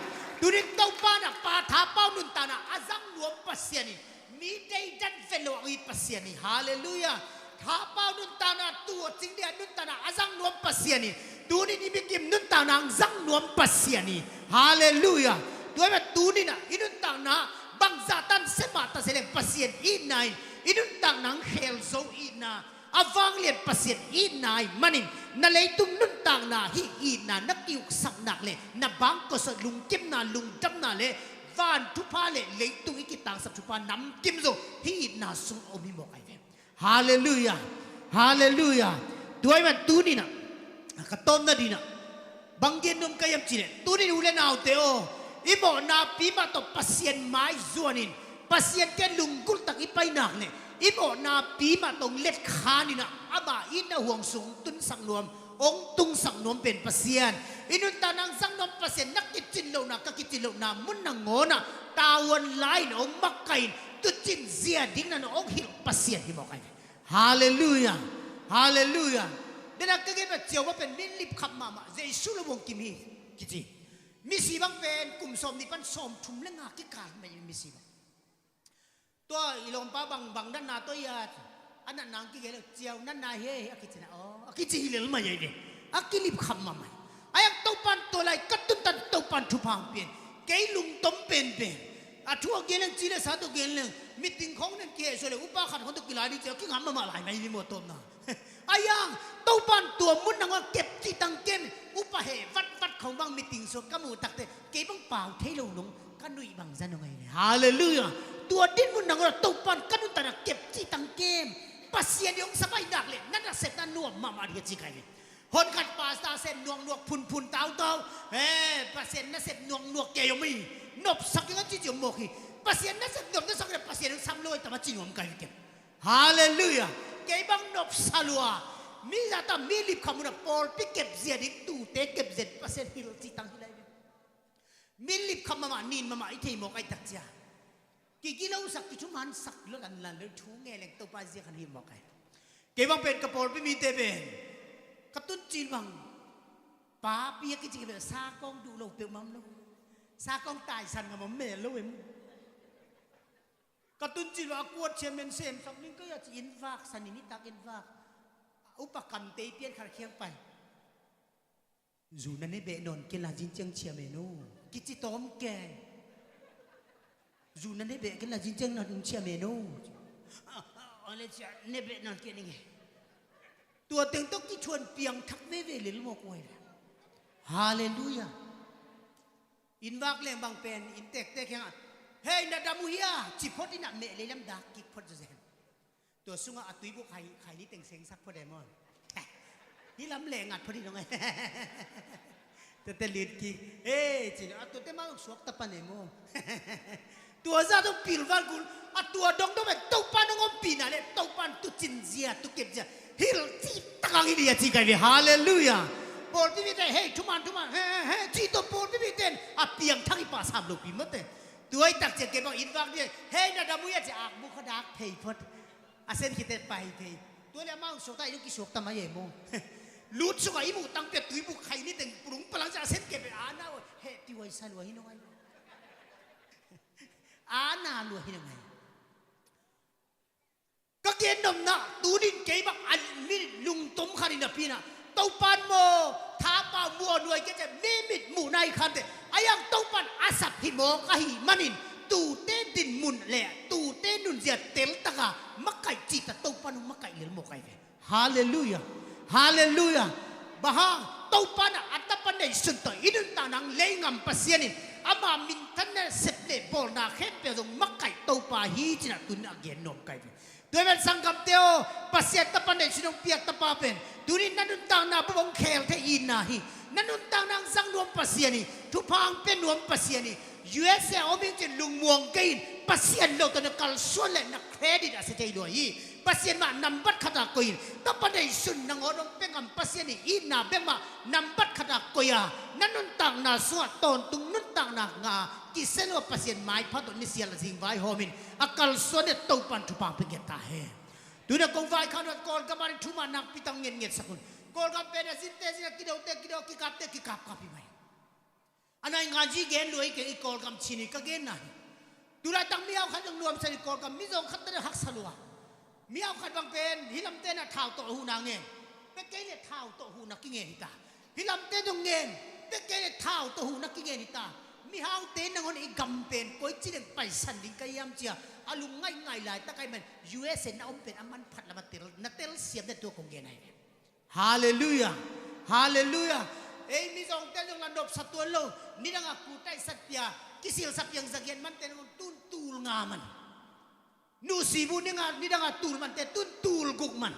Tunin Topa inah pa thapau nuntakna a zang nuam Pasian in, mi deidan vet lo a it Pasian hi. Halleluiah. Thapau nuntakna, tua cing dia nuntakna a zang nuam Pasian in, tunin i mikim nuntakna ang zang nuam Pasian hi. Halleluiah. Tua hi mah tunin ah i nuntakna bangzah tan sem mah ta se leng Pasian itna in i nuntakna ang khel zo itna, a vanglian Pasian itna ahih manin na leitung nuntakna hih itna na kiuksak nak leh na bangkua sawt lungkimna, lungdamna le van thupha le leitung i kitangsap thupha namkim zo hih itna sung om hi mawk ahi ve. Halleluiah. Halleluiah. Tua ahih man tuninah ka tawpna dinah bang gen nuam ka hiam cihleh, tunin u le naute aw, i mawhnapi mah tawh Pasian maizuanin, Pasian kiang lunggulhtak i pai nak leh i mawhnapi mah tawh hong letkhaninah ama itna huang sung hong tunsak nuam, hong tungsak nuam pen Pasian. I nuntakna hong zang nuam Pasian, na kicin lohna, ka kicin lohna mun nangawnah tavuan lai-in hong makaih in, tucin zia ding nan hong hilh Pasian hi mawk ahi ve. Halleluiah. Halleluiah. Dena ka gen mah ciau mah pen min lipkhap mahmah, Jesu lo buang kim hi kici. Misi bang pen kum sawmnih pan sawmthum le nga kikal mah misi bang. Tua i lawmpa bang, bang natna tawh ia, a natna ang kigen lo, ciau natna hi ei a kici na aw a kici hi lel mah ia hi ve. A kilipkhap mahmah. A iang Topan tua lai ka tuntan Topan thupha ang pian. Kei lungtom penpen. A thu a gen leng ci le sa tawh gen leng, meeting khawng nen kihehsuah le upa khat khawng tawh kilai ding ci a kingam mahmah lai mai ni maw tawpna. A iang Topan tua mun nangawn kep cih tang kem, upa heh vatvat khawng bang meeting suak ka muh takte kei bang pau thei lo nung ka nuih bangzah nung ahi le. Halleluiah. Tua din mun nangawn Topan ka nuntakna kep cih tang kem. Pasian i hong sap ahih nak le na nasepna nuam mahmah ding a ci kai ve. Hon khat pastor sem nuaknuak, phunphun tautau. Eh, Pasian nasep nuaknuak kei om hi. Nopsak ing a cici om mawk hi. Pasian nasep nuam nasak le Pasian hong sam lo ahi tam a ci nuam kai ve kem. Halleluiah. Kei bang nopsa lua. Mi zahta mi lipkhap munah pawlpi kepzia ding, tute kepzia ding Pasian hilh cih tang hi lai ve. Mi lipkhap mahmah, nin mahmah i thei mawk ahi tak cia. Kigilosak, kithumansak lo, lanlan lo, thu nge leng Topa zia khan hi mawk ahi. Kei bang pen ka pawlpi mite pen ka tuncil bang papi a kici kei pen sakawng duh lo peuhmah om lo. Sakawng taisan ngam om mel lo em. Ka tuncil bang a kuat ciamen semsak ning kei a ci in vak, sanin i tak in vak. Upa kamtei pian khat khiang pai. Zu na ne beh nawn kei la zin ciang ciamen o. Kici tawm kei. Zu na ne beh kei la zin ciang na hung ciamen o. Ole cia ne beh nawn kei ning e. Tua teng tawh kithuan piangthak veve lel mawk uai la. Halleluiah. Inn vak leng bang pen inn tektek hiangah, "Hei, na dam uh hia?" ci phot inah meh leilam dak kik phot zawzen. Tua sungah a tuibuk khai, khai ni teng sengsak phot e maw. Hih lam leh ngat phot hi dong e. Tuate lit kik, "Hei," ci-in a tuate mah suak tapan e maw. Tua zah dong pilvan kul, a tua dongdong pen Topa nong ompihna le Topa in tucin zia, tukep zia hilh cihtak ang hi dih a ci kai ve. Halleluiah. Pawlpi mite hei thuman thuman he he he cih tawh pawlpi mite in a piangthak i pah sam lopi mate. Tua i tak ciang kei bang inn vak dih hei na dam uh hia ci akbuk kha dak phei phot. A sen khite pai thei. Tua le amau suakta i dong kisuakta mai e maw. Lut sungah i muh tangpi a tuibuk khai ni teng pulung palang ciah a sen kei pen a na uh heh piuai sa lua hi nong ai. A na lua hi nong ai. Ka gen nopna tunin kei bang a minit lungtom khat in a pinah Topan maw, thapau muanuai kei ciah mi mit muhna i khante a iang Topan a sap hi mawk ahih manin tute dinmun le tute nunzia teltaka makaih cihta Topan hong makaih lel mawk ahi ve. Halleluiah. Halleluiah. Bang hang Topan a tapa neihsun tawh i nuntakna hong lei ngam Pasian in ama minthanna sep le bawlna khempeuh zong makaih Topa hi cinah tunin a gen nuam kai ve. Tua hi ven sanggamte aw, Pasian tapa neihsun hong piak tapa pen tunin na nuntakna bawh hong khel thei itna hi. Na nuntakna hong zang nuam Pasian hi. Thupha hong pia nuam Pasian hi. U S A om ing ci-in lungmuang kei in, Pasian lo tawh na kalsuan leh na credit a sia thei lua hi. Pasian mah nambat khat a koih in, tapa neihsun nangawn hong pia ngam Pasian ii itna bek mah nambat khat a koih a, na nuntakna sungah tawntung nuntakna nga kisia lo a Pasian maipha tawh nisial a zing vaihawm in a kalsuan leh Topa'n thupha hong pia ngiat ta hen. Tuna kong vaikhak nuam Kawlgam ah thu mah nakpi tak ngetngetsak un. Kawlgam pen a zinte zin a, kidote kido, kikapte kikapkap hi mai. A nai nga zi gen lua hi keng, i Kawlgam Chin hi ka genna hi. Tulaitak mihau khat zong nuamsa hi, Kawlgam mizawng khat tawh haksa lua. Mihau khat bang pen hih lamte na thau tawh huhna ngen, pia kei leh thau tawh huhna kingen hi ta. Hih lamte zong ngen, pia kei leh thau tawh huhna kingen hi ta. Mihaute nangawn i gam pen koici leng paisan ding ka hiam ci-a a lung ngaihngaih laitak ahih man U S A na om pen a manphat lam a tel, na telsiam na tua kong gen ahi ve. Halleluiah. Halleluiah. Ei mizawngte zong la nopsa tuan lo. Nidang a kut a i satpia, kisilsa piang zagiat mante nangawn tun tul nga man. Nusibu nidang a tul mante tun tul guk man.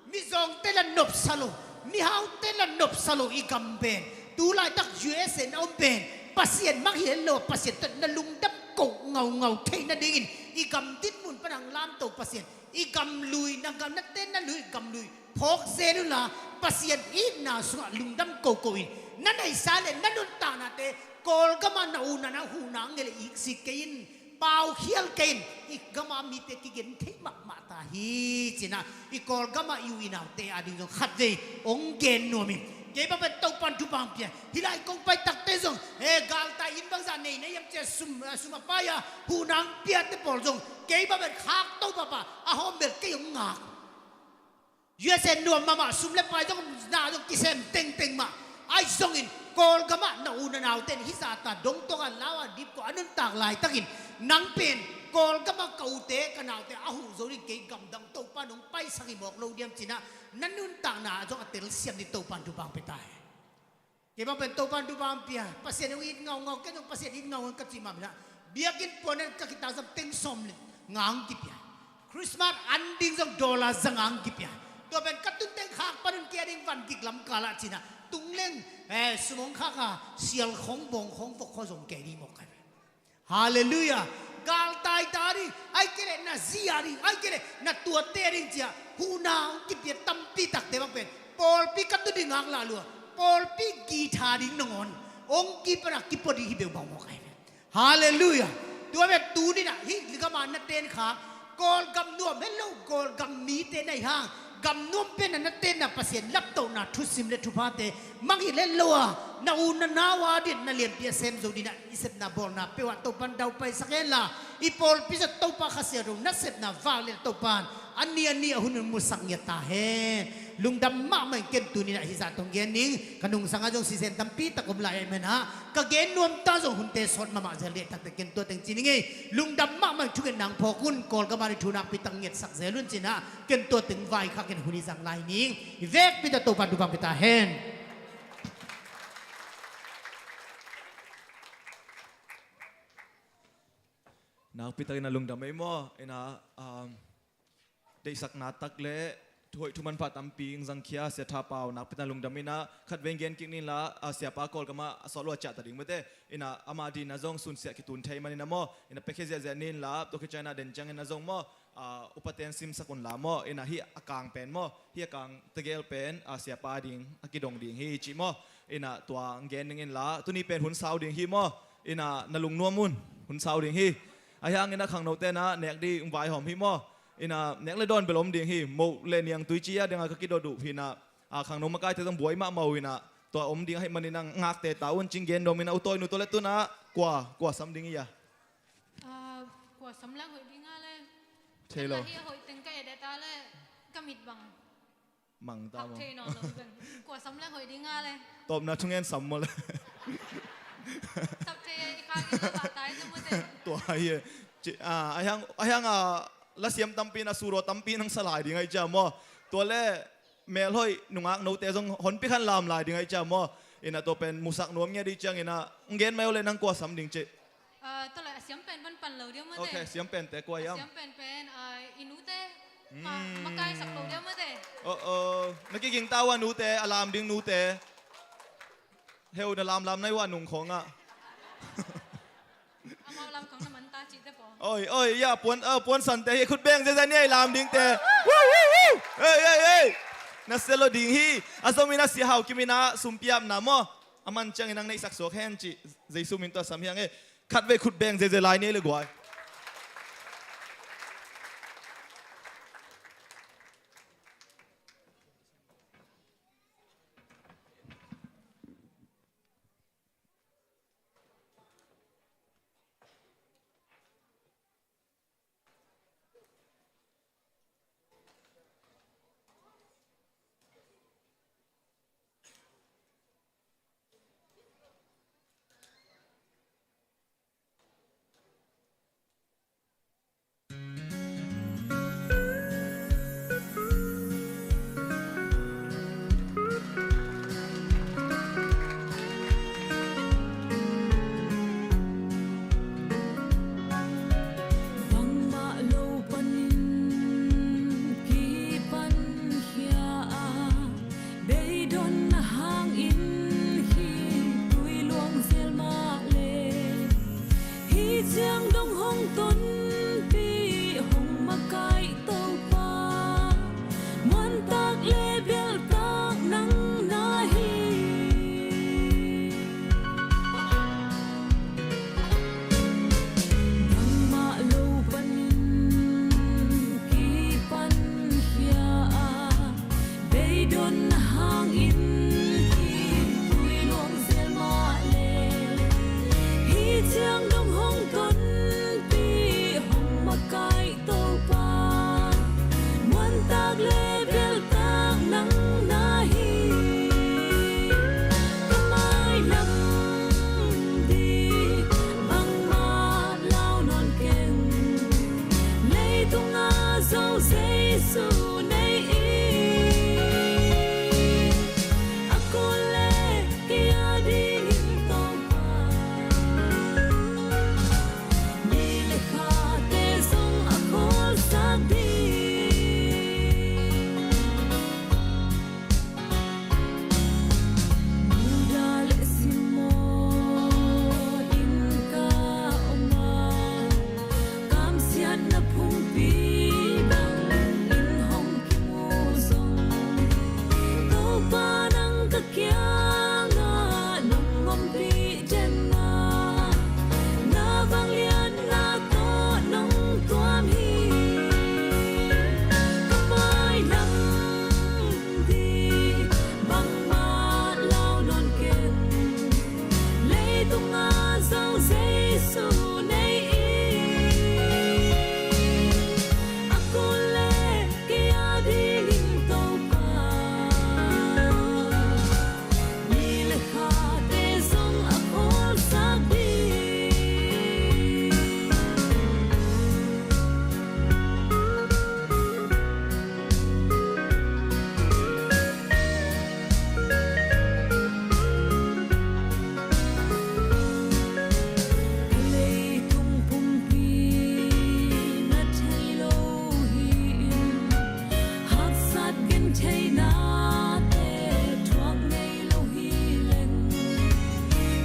Mizawngte la nopsa lo, mihaute la nopsa lo i gam pen. Tulaitak U S A na om pen Pasian mah hi lo a, Pasian tawh na lungdam ko ngaungau theih nadingin i gam dinmun pan hong lamto Pasian, i gam lui, na gam, na tenna lui, gam lui phawk zel unla, Pasian itna sungah lungdam koko in, na neihsa leh na nuntaknate Kawlgam ah na u na nau huhna ngen leh iksik kei in, paukhial kei in, i gam a mite kigen thei mahmah ta hi ci-in ah, i Kawlgam ah i u i naute ading zong khatvei hong gen nuam ing. Kei bang pen Topa'n thupha hong pia. Hih lai kong pai takte zong, eh, galtai inn bangzah nei na hiam ci-a sum, eh, sum a pai a huhna hong piate pawl zong kei bang pen khakto pahpah a hawm bel kei hong ngak. U S A nuam mahmah, sum le pai zong, na zong kisem tengteng mah. Ahi zongin Kawlgam ah na u na naute in hih zahta dongtawng a, lau a, dipkuah a nuntak laitakin, nang pen Kawlgam ah ka ute ka naute a huh zo ding, kei gamdang Topa'n hong paisak hi mawk lo diam ci-in ah, na nuntakna ah zong a telsiam ding Topa'n thupha hong pia ta hen. Kei bang pen Topa'n thupha hong pia, Pasian hong it ngaungau, ken zong Pasian it ngaungau ka cih mah bel ah, biakinn puan ah ka kitangsam teng sawm le nga hong kipia. Christmas an ding zong dollar za nga hong kipia. Tua pen ka tun teng khak pan un, kei ading van gik lam kal ah ci-in ah, tung leng, eh, sum hong khak a, sial khawng, bawng khawng, vok khawng zong kei ding mawk ka hi. Halleluiah. Galtai ta ding, ahih kei leh na zi a ding, ahih kei leh na tuate a ding ci-a huhna hong kipia tampi takte bang pen pawlpi ka tun ding ngak lah lua, pawlpi githa ding nangawn hong kipan a kipua ding hi beuh bang mawk ahi ve. Halleluiah. Tua pen tuni-in ah hih gam a na ten kha, Kawlgam nuam het lo, Kawlgam mite na hih hang, gam nuam pen a na tenna Pasian laptohna thusim le thuphate mangngilh het lo a, na u na nau a ding, na lianpi a sem zo ding ah i sepna bawlna peuh ah Topa'n daupaisak henla, i pawlpi zong Topa Kha Siangtho nasepna vak lian Topa'n a ni a ni a hun hun musak ngiat ta hen. Lungdam mahmah ing. Ken tuni-in ah hih zah tawh hong gen ning, ka nungsang ah zong sisen tampi tak om lai ahih man ah, ka gen nuam ta zong hunte sawt mahmah zel ding takte ken tua teng ci ning ei. Lungdam mahmah ing. Thungetna hong phawk un. Kawlgam a ding thu nakpi tak ngetsak zel un ci-in ah, ken tua teng vaikhak in hun i zang lai ning. I vekpi tawh Topa'n thupha hong pia ta hen. Nakpi takin a lungdam ei maw. In ah, um, deihsakna tak le thuhoih thumanpha tampi hong zangkhia Sia Tha Pau, nakpi takin a lungdam in ah, khatvei gen kik ning la, ah, Siapa Kawlgam ah a sawt lua ciah ta ding mate. In ah, amah ding in ah zong sunsiah kitun thei man in ah maw, in ah piakhia ziahziah ning la, tua khit ciangin ah den ciangin ah zong maw, ah, upaten simsak un la maw. In ah hih a kang pen maw, hih a kang tegel pen, ah, Siapa ding a kidong ding hi cih maw. In ah tua hong gen ning in la, tuni pen hun sau ding hi maw. In ah na lungnuam un, hun sau ding hi. Ahi hangin ah khangnote in ah nek ding hong vaihawm hi maw. In ah nek le dawn bel om ding hi. Moh le niangtui ci-a ding a ka kidot uh hi in ah, ah, khangno makaite zong buai mahmah uh in ah, tua om ding ahih manin ah ngakte ta un cih gen nuam in ah, U Tawi nu, tua le tun ah kua, kua sam ding hi a? Ah, kua sam leng hoih ding a le? Thei lo. Ken la hi a, hoih teng ka et et a le ka mit bang mang ta maw? Thei nawn lo bang. Kua sam leng hoih ding a le? Tawpna thungen sam maw le? Sap thei a, i khak in la bah tai tu mate. Tua hi e. Ci, ah, ahi hang, ahi hang, ah, lasiam tampi in ah suraw tampi nang sa lai ding ahi ciang maw. Tua le melhoih nungak note zong honpi khan lam lai ding ahi ciang maw. In ah tua pen musak nuam ngiat ding ciangin ah hong gen mai o le, nang kua sam ding cih? Ah, tua le a siam pen pan pan lo diam mate. Ok, siam pente kua hiam? A siam pen pen, ah, i nute. Hmm. Makaisak lo diam mate. Oh, oh. Na kiging ta uh a, nute, a lam ding nute. Heu, na lamlam nai uh a nung khawng ah. Oi, oi, ya, puan, eh, puan sante hi, khut beng zeizai ni ei, lam dingte. Woo, woo, woo. Ei, ei, ei. Na sia lo ding hi. A zom in a sia hau kim in a sumpiapna maw. A man ciangin nang neihsak suak hen ci. Jesu min tawh sam hiang e. Khat vei khut beng zeizai lai ni ei le guai. Bangmah lo panin kipan khia a, beidonna hangin khitui luang zel mah le, hih ciang dong hong tonpih hong makaih Topa, muantak le belhtak nang na hi. Nangmah lo panin kipan khia a, beidonna hangin khitui luang zel mah le, hih ciang dong hong tonpih hong makaih Topa, muantak le belhtak nang na hi. Ka mailam ding bangmah lau nawn keng, leitung a Zo Jesu nei in, a kul le kei a dingin Topa, ni le khate zong a khawlsak ding. Judah le Simon in ka om a, kamsiatna phungpi bangin hong kimu zong, Topa nang ka kiangah nong ompih den a, na vangliatna tawh nong tuam hi. Ka mailam ding bangmah lau nawn keng, leitung a Zo Jesu nei in, a kul le kei a dingin Topa, ni le khate zong a khawlsak ding. Leitung pumpi na thei lo hi-in, haksat gentheinate thuak ngei lo hi leng,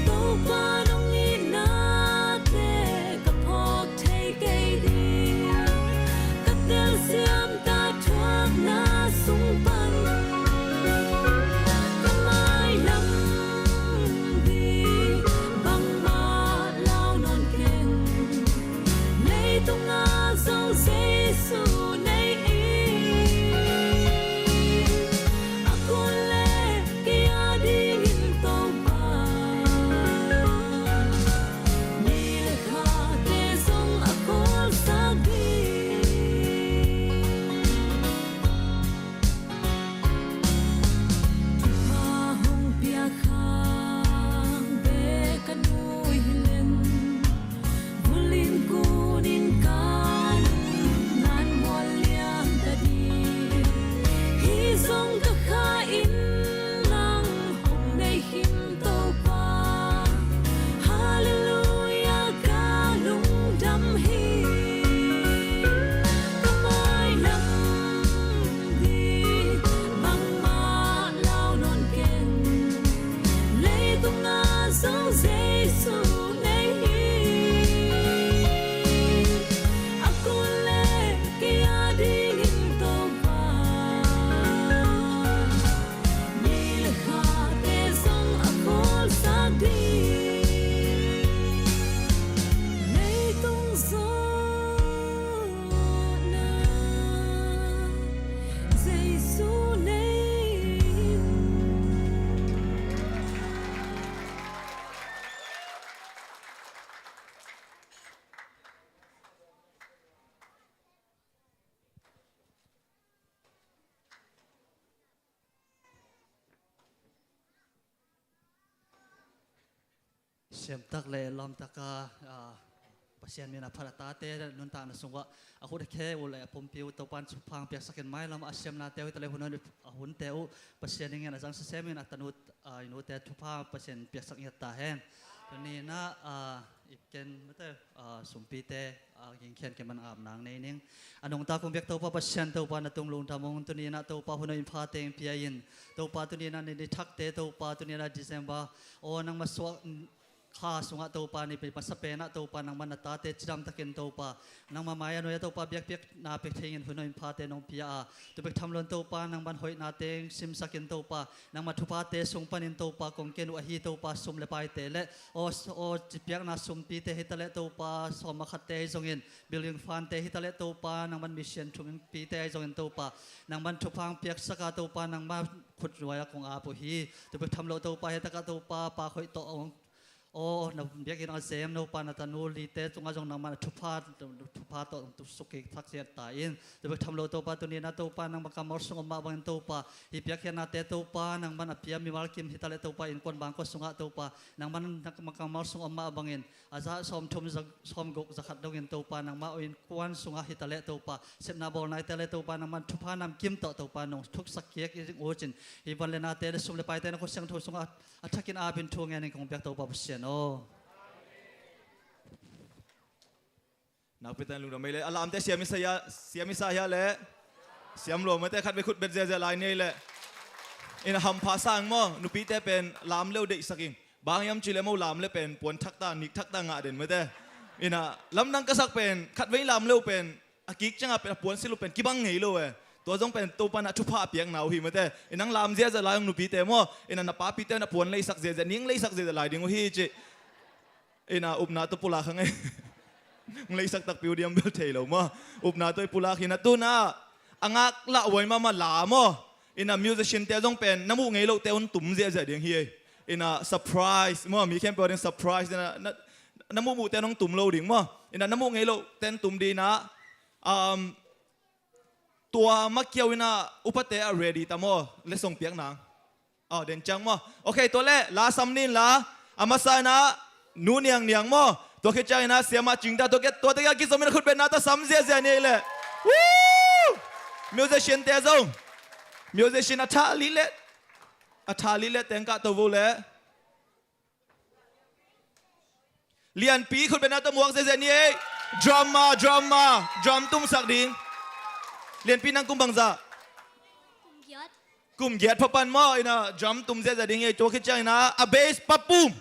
Topa nong itnate ka phawk thei kei ding. Ka telsiam ta thuakna sung pan, ka mailam ding bangmah lau nawn keng, leitung a Zo Jesu nei in, a kul le kei a dingin Topa, ni le khate zong a khawlsak ding. Siamtak le lawmtaka, ah, Pasian min a phat a tate nuntakna sungah a khut a khe uh le a pumpi uh Topa'n thupha piaksakin mailam a siamnate uh hi ta le hun a hunte uh Pasian in a zang sisemin a tanu, ah, i nute thupha Pasian piaksak ngiat ta hen. Tuni-in ah, ah, i ken mate, ah, sumpite, ah, gingkhian keman apna nei ning. A nungta kong biak Topa Pasian, Topa na tung lungdam ung. Tuni-in ah Topa hun a innphate pia in, Topa tuni-in ah ni, ni thakte Topa tuni-in ah December aw nangma suak kha sungah Topa ni pi masa penah Topa nangman na tate cidamtakin Topa nangma mai a nuai-ah Topa biakpiakna pek thei in hun a innphate nong pia a, tu bek tham loin Topa nangman hoihna teng simsakin Topa nangma thuphate sung panin Topa kong ken uh ahi Topa sum le paite le aw, aw cipiakna sumpite hi ta le Topa sawm a khatte ahi zongin building fundte hi ta le Topa nangman mission thumpite ahi zongin Topa nangman thupha piaksaka Topa nangma khut nuai-ah kong ap uh hi. Tu bek tham lo Topa hi takah Topa pa khoih tawh hong aw na biakinn a zem Topa na tanu lite tungah zong nangman a thupha, thupha tawh tu suk kik thak ciat ta in. Tu bek tham lo Topa tuni-in ah Topa nangma kammal sung om mah bangin Topa hi piakkhiatnate Topa nangman a pia mimal kim hi ta le Topa innkuan bangkua sungah Topa nangman nangma kammal sung om mah bangin a za sawmthum za, sawmguk za khat dongin Topa nangma aw innkuan sungah hi ta le Topa sepna bawlna hi ta le Topa nangman thupha namkim tawh Topa nong thuksak kik i ding uh cin hi van le nate le sum le paite na khut siangtho sungah a thakin apin thu ngenin kong biak Topa Pasian aw. Nakpi takin lungdam ei le a lamte siam i sa hia, siam i sa hia le siam lo mate khat vei khut bet ziazia lai ni ei le. Ina hampha sang maw nupite pen lam leu deihsak ing. Bang hiam ci le mo lam le pen puan thakta nik thakta ngah den mate. Ina lamdang ka sak pen khat vei lam leu pen a kik ciangah pen a puan silh uh pen kibang ngei lo e. Tua zong pen Topa na thupha a piakna uh hi mate. Ina nang lam ziazia lai ung nupite maw. Ina na papite na puan leisak ziazia ning leisak ziazia lai ding uh hi ci. Ina upna tawh pulak hang ei. Ng leisak takpi uh diam bel thei lo maw. Upna tawh i pulak hi na tuna a ngak lah uai mahmah la maw. Ina musician te zong pen na muh ngei loh te un tum ziahziah ding hi ei. Ina surprise maw mi khempeuh ding surprise ina na, na muhmuh te nong tum lo ding maw. Ina na muh ngei loh te tum ding ina, um, tua makiau ina upate a ready ta maw le song piak nang. Aw den ciang maw. Ok tua le la sam nin la a masa ina nu niang niang maw. Tua khit ciang ina siamah cingta tua kia tua te kia kizom ina khut betna ta sam ziazia ni le. Woo! Musician te zong musician a tha li le a tha li le teng kah to vo le. Lianpi khut betna tawh muak ziazia ni ei. Drum ma, drum ma, drum tumsak ding. Lianpi nang kum bangzah? Kum giat. Kum giat phapan maw ina drum tum ziazia ding ei tua khit ciang ina a bass papum.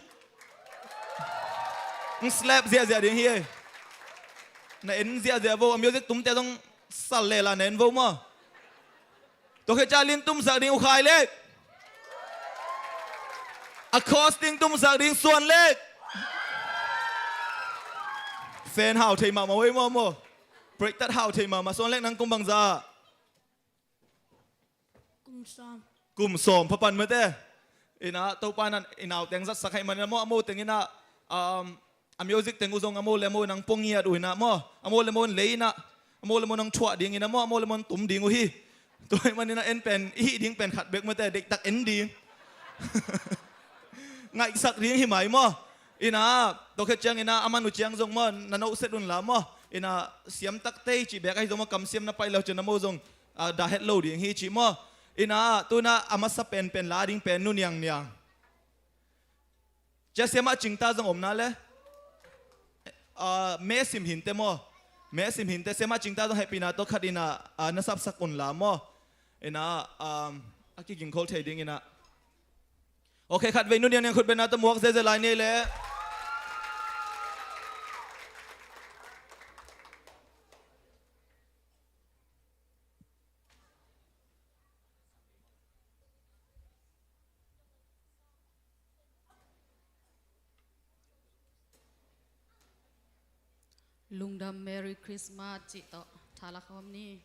Ng slap ziazia ding hi ei. Na en ziazia vo a music tumte zong sal lela na en vo maw. Tua khit ciang lin tumsak ding uh khai lek. Acoustic tumsak ding suan lek. Fan hau thei mahmah wei maw maw. Break tat hau thei mahmah suan lek nang kum bangzah. Kum sawm. Kum sawm phapan mate. Ina Topa nan inau teng zatsak hai man ina maw a maw teng ina, um, a music teng uh zong a maw le maw nang pong ngiat uh ina maw a maw le maw lei ina a maw le maw nang thuah ding ina maw a maw le maw tum ding uh hi. Tua hi man ina en pen i hih ding pen khat bek mate deihtak en ding. Ngaihsak ding hi mai maw. Ina tua khit ciang ina a man uh ciang zong maw na nohset un la maw. Ina siamtak tei cih bek ahi zong maw kamsiam na paih lo ciang na maw zong, ah, dah het lo ding hi cih maw. Ina tuna a masa penpen la ding pen nu niang niang. Cia siamah cingta zong omna le, ah, me sim hinte maw. Me sim hinte siamah cingta zong hehpihna tawh khat ina, ah, na sapsak un la maw. Ina, um, a kigingkhol thei ding ina. Ok khat vei nu niang niang khut betna tawh muak zeze lai ni le. Lungdam Merry Christmas cih tawh thalak hawm ni.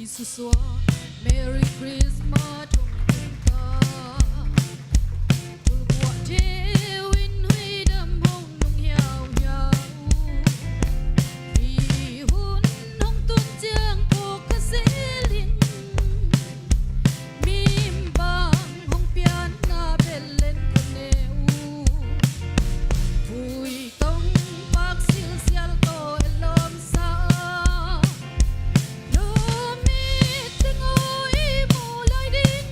Jesuh suah, Merry Christmas hong tun ta. Kulkuah deuh in huidam hong nung hiauhiau. Mi hun hong tun ciang phawk ka zil in, mi bang hong pianna bel len ka ne uh. Vui tong pak silsial tawh e lawmsa, lawm it teng aw i mu lai ding.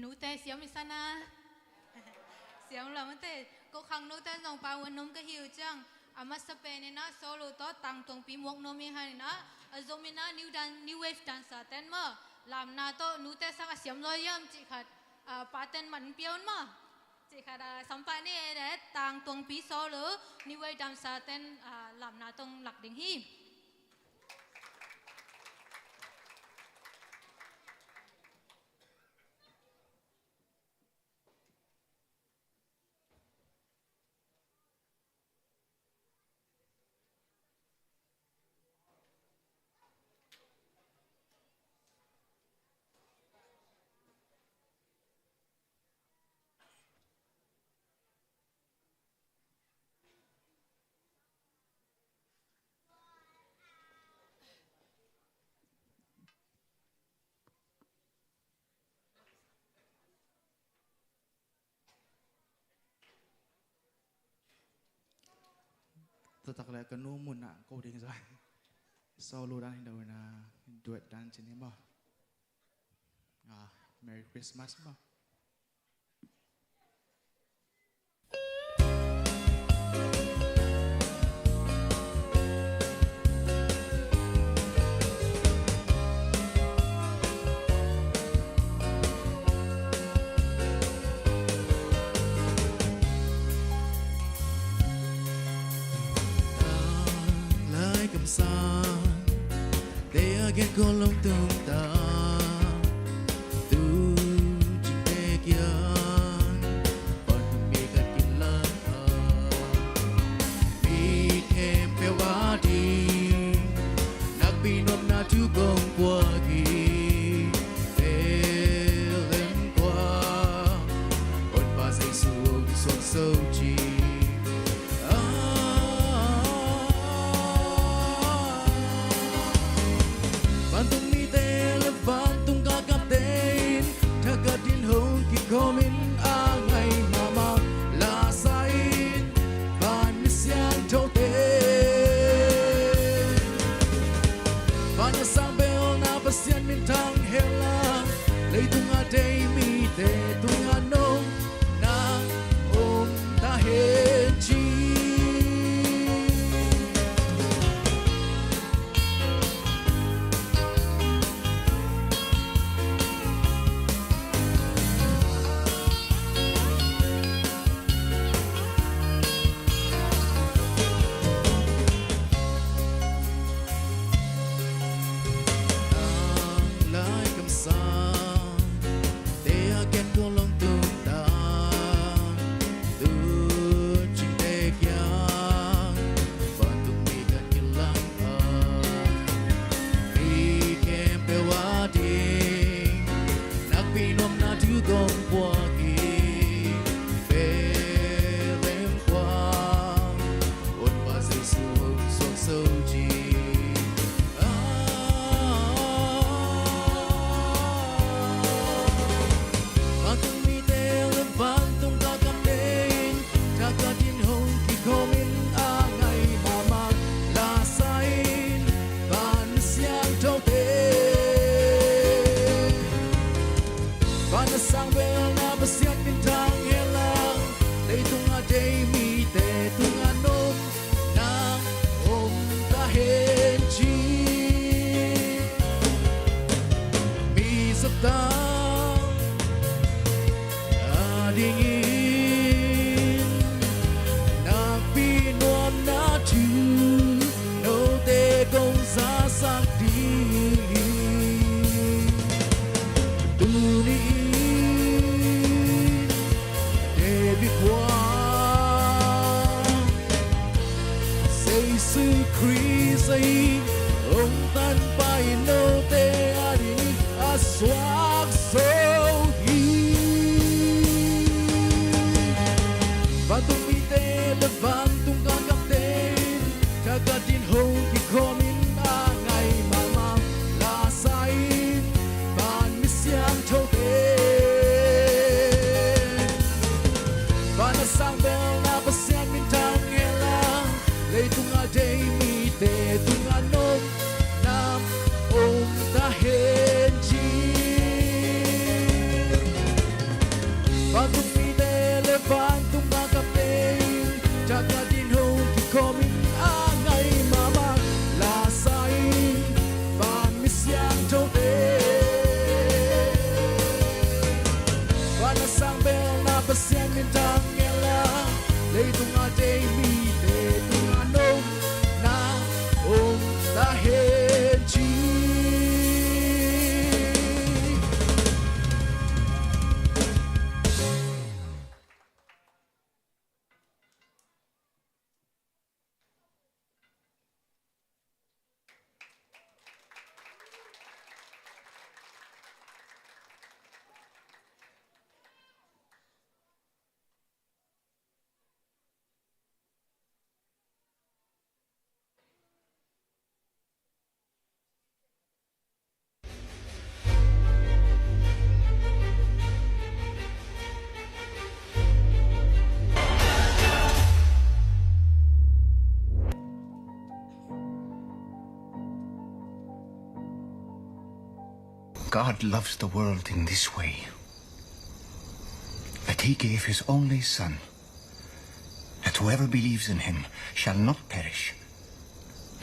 Nute siam i sana. Siam lo mate. Ko khang nute zong pa wan nom ka hi uh ciang, a masa pen in a solo tawh tangtuangpi muak nom i han in a, a zom in a new dan, new wave dancer ten maw, lamna tawh nute sang a siam zaw hiam cih khat, a, paten man pia un maw. Cih khat a sampah ni e, tangtuangpi solo, new wave dancer ten, a, lamna tawh lak ding hi. Taktak le ka nu mun ah ko ding zai. Solo dan hi lo in a, duet dan ci ni maw. Ah, Merry Christmas maw. Lai kamsang te a gen ko lawng tung ta, tu cing te kiang pan mi khat kin lang a, mi khempeuh a ding nakpi nuamna thu kong puak hi. Belem kua Honpa Jesu hong suak zo ci. Vantung mite le vantung galkapte in thakhat in hong kikhawm in, a ngai mahmah lasa in van mi siangthote. Van a sang belna Pasian minthang hen lang, leitung a dei mite tungah nopna om ta hen ci. Tanglai kamsang te a gen ko lawng tung ta, tu cing te kiang vantung mi khat kin lang a, mi khempeuh a ding nakpi nuamna thu kong puak hi. Belem kua Honpa Jesu hong suak zo ci. Vantung mite le vantung galkapte in thakhat in hong kikhawm in, a ngai mahmah lasa in van mi siangthote. Van a sang belna Pasian minthang hen lang, leitung a dei mite tungah nopna om ta hen ci. Mi zatang a dingin nakpi nuamna thu note kong zasak ding hi. Tuni in David khua Jesu Khrist ahi hong tanpa in note a dingin a suak zo hi. Vantung mite le vantung galkapte in thakhat in hong kikhawm in, a ngai mahmah Ka din ho kikhawm in a ngai mahmah, la sa in van mi siangthote. Van a sang belna Pasian min thang ngel a, leitung a deih mite tungah nopna om ta hen ci. God loves the world in this way, that he gave his only Son, that whoever believes in him shall not perish,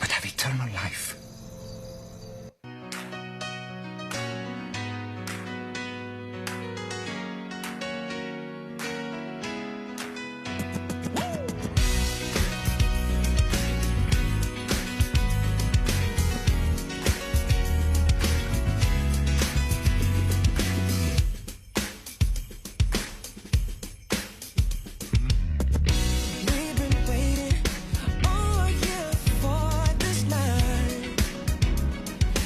but have eternal life. We've been waiting all year for this night,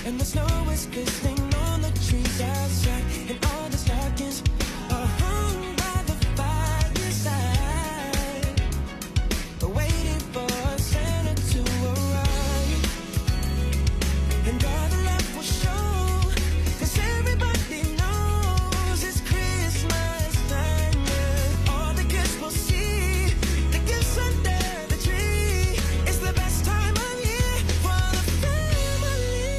and the snow is glistening on the trees outside, and all the stockings are hung by the fireside, waiting for Santa to arrive. And all the love will show, 'cause everybody knows it's Christmas time, yeah. All the kids will see the gifts under the tree. It's the best time of year for the family.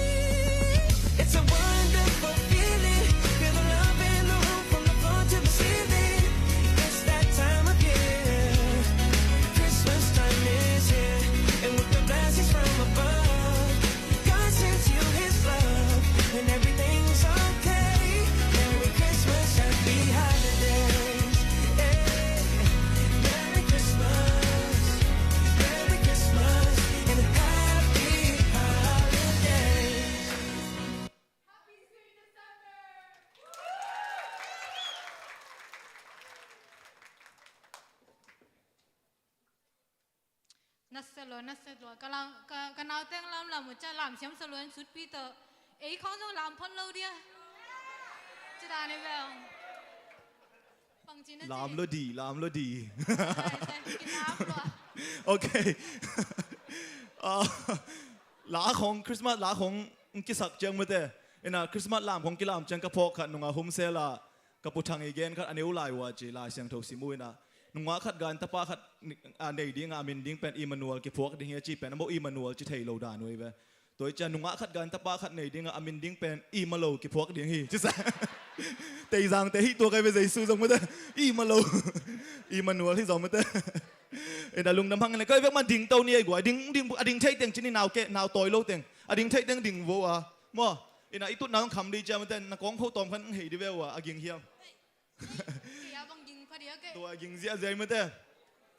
It's a wonderful feeling. Feel the love in the room from the floor to the ceiling. It's that time of year. Christmas time is here. And with the blessings from above, God sends you his love. When everything's okay, Merry Christmas, Happy Holidays. Yeah. Merry Christmas, Merry Christmas, and Happy Holidays. Nasia lua, nasia lua. Ka lam, ka, ka nauteng lamlam uh ciah lamsiam sa lua in sutpi tawh. Ei khawng zong lam phot lo dia. Ci dan hi ve. Bangci na ci. Lam lo di, lam lo di. Ai, ai, kilam lua. Okay. Ah, la khawng, Christmas la khawng kisak ciang mate. Ina Christmas lam khawng kilam ciang ka phawk khat nunga hum sela. Ka Pu Thang i gen khat a neu lai uh a ci, Lai Siangtho sim uh ina. Nungah khat gan tapa khat ni-, a nei dinga a min ding pen Immanuel kiphuak ding hi a ci pen, a mo Immanuel ci thei lo dan uh hi ve. Tua i cian nungah khat gan tapa khat nei dinga a min ding pen Immanuel kiphuak ding hi. Ci sa. Teizangte hi tua kai ve Jesu zong mate. Immanuel. Immanuel hi zong mate. Ina lungdam hang ina kai vek man ding to ni ei guai. Ding, ding, a ding thei teng ci ni nau ke, nau tawi lo teng. A ding thei teng ding vo a. Maw, ina i tutna hong kham dih ciam mate, na kawng kho tawm khan hong hei dih ve uh a, a ging hiam? Kei a bang ging pha dih a kei. Tua a ging ziahziah mate.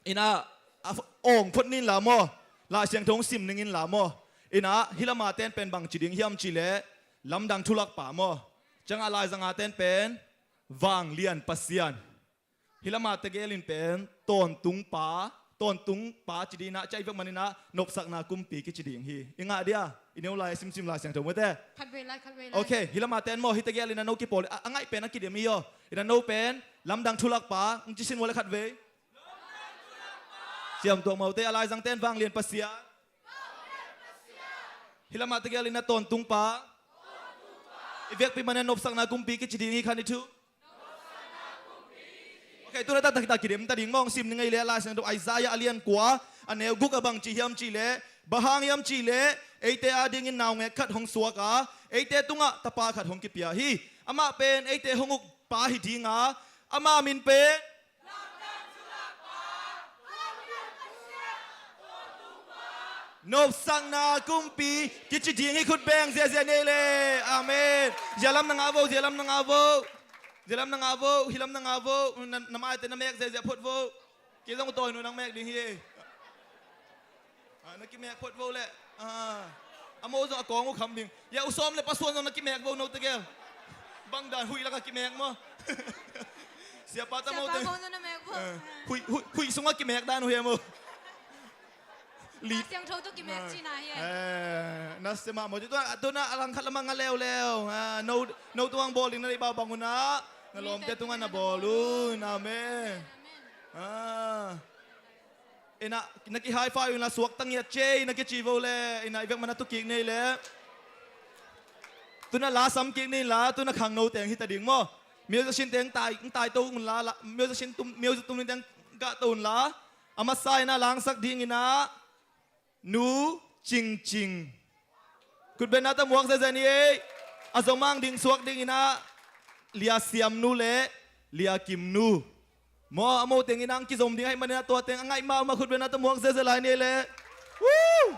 Ina a f-, awng phot nin la maw? Lai Siangtho hong sim ning in la maw? Ina hih lama ten pen bang ci ding hiam cih leh lamdang thulak pa maw? Ciangah laizanga ten pen vanglian Pasian. Hih lama tegel in pen tawntung pa, tawntung pa ci ding inah, ciah i vek man inah nopsakna kumpi kici ding hi. I ngah dia, i neu lai a simsim Lai Siangtho mate. Khatvei lai, khatvei lai. Okay, hih lama ten maw, hih tegel inah no kipawl, a, a ngaih pen a kidem hi aw. Inah no pen lamdang thulak pa, ng ci sin maw le khatvei. Siam tuak maute, a laizang ten vanglian Pasian. Hih lama tegel inah tawntung pa. I vekpi man inah nopsakna kumpi kici ding hi khan i thu. Okay, tuna taktak kita kidem ta ding mawng sim ni ngei le Lai Siangtho Isaiah a lian kua a neu guk a bang ci hiam cih leh, bang hang hiam cih leh, eite adingin naungek khat hong suak a, eite tungah tapa khat hong kipia hi. Amah pen eite hong uk pa hi dinga, ama min pen. Lamdang thulak pa, lamdang thulak pa. Nopsakna kumpi kici ding hi, khut beng ziazia nei le. Amen. Zia lam na ngah vo, zia lam na ngah vo. Zia lam na ngah vo, hi lam na ngah vo. Na, na maite na mek ziazia phot vo. Kei zong tawi nu nang mek ding hi. Ah, na kimek phot vo le. Ah. A mo zong a kawng uh kham ding. Ya u sawm le pasuan zong na kimek vo no tegel. Bang dan huih lak a kimek maw. Siapa ta mo te. Siapa mo na mek vo. Ah. Huih, huih, huih sung a kimek dan uh hi a mo. Lit. Siangtho tu kimek cina hi. Eh, na sema mo. Tu, tu na a langkhat lamang a leuleu. Ah, no, no tuang bawling na dei ba bang una. Na lawmte tungah na bawl un. Amen. Ah. Ina, na ki high five unla suak tangiat cei, na kici vo le, ina i vek mana tu kik nei le. Tuna la sam kik nei la, tuna khangno teng hita ding maw. Musician teng tai, tai to unla, la, musician tum, music tum teng gah to unla. A masa ina langsak ding ina. Nu Cingcing. Khutbetna ta muak zezen hi ei. A zomang ding suak ding ina Lia Siam nu le Lia Kim nu. Maw a mo teng ina ang kizom ding ahi manin a tua teng a ngaih mahmah khutbetna ta muak zezen lai ni ei le. Woo!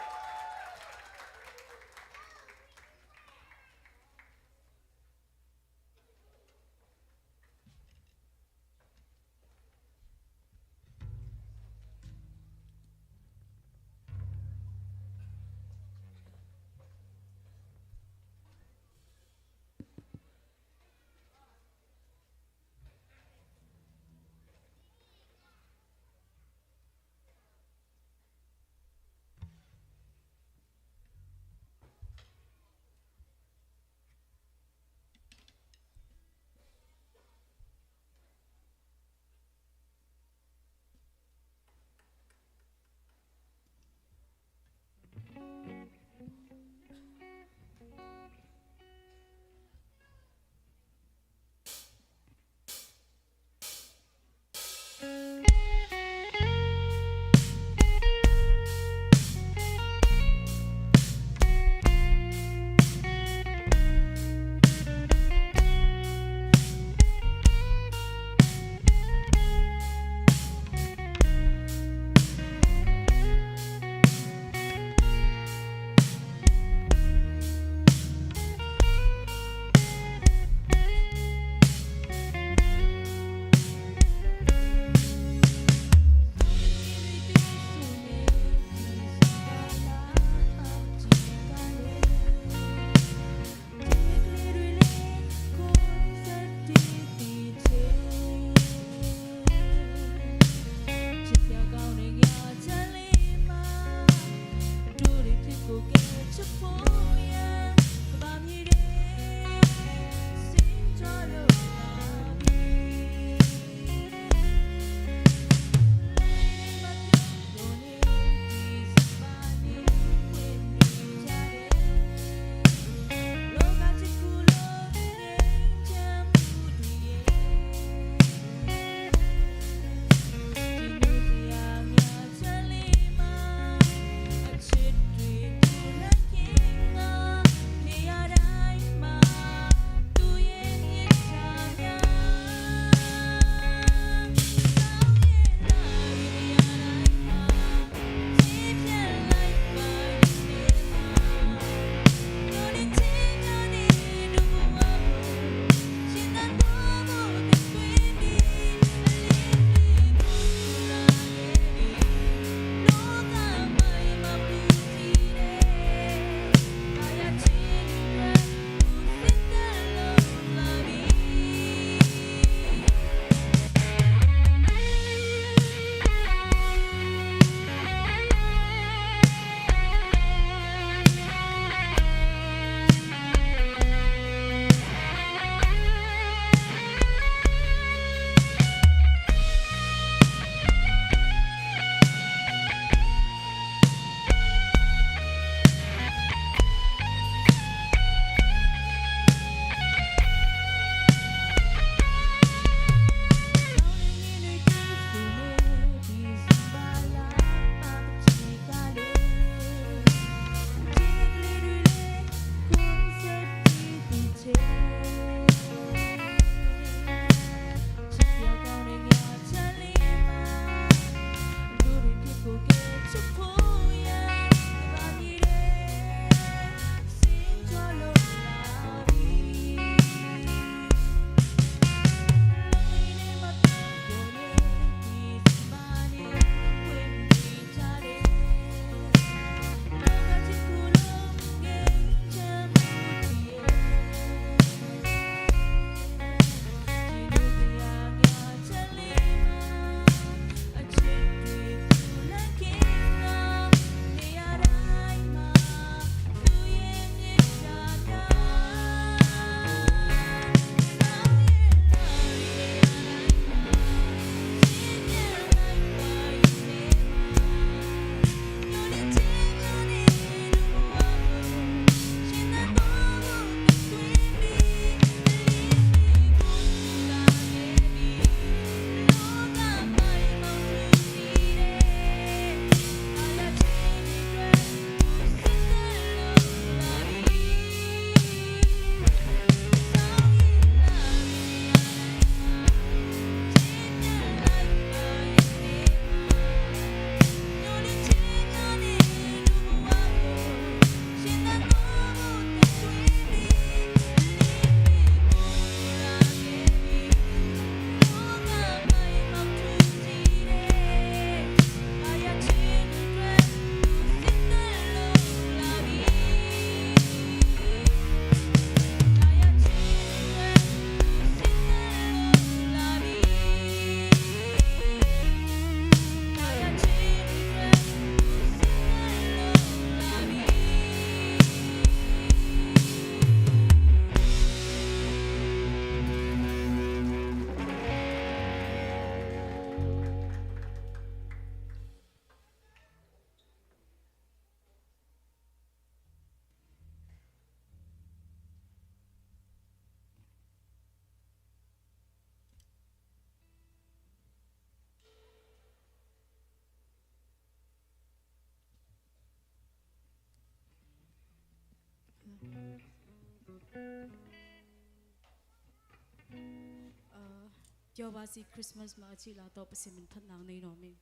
Kyo Basi Christmas ma a cih la tawh Pasian min phatna nei nuam ing.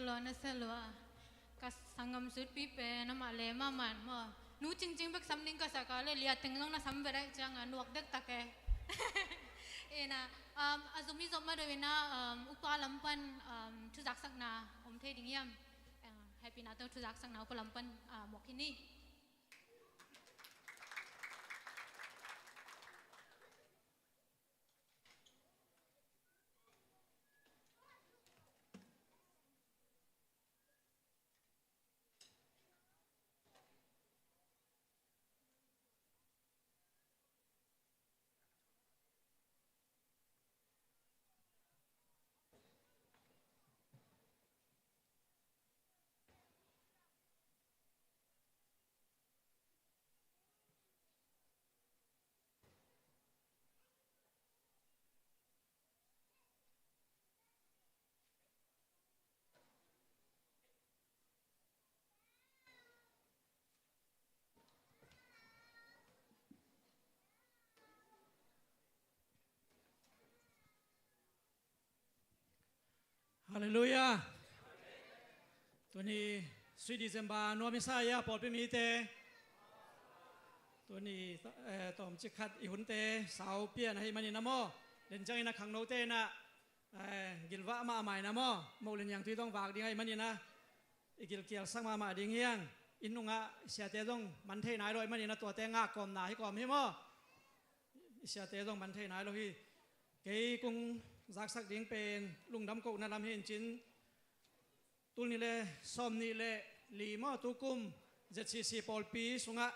Lua na sia lua. Ka sanggam sutpi pen amah le mahmah maw. Nu cingcing bek sam ding ka sak a, le lia teng zong na sam ve daih ciang a nuak dektak e. Ina, um, a zum i zop ma deuh ina, um, upa lam pan, um, thuzaksakna om thei ding hiam? Um, hehpihna tawh thuzaksakna upa lam pan, uh, muak hi ni. Halleluiah. Tuni sui December nuam i sa ia pawlpi mite. Tuni, eh, tawmcik khat i hunte sau pian ahi manin a maw. Den ciangin a khangnote in a, eh, gilvah mahmah in a maw. Moh le niangtui dong vak ding ahi manin a, i gilkialsak mahmah ding hiang. Inn nungah i siate zong man thei nai lo ahi manin a tuate ngak kawmna hi kawm hi maw. I siate zong man thei nai lo hi. Kei kong zaksak ding pen lungdam kohna lam hi in cin, tul nih le sawm nih le li maw, tukum Z C C pawlpi sungah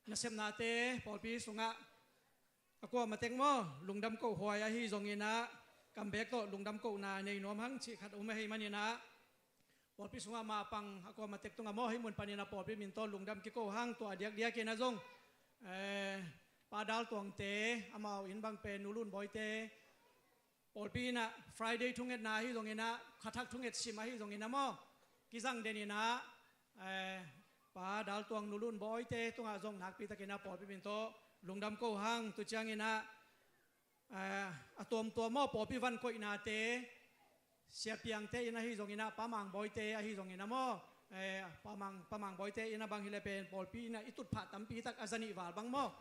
nasepnate, pawlpi sungah a kuamah tek maw, lungdam kohhuai ahi zongin a, kam bek tawh lungdam kohna nei nuam hang cih khat om ahi manin a, pawlpi sungah mapang a kuamah tek tungah maw, hih mun panin a pawlpi min tawh lungdam kiko hang. Tua a diakdiakin a zong, eh, Pa Dal Tuangte, amau inn bang pen Nu Lun Bawite, pawlpi in a Friday thungetna ahi zongin a, khathak thunget sim ahi zongin a maw, kizang den in a, eh, Pa Dal Tuang, Nu Lun Bawite tungah zong nakpi takin a pawlpi min tawh lungdam ko hang. Tu ciangin a, eh, a tuamtuam maw, pawlpi van koihnate, Sia Piangte in ahi zongin a, Pa Mang Bawite ahi zongin a maw, eh, Pa Mang, Pa Mang Bawite in a bang hi le pen pawlpi in a i tutphah tampi tak a zanih val bang maw,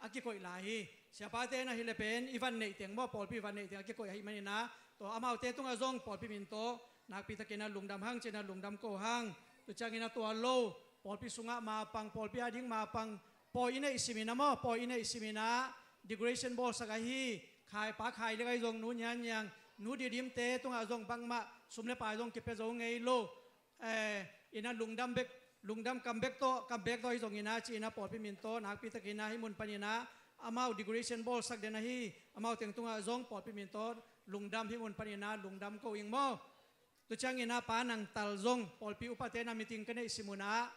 a kikoih lai hi. Siapate in ahi le pen i van neih teng maw, pawlpi van neih teng a kikoih ahi manin a, tua amaute tungah zong pawlpi min tawh nakpi takin a lungdam hang cin a lungdam ko hang. Tu ciangin a tua lo, pawlpi sungah mapang, pawlpi a ding mapang, pawi i neih simin a maw, pawi i neih simin a decoration bawlsak ahi, Khai, Pa Khai Lek ahi zong, Nu Nian Niang, Nu Didimte tungah zong bangmah sum le pai zong kipia zo ngei lo. Eh, in a lungdam bek, lungdam kam bek tawh, kam bek tawh ahi zongin a, ci-in a pawlpi min tawh nakpi takin a hih mun panin a, amau decoration bawlsak den ahi, amau teng tungah zong pawlpi min tawh lungdam, hih mun panin a lungdam ko ing maw. Tu ciangin a Pa Nang Tal zong, pawlpi upate na meeting ka neih sim un a,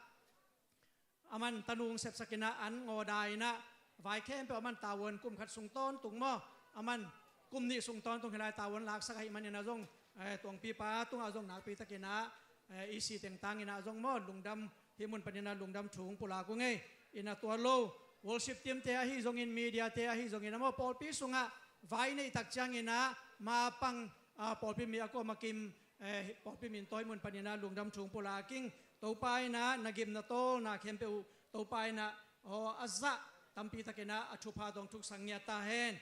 aman tanung sepsak in a, an ngawda in a, vai khempeuh aman tavuan kum khat sung tawntung maw, aman kum nih sung tawntung hi lai, tavuan laksak ahi manin a zong, eh, Tuangpipa tungah zong nakpi takin a, eh, E C teng tangin a zong maw, lungdam, hih mun panin a lungdam thu hong pulak uh ngei. In a tua lo, worship teamte ahi zongin, mediate ahi zongin a maw, pawlpi sungah vai neih tak ciangin a mapang, ah, pawlpi mi a kuamah kim, eh, pawlpi min tawh hih mun panin a lungdam thu hong pulak ing. Topa in a na gimna tawlna khempeuh uh, Topa in a, aw, a zah tampi takin a, a thupha tawh hong thuksak ngiat ta hen.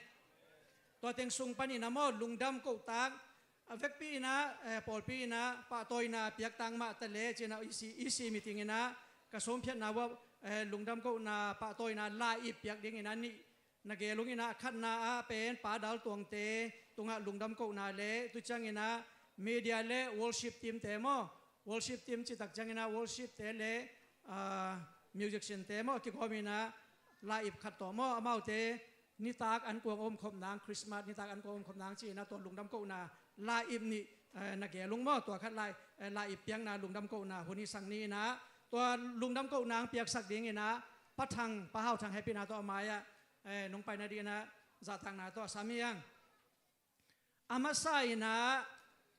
Tua teng sung panin a maw, lungdam kohtak, a vekpi in a, eh, pawlpi in a pahtawina piak tang mah ta leh, ci-in a E C, E C meeting in a ka sawmphiatna uah, eh, lungdam kohna pahtawina lai-ip piak dingin a nih na gel ung in a, khatna ah pen Pa Dal Tuangte tungah lungdam kohna le, tu ciangin a media le worship teamte maw, worship team citak ciangin a worshipte le, ah, musiciante maw, kigawm in a lai-ip khat tawh maw, amaute nitak an kuang omkhop nang, Christmas nitak an kuang omkhop nang ci-in a tua lungdam kohna lai-ip nih, eh, na gel ung maw, tua khat lai, eh, lai-ip piakna lungdam kohna hun hi sang ni in a, tua lungdam kohna hong piaksak dingin a Pa Thang, Pa Hau Thang hehpihna tawh a mai-ah, eh, nong paina dingin a zahtakna tawh a sam hi hang. A masa in a,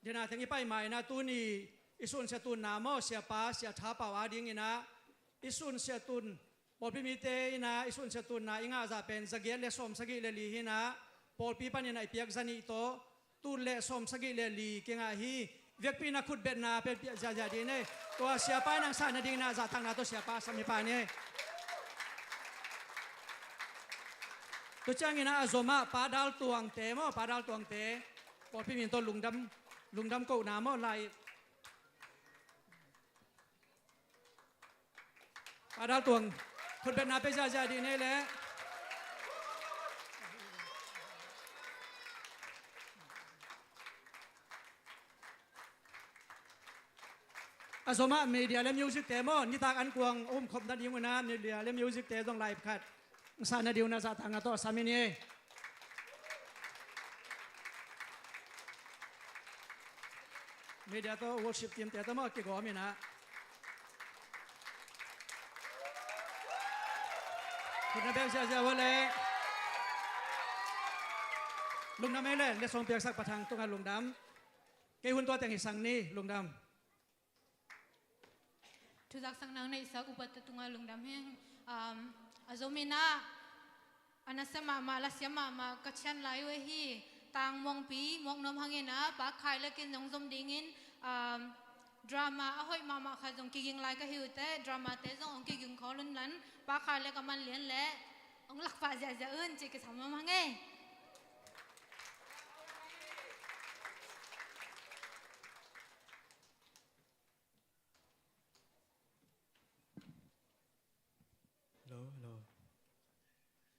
dena teng i pai ma in a, tuni i sunsia tunna maw, siapa, Sia Tha Pau a dingin a, i sunsia tun, pawlpi mite in a, i sunsia tunna i ngahzah pen zagiat le sawmsagih le li hi in a, pawlpi panin a i piak zanih tawh, tul le sawmsagih le li kingah hi. Vekpi in ah khutbetna pia ziahziah dih ni. Tua siapa in ah sa nading in ah zahtakna tawh siapa sam hi pah ni. Tua ciangin ah a zom ah Pa Dal Tuangte maw, Pa Dal Tuangte, pawlpi min tawh lungdam, lungdam kohna maw, lai Pa Dal Tuang, khutbetna pia ziahziah dih ni leh. A zom ah media le music te maw, nitak an kuang um khop nading un ah media le music te zong lai khat sa nading un ah zahtakna tawh sam hi ni. Media tawh worship team te tawh maw kigawm in ah. Khutna beng ziahziah uh leh. Lungdam ei leh, letsong piaksak Pa Thang tungah lungdam. Kei hun tua teng hi sang ni, lungdam. Thuzak sang nang neihsak upat tungah lungdam heng. Um, a zom in ah, a nasia mahmah, lasiam mahmah ka cian lai uh ahi Tang Muangpi, Muang Nuam Hang in ah, Pa Khai le kin zong zom dingin, um, drama a hoih mahmah khat zong kiging lai ka hi uh teh, drama te zong hong kiging khawl un lan, Pa Khai le ka man lian leh hong lak pah ziahziah un ci kisam mahmah hang ei. Hello, hello.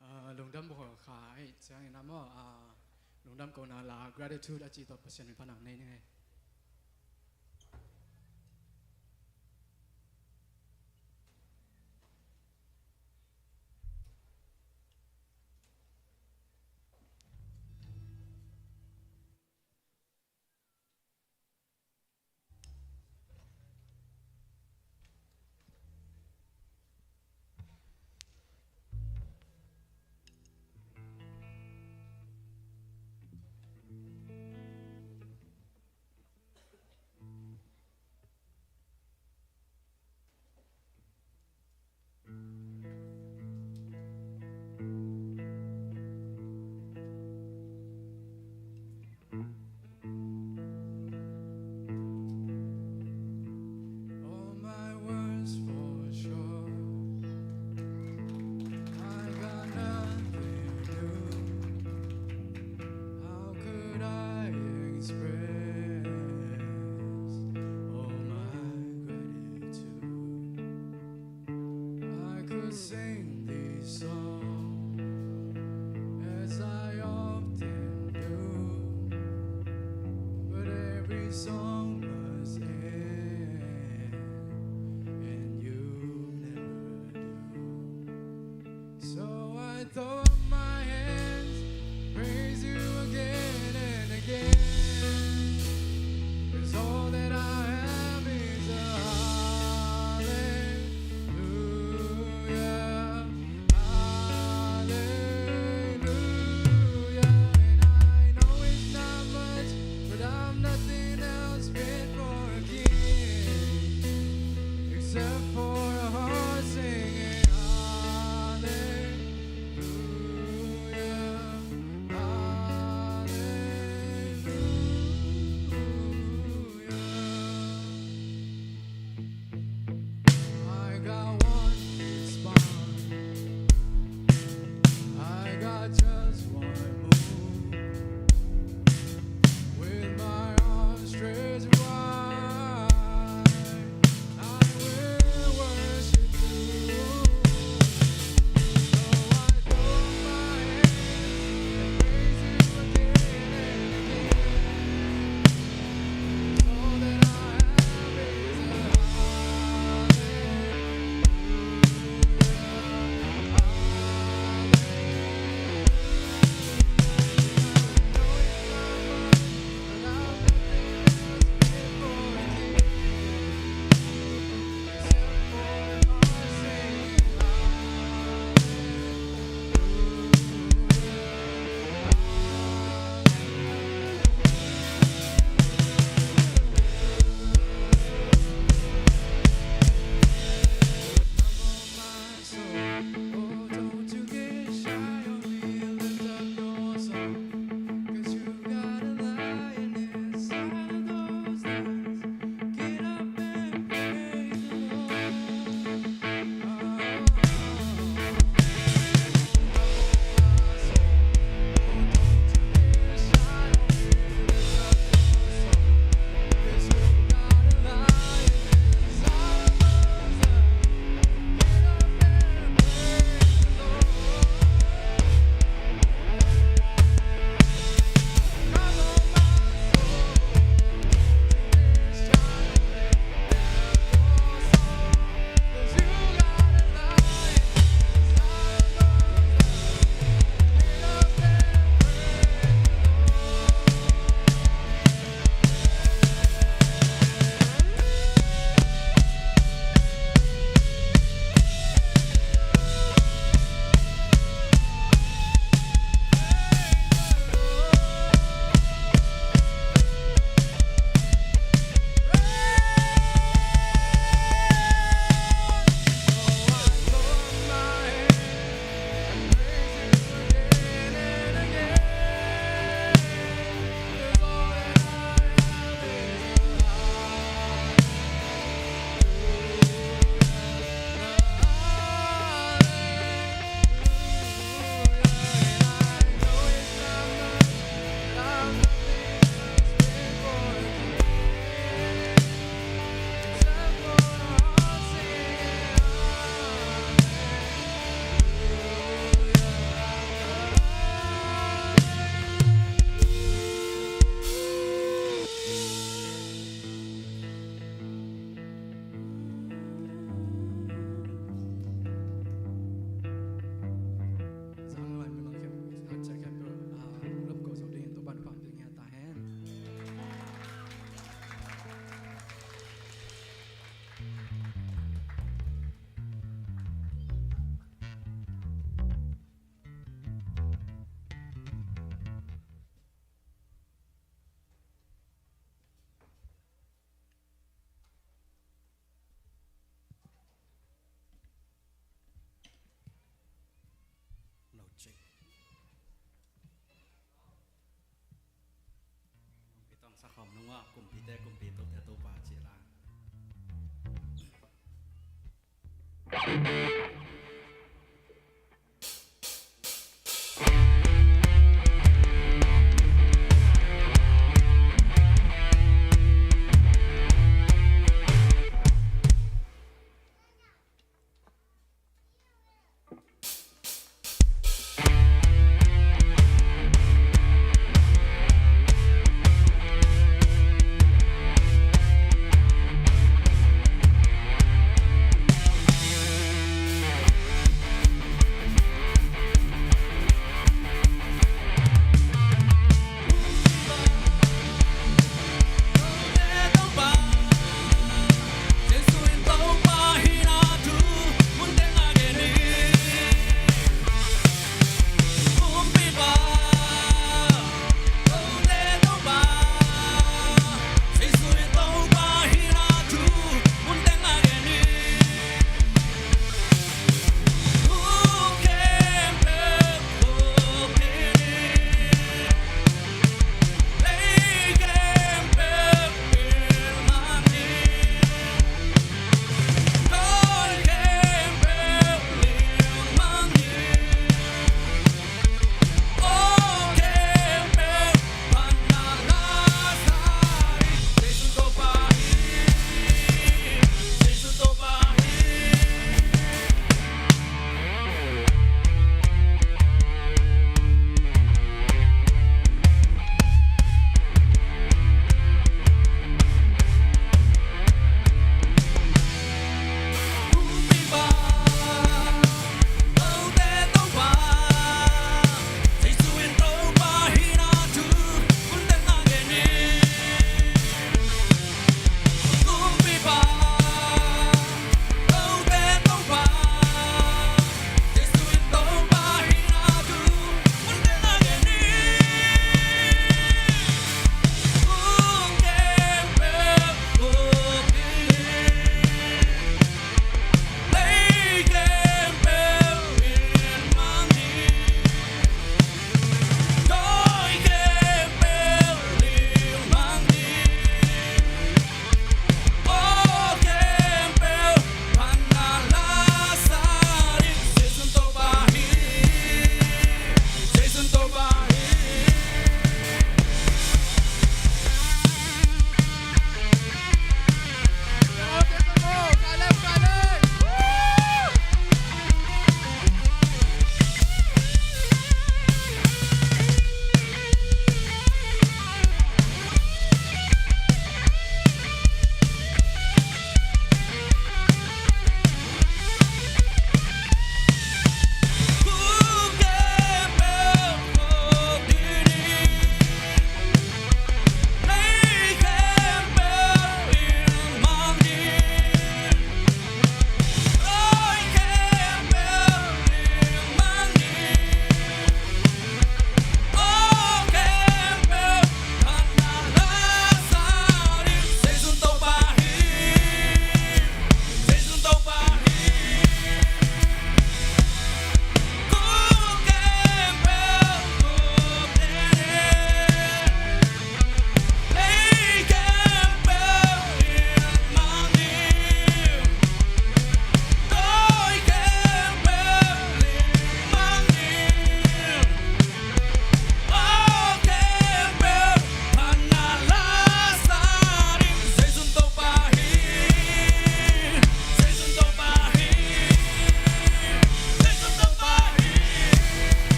Ah, lungdam bawlkha ahih ciangin ah maw, ah, lungdam kohna la, gratitude a cih tawh Pasian min pan ang nei ning ei. Nungah kumpite, kumpi, Tote, Topa ci la.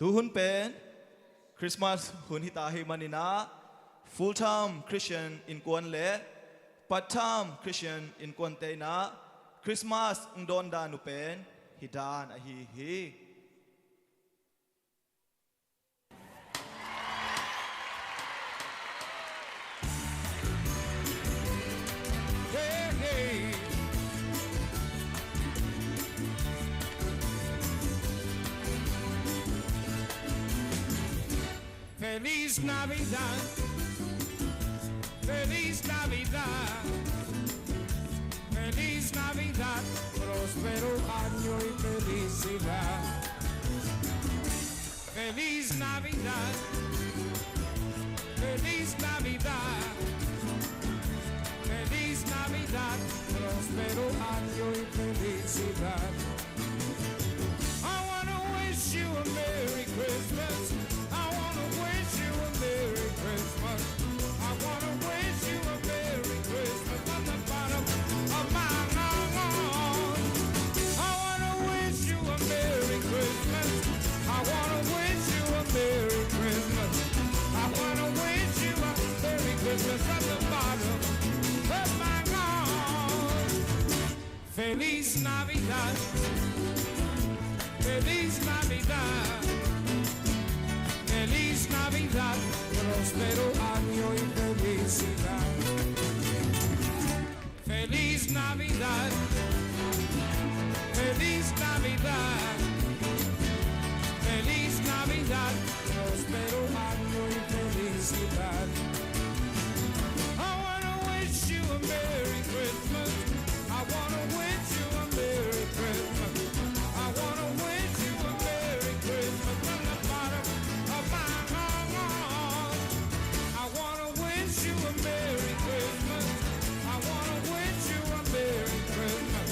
Tu hun pen Christmas hun hita ahih manin ah, Full Time Christian Innkuan le Part Time Christian Innkuante in ah Christmas hong dawn dan uh pen hih dan ahi hi. Feliz Navidad, feliz Navidad, feliz Navidad, próspero año y felicidad. Feliz Navidad, feliz Navidad, feliz Navidad, próspero año y felicidad. I wanna wish you a Merry Christmas. I wanna wish you a Merry Christmas. I wanna wish you a Merry Christmas from the bottom of my heart. I wanna wish you a Merry Christmas. I wanna wish you a Merry Christmas. I wanna wish you a Merry Christmas from the bottom of my heart. Feliz Navidad, feliz Navidad, feliz Navidad, próspero año y felicidad. Feliz Navidad, feliz Navidad, feliz Navidad, próspero año y felicidad. I wanna wish you a Merry Christmas. I wanna wish you a Merry Christmas. I wanna wish you a Merry Christmas from the bottom of my heart. I wanna wish you a Merry Christmas. I wanna wish you a Merry Christmas.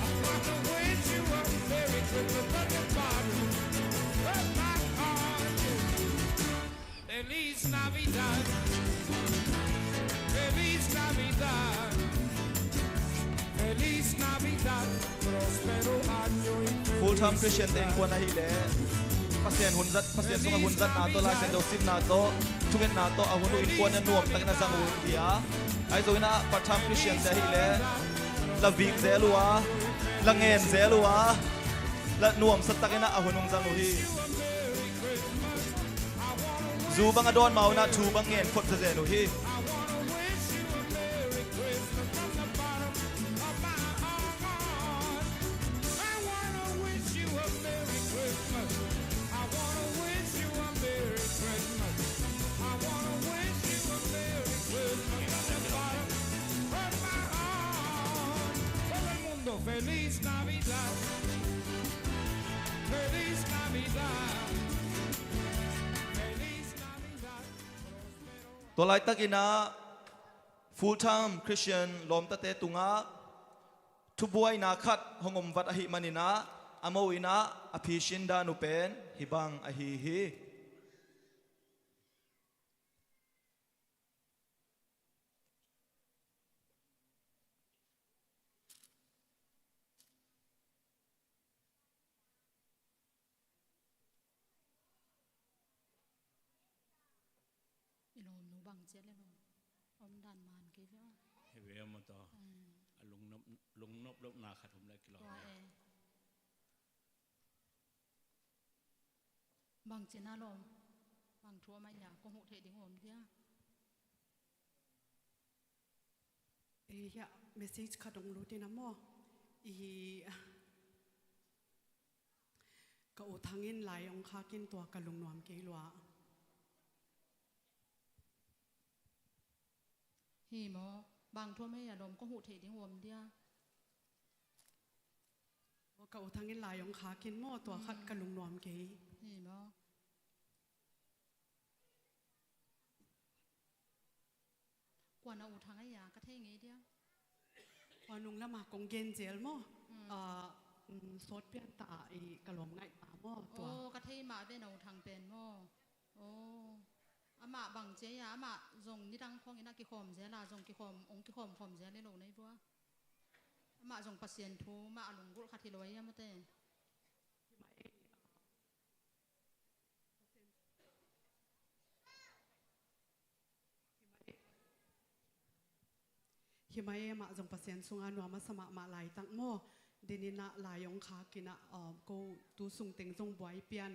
I wanna wish you a Merry Christmas from the bottom of my heart. Feliz Navidad. Feliz Navidad. Feliz Navidad. Próspero año y felicidad. Full Time Christian te innkuan ahih leh Pasian hun zat, Pasian sungah hun zatna tawh, Lai Siangtho simna tawh, thungetna tawh a hun uh innkuan a nuam takin a zang uh hi a. Ahi zongin ah Part Time Christian te ahih leh la vik zel uh a, la ngen zel uh a, la nuamsa takin ah a hun hong zang uh hi. Zu bang a dawn ma un ah thu bang ngen phot zezen uh hi. Todo el mundo, feliz Navidad. Feliz Navidad. Feliz Navidad. Tua laitakin ah Full Time Christian lawmtate tungah thubuaina khat hong om vat ahih manin ah, a mo in ah a phisin dan uh pen hih bang ahi hi. I lawmnu bang cia le lawm, om dan man kei ve aw. He ve aw maw taw. Mm. A lungnop, lungnop lopna khat om le kilawm ve. Bang cina lawm, bang thu a mai lia, kong huh thei ding om dia. Eh, hiah message khat hong lut in a maw. I, ka Ka U Thang in lai ong khak in tua ka lungnuam kei lua. Hi maw? Bang thu om hei a lawm, kong huh theih ding om dia. Ka U Thang in lai ong khak in maw, tua khat ka lungnuam kei. Hi maw? Kua na U Thang a ia ka thei ngei dia. Kua nung lama kong gen zel maw? Mm. Ah, mm, sawt pian ta i ka lawm ngaih ta maw tua. Oh, ka thei mah ve na U Thang pen maw? Oh. Amah bang cia ia, amah zong nidang khawng ina kikhawm zel a, zong kikhawm, ong kikhawm khawm zel i lo nei vua. Amah zong Pasian thu mah a lunggulh khat hi lo a ia mate. Hi mah e, amah zong Pasian sunga nuam a sa mahmah laitak maw? Deninah lai ong khak inah, uh, ko tu sung teng zong buai pian.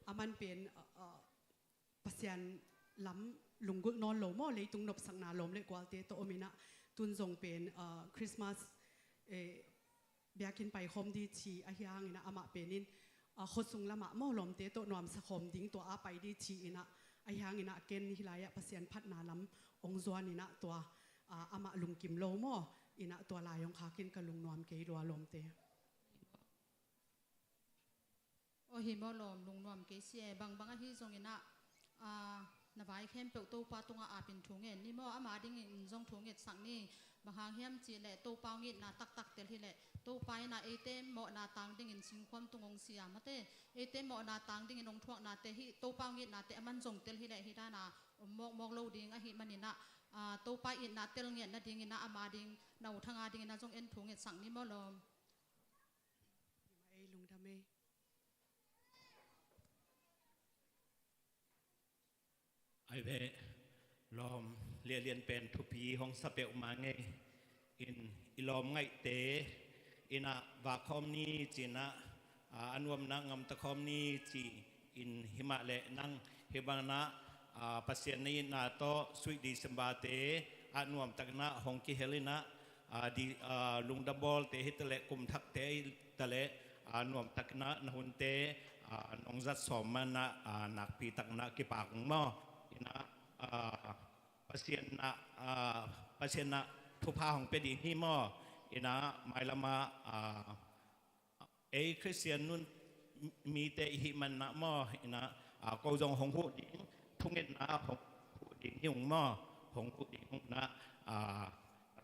A man pen, uh, uh, Pasian lam lunggulh nawn lo maw? Leitung nopsakna lawm le gualte tawh om inah, tun zong pen, uh, Christmas, eh, biakinn paikhawm di ci ahi hanginah amah penin, a, khuasung lamah maw lawmte tawh nuamsa khawm ding tua a pai di ci inah, ahi hanginah ken hih lai-ah Pasian phatna lam ong zuan inah tua, a, amah lungkim lo maw inah tua lai ong khakin ka lungnuam kei lua lawmte. Aw hi maw lawm, lungnuam kei si e, bangbang ahi zonginah, aa, na vai khempeuh Topa tungah apin thu ngen ni maw, ama dingin zong thu ngetsak ni. Bang hang hiam cihleh Topa hong itna taktak tel hileh Topa inah eite mawhna tang dingin singkhuam tung hong si a mate, eite mawhna tang dingin hong thuaknate hih Topa hong itnate a man zong tel hileh hih dana om mawkmawk lo ding ahih maninah, aa, Topa itna tel ngiat nadinginah ama ding na U Thanga dinginah zong en thu ngetsak ni maw lawm. Ei lungdam ei. Ai ve, lawm lianlian pen thupi hong sa peuhmah ngei. In i lawm ngaihte inah vak khawm ni cinah, a, a nuamna ngamta khawm ni ci in himah leh nang hih banginah, a, Pasian na itna tawh Sweet December-te a nuamtakinah hong kihel inah, a, di, a, lungdam bawlte hitaleh, kum thakte hitaleh, a, nuamtakinah na hunte, a, nong zat sawm manah, a, nakpitakinah kipak ung maw. Inah, a, Pasian ah, a, Pasian ah thupha hong pia ding hi maw. Inah mailamah, a, ei Khristian nun mite i hih manah maw, inah, a, ko zong hong huh ding, thungetna hong huh ding hi ung maw, hong huh ding hi ung nah, a,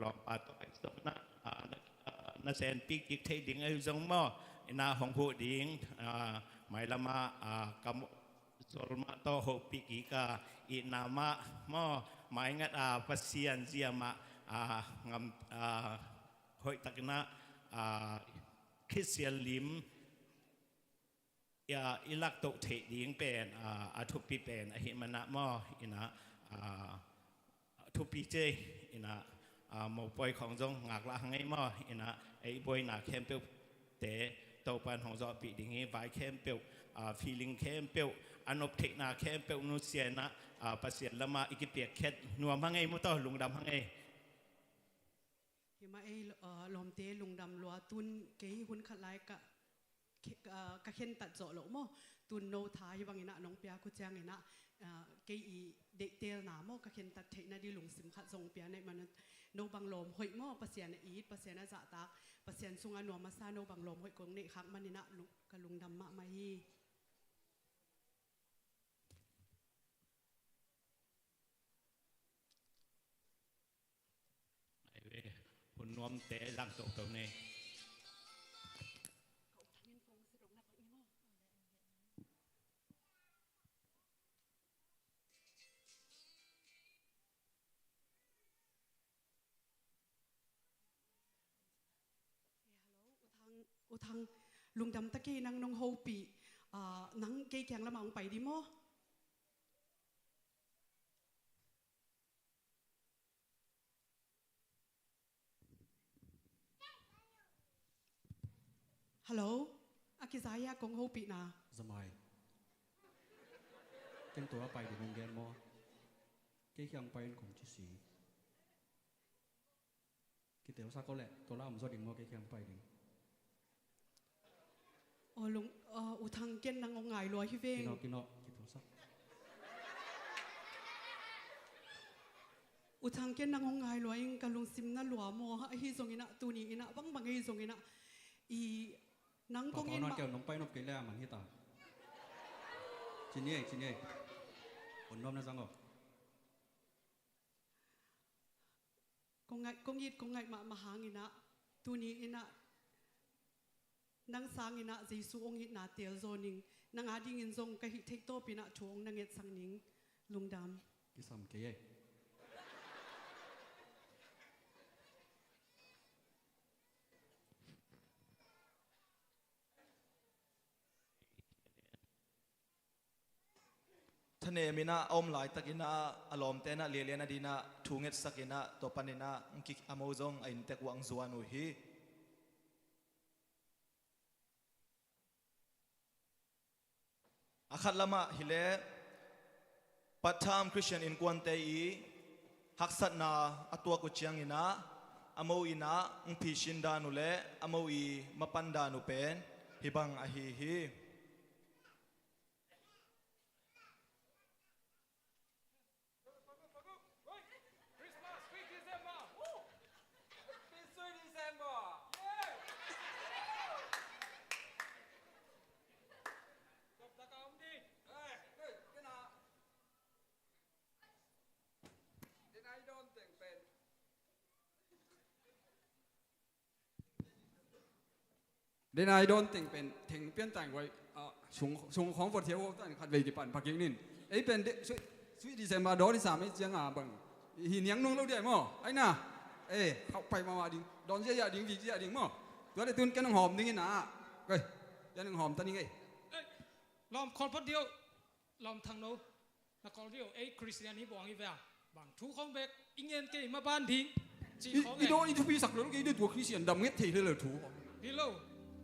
lawmpa tawh ahi zong nah, a, na, a, na senpih kik thei ding ahi zong maw, inah hong huh ding, a, mailamah, a, ka mu-, zol mah tawh hopih kik a, itna mah maw, maingat a, Pasian zia mah, a, ngam, a, hoihtakinah, a, Khristian lim, a, i laktoh theih ding pen, a, a thupi pen ahih manah maw, inah, a, thupi cei, inah, a, mopawi khawng zong ngaklah hang ei maw, inah, ei buaina khempeuhte Topan hong zawhpih ding hi, vai khempeuh, a, feeling khempeuh, a noptheihna khempeuh nusia inah, a, Pasian lamah i kipiakkhiat nuam hang ei maw, tawh lungdam hang ei. Himah ei, a, lawmte lungdam lua, tun kei hun khat lai ka, khe-, a, ka khentat zawh loh maw. Tun no tha hi banginah nong piak uh cianginah, a, kei i deihtelna maw, ka khentat theihna di lungsim khat zong pia neih manah, no bang lawm hoih maw, Pasian a it, Pasian a zahtak, Pasian sungah nuam a sa, no bang lawm hoih kong neih khak maninah lung-, ka lungdam mahmah hi. Ai ve, hun nuamte zang toto ne. Hello, U Thang, U Thang, lungdam ta kei, nang nong hopih, ah, nang kei kiang lamah hong pai di maw? Hello, a kiza hia kong hopihna? Zamai. Ken tua pai ding hong gen maw? Kei kiang pai in kong ci si. Kitelsa ko leh, tua la om zaw ding maw, kei kiang pai ding. Aw lung, aw, U Thang, ken nang hong ngai lua hi veng. Kinawh, kinawh, kithusak. U Thang, ken nang hong ngai lua ing, ka lungsim na lua maw. Ahi zongin ah, tuni in ah, bangbang ahi zongin ah, i nang kong in mah. Keu nong pai nop kei le a man hi ta. Cin ei, cin ei. Un nuam na zang aw. Kong ngaih, kong it, kong ngaih mahmah hangin ah, tuni in ah, nang sangin ah Jesu hong itna teel zaw ning, nang adingin zong ka hih theih tawpin ah thu hong na ngetsak ning. Lungdam. Kisam kei ei. Thanem in ah a om laitakin ah a lawmte in ah lianlian a dingin ah thu ngetsak in ah, tua panin ah a mo zong a inntek uh ah hong zuan uh hi. A khat lamah hi leh Pathum Khristian innkuante i haksatna a tuak uh ciangin ah a mo in ah hong phisin dan uh le a mo i mapan dan uh pen hih bang ahi hi. Christmas, sweet December. Woo! Happy sweet December. Yeah. Kop taka om ding. Hey, hey, kena. Then I don't think pen. Then I don't think pen, theng pian tang guai, ah, sung, sung khong vot hiau tan khat vei kipan paking nin. Ei pen de, sui, sui December dawn i sam ei ciang a bang. Hi niang nung lo dia maw. Ai na. Eh, khauh pai mama ding. Dawn zia zia ding, vik zia ding maw. Tua le tun ken hong hawm ding in a. Kei. Ken hong hawm ta ning ei. Eh, lawm khol phot diu. Lawm Thang No. Na kol diu, ei Khristian hi buang hi veng. Bang thu khong bek i ngen kei ma ban ding. Ci i, khong i dawn i thupi sak lo kei ding tua Khristian dam nget thei le lo thu. Hi lo.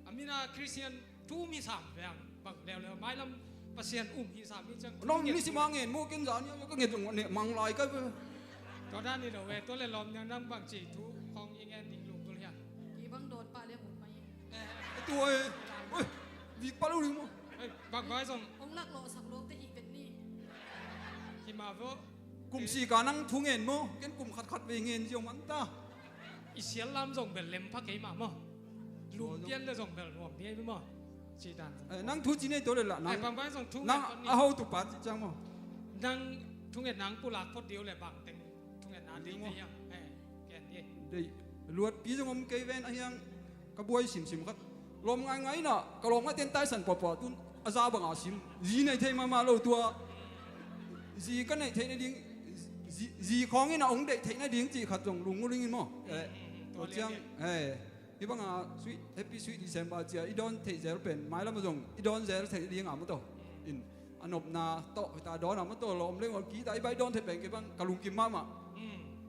A mina Khristian thu mi sam veng. Bang leuleu mailam Pasian um hi sam mi ciang. Nong ni sima ngen mo ken zan ya ka nget zong ne mang lai ka ve. Tua dan ni lo ve, tua le lawm niang nang bang ci thu khong i ngen ding lungkul hiam. Kei bang dawn pah le mut mai. Eh, tua e. Oi, vik pah lo ding maw. Ei, bang vai zong. Hong lak lawh sak lawk te hi vet ni. Hi mah vo. Kum sik a nang thu ngen maw? Ken kum khat khat vei ngen ziau man ta. I sial lam zong bel lem pha kei mah maw. Lum pian le zong bel nuam ni ei maw. Ci dan. Eh, nang thu ci nei to le lah nang. Eh, bang vai zong thu ngen. Nang a hotu pa ci ciang maw. Nang thu ngen nang pulak phot diu le bang teng. Thu ngen nang ding maw. Eh, ken ni. Dei, luat pi zong om kei ven a hiang. Ka buai simsim khat. Lawm ngaingai in ah, ka lawm ngaite in taisan pahpah tun a za bangah sim. Zi nei thei mahmah lo tua. Zi ka neih theih nading, zi, zi khawng in ah hong deih theih nading cih khat zong lungngul ding in maw. Eh, tua ciang, eh, hih bangah sweet, happy sweet December cia i dawn theih zel pen, mailam ah zong i dawn zel theih nading ah maw tawh. In, a nopna tawh hita dawn a maw tawh lawm leng ol kihta i bai dawn thei peng kei bang ka lungkim mahmah.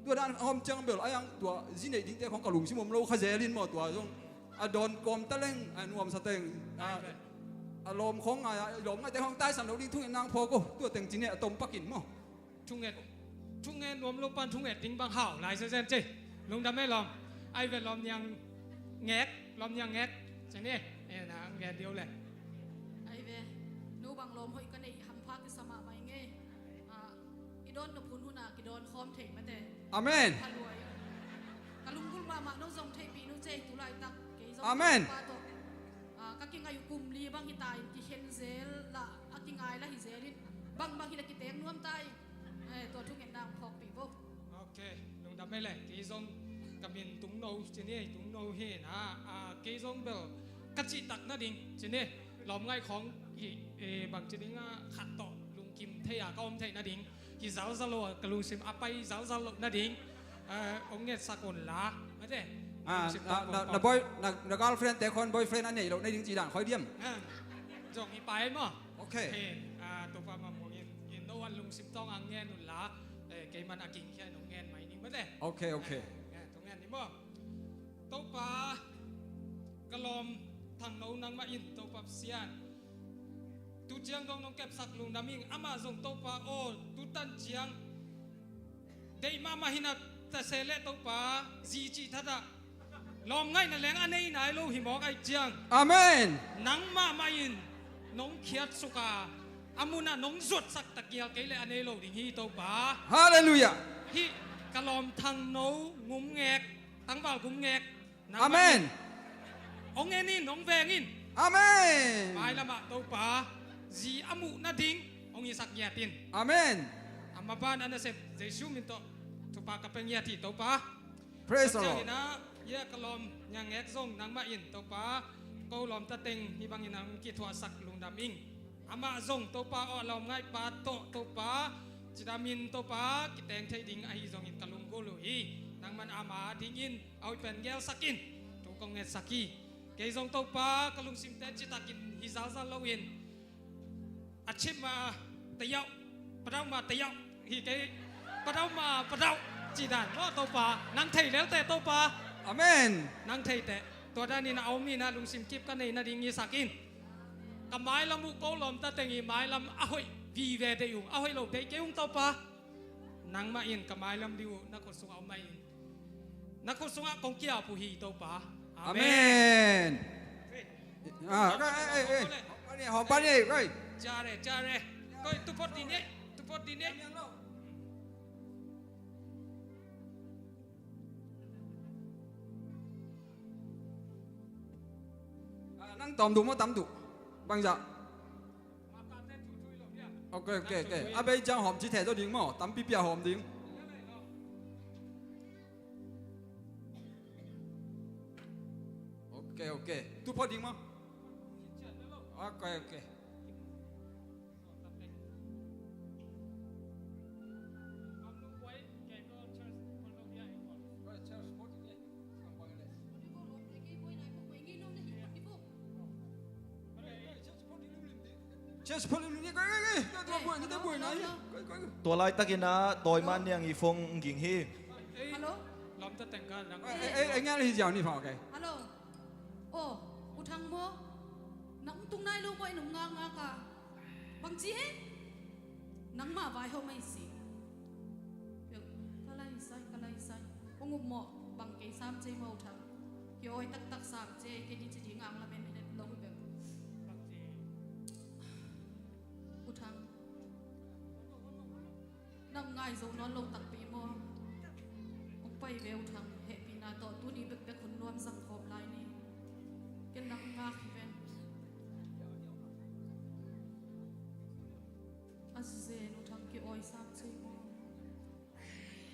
Tua dan a om ciang bel a yang tua zi neih dingte khong ka lungsim om lo kha zel in maw tua zong a dawn kawm ta leng a nuamsa teng a lawm khong ngai a lawm ngaite khong taisan lo ding thunget nang phawk o tua teng ci ne a tom pakin maw. Thunget, thunget nuam lo pan thunget ding bang hau lai zenzen cei. Lungdam ei lawm. Ai ve lawm niang ngek, lawm niang ngek. Cei ni, eh, na ngek diu le. Ai ve, no bang lawm hoih ka neih hampha kisa mahmah i ngei. Ah, i dawn nop hun hun ah kidawn khawm thei mate. Amen. Ka lunggulh mahmah no zong theihpih no cei tu laitak kei zong. Amen. Pa tawh. Ah, ka kingaih uh kum li bang hita in kikhen zel lah a kingai lah hi zel in bang bang hi lah kitek nuam ta in. Eh, tua thungetna hong phawkpih vo. Ok, lungdam ei le, kei zong ka min Tung No ci ni, Tung No hi na, ah, kei zong bel ka cihtak nading ci ni, lawm ngaih khawng hi, eh, bang ci ding a khat tawh lungkim thei a ka om theih nading, hi zalzal lo a ka lungsim a pai zalzal lo nading, eh, hong ngetsak un la, mate. Ah, lungsim na, tawh na, kong na boy, na, na girlfriend te khawng boyfriend a neih lo nading ci dan khoi diam. Ah, zong hi pai maw. Ok. Ok, ah, Topa mah muang in, in no one lungsim tawng a ngen un la, eh, kei man a ging hian hong ngen mai ning mate. Ok, ok. Eh, eh, tong ngen ni maw. Topa, ka lawm Thang No nangmah in Topa Pasian. Tu ciang dong nong kepsak lungdam ing amah zong Topa aw, tu tan ciang. Deih mahmah hi na ta se le Topa, zi cih thatah. Lawmngaihna leng a nei nai lo hi mawk ahih ciang. Amen. Nangmah mah in nong khiatsuk a, a munah nong zuatsak tak gial kei leh a nei lo ding hi Topa. Hallelujah. Hih ka lawm Thangno Gumngek, tangval Gumngek. Nangmah in. Amen. Hong en in, hong veng in. Amen. Mailamah Topa, zi a muh nading hong hisak ngiat in. Amen. A maban a nasep Jesu min tawh thupha ka pia ngiat hi Topa. Praise the Lord. Tua ciangin ah, hih ka lawm Nya Ngek zong nangmah in Topa, ko lawmta teng hih bangin hong kithuahsak lungdam ing. Amah zong Topa aw, a lawmngaihpa tawh Topa, cidamin Topa kiteng thei ding ahi zongin ka lunggulh uh hi. Nangman ama dingin a hoih pen gelsak in, thu kong ngetsak hi. Kei zong Topa ka lungsimte citakin hi zalzal loin, a chim ma tayau, padau ma tayau hi kei, padau ma padau cidan maw Topa, nang thei lelte Topa. Amen. Nang theite, tua danin a om in ah lungsim kip ka nei nading hisak in. Ka mailam uh ko lawmta teng i mailam a hoih vive deih ung, a hoih lo deih kei ung Topa. Nangmah in ka mailam ding uh na khut sungah om mah in. Na khut sungah kong kiap uh hi Topa. Amen. Amen. Ah, eh, eh, eh, eh. Hawm pan ni, hawm pan ni, koi. Jare, jare. Koi, tu phot ding ni, tu phot ding ni. Ah, nang tawm duh maw, tam duh? Bangzah? Ok, ok, ok. A bei ciang hawm ci thei zo ding maw? Tampi pia hawm ding. Ok, ok. Tu phot ding maw? Ok, ok. Tua laitakin ah dawi man niang i phone ging hi. Hello? Lawmta teng ka dang. Ei, ei, ei, ngal hi ziau ni fa, ok. Hello. Oh, U Thang maw? Nang tung nai lo maw, i nung ngakngak a. Bangci e? Nangmah vaihawm ahi si. Ka lai sai, ka lai sai. Kong up mawh, bang kei sam cei maw U Thang. Ki awi taktak sam cei, kei ni ci ding ang lamen het lo hi bek. U Thang. Nang ngai zo nawn lo takpi maw? Hong pai ve U Thang, hehpihna tawh tuni bekbek hun nuam zang khawm lai ni. Ken nang ngak hi ven. A zen U Thang ki awi sam cei maw?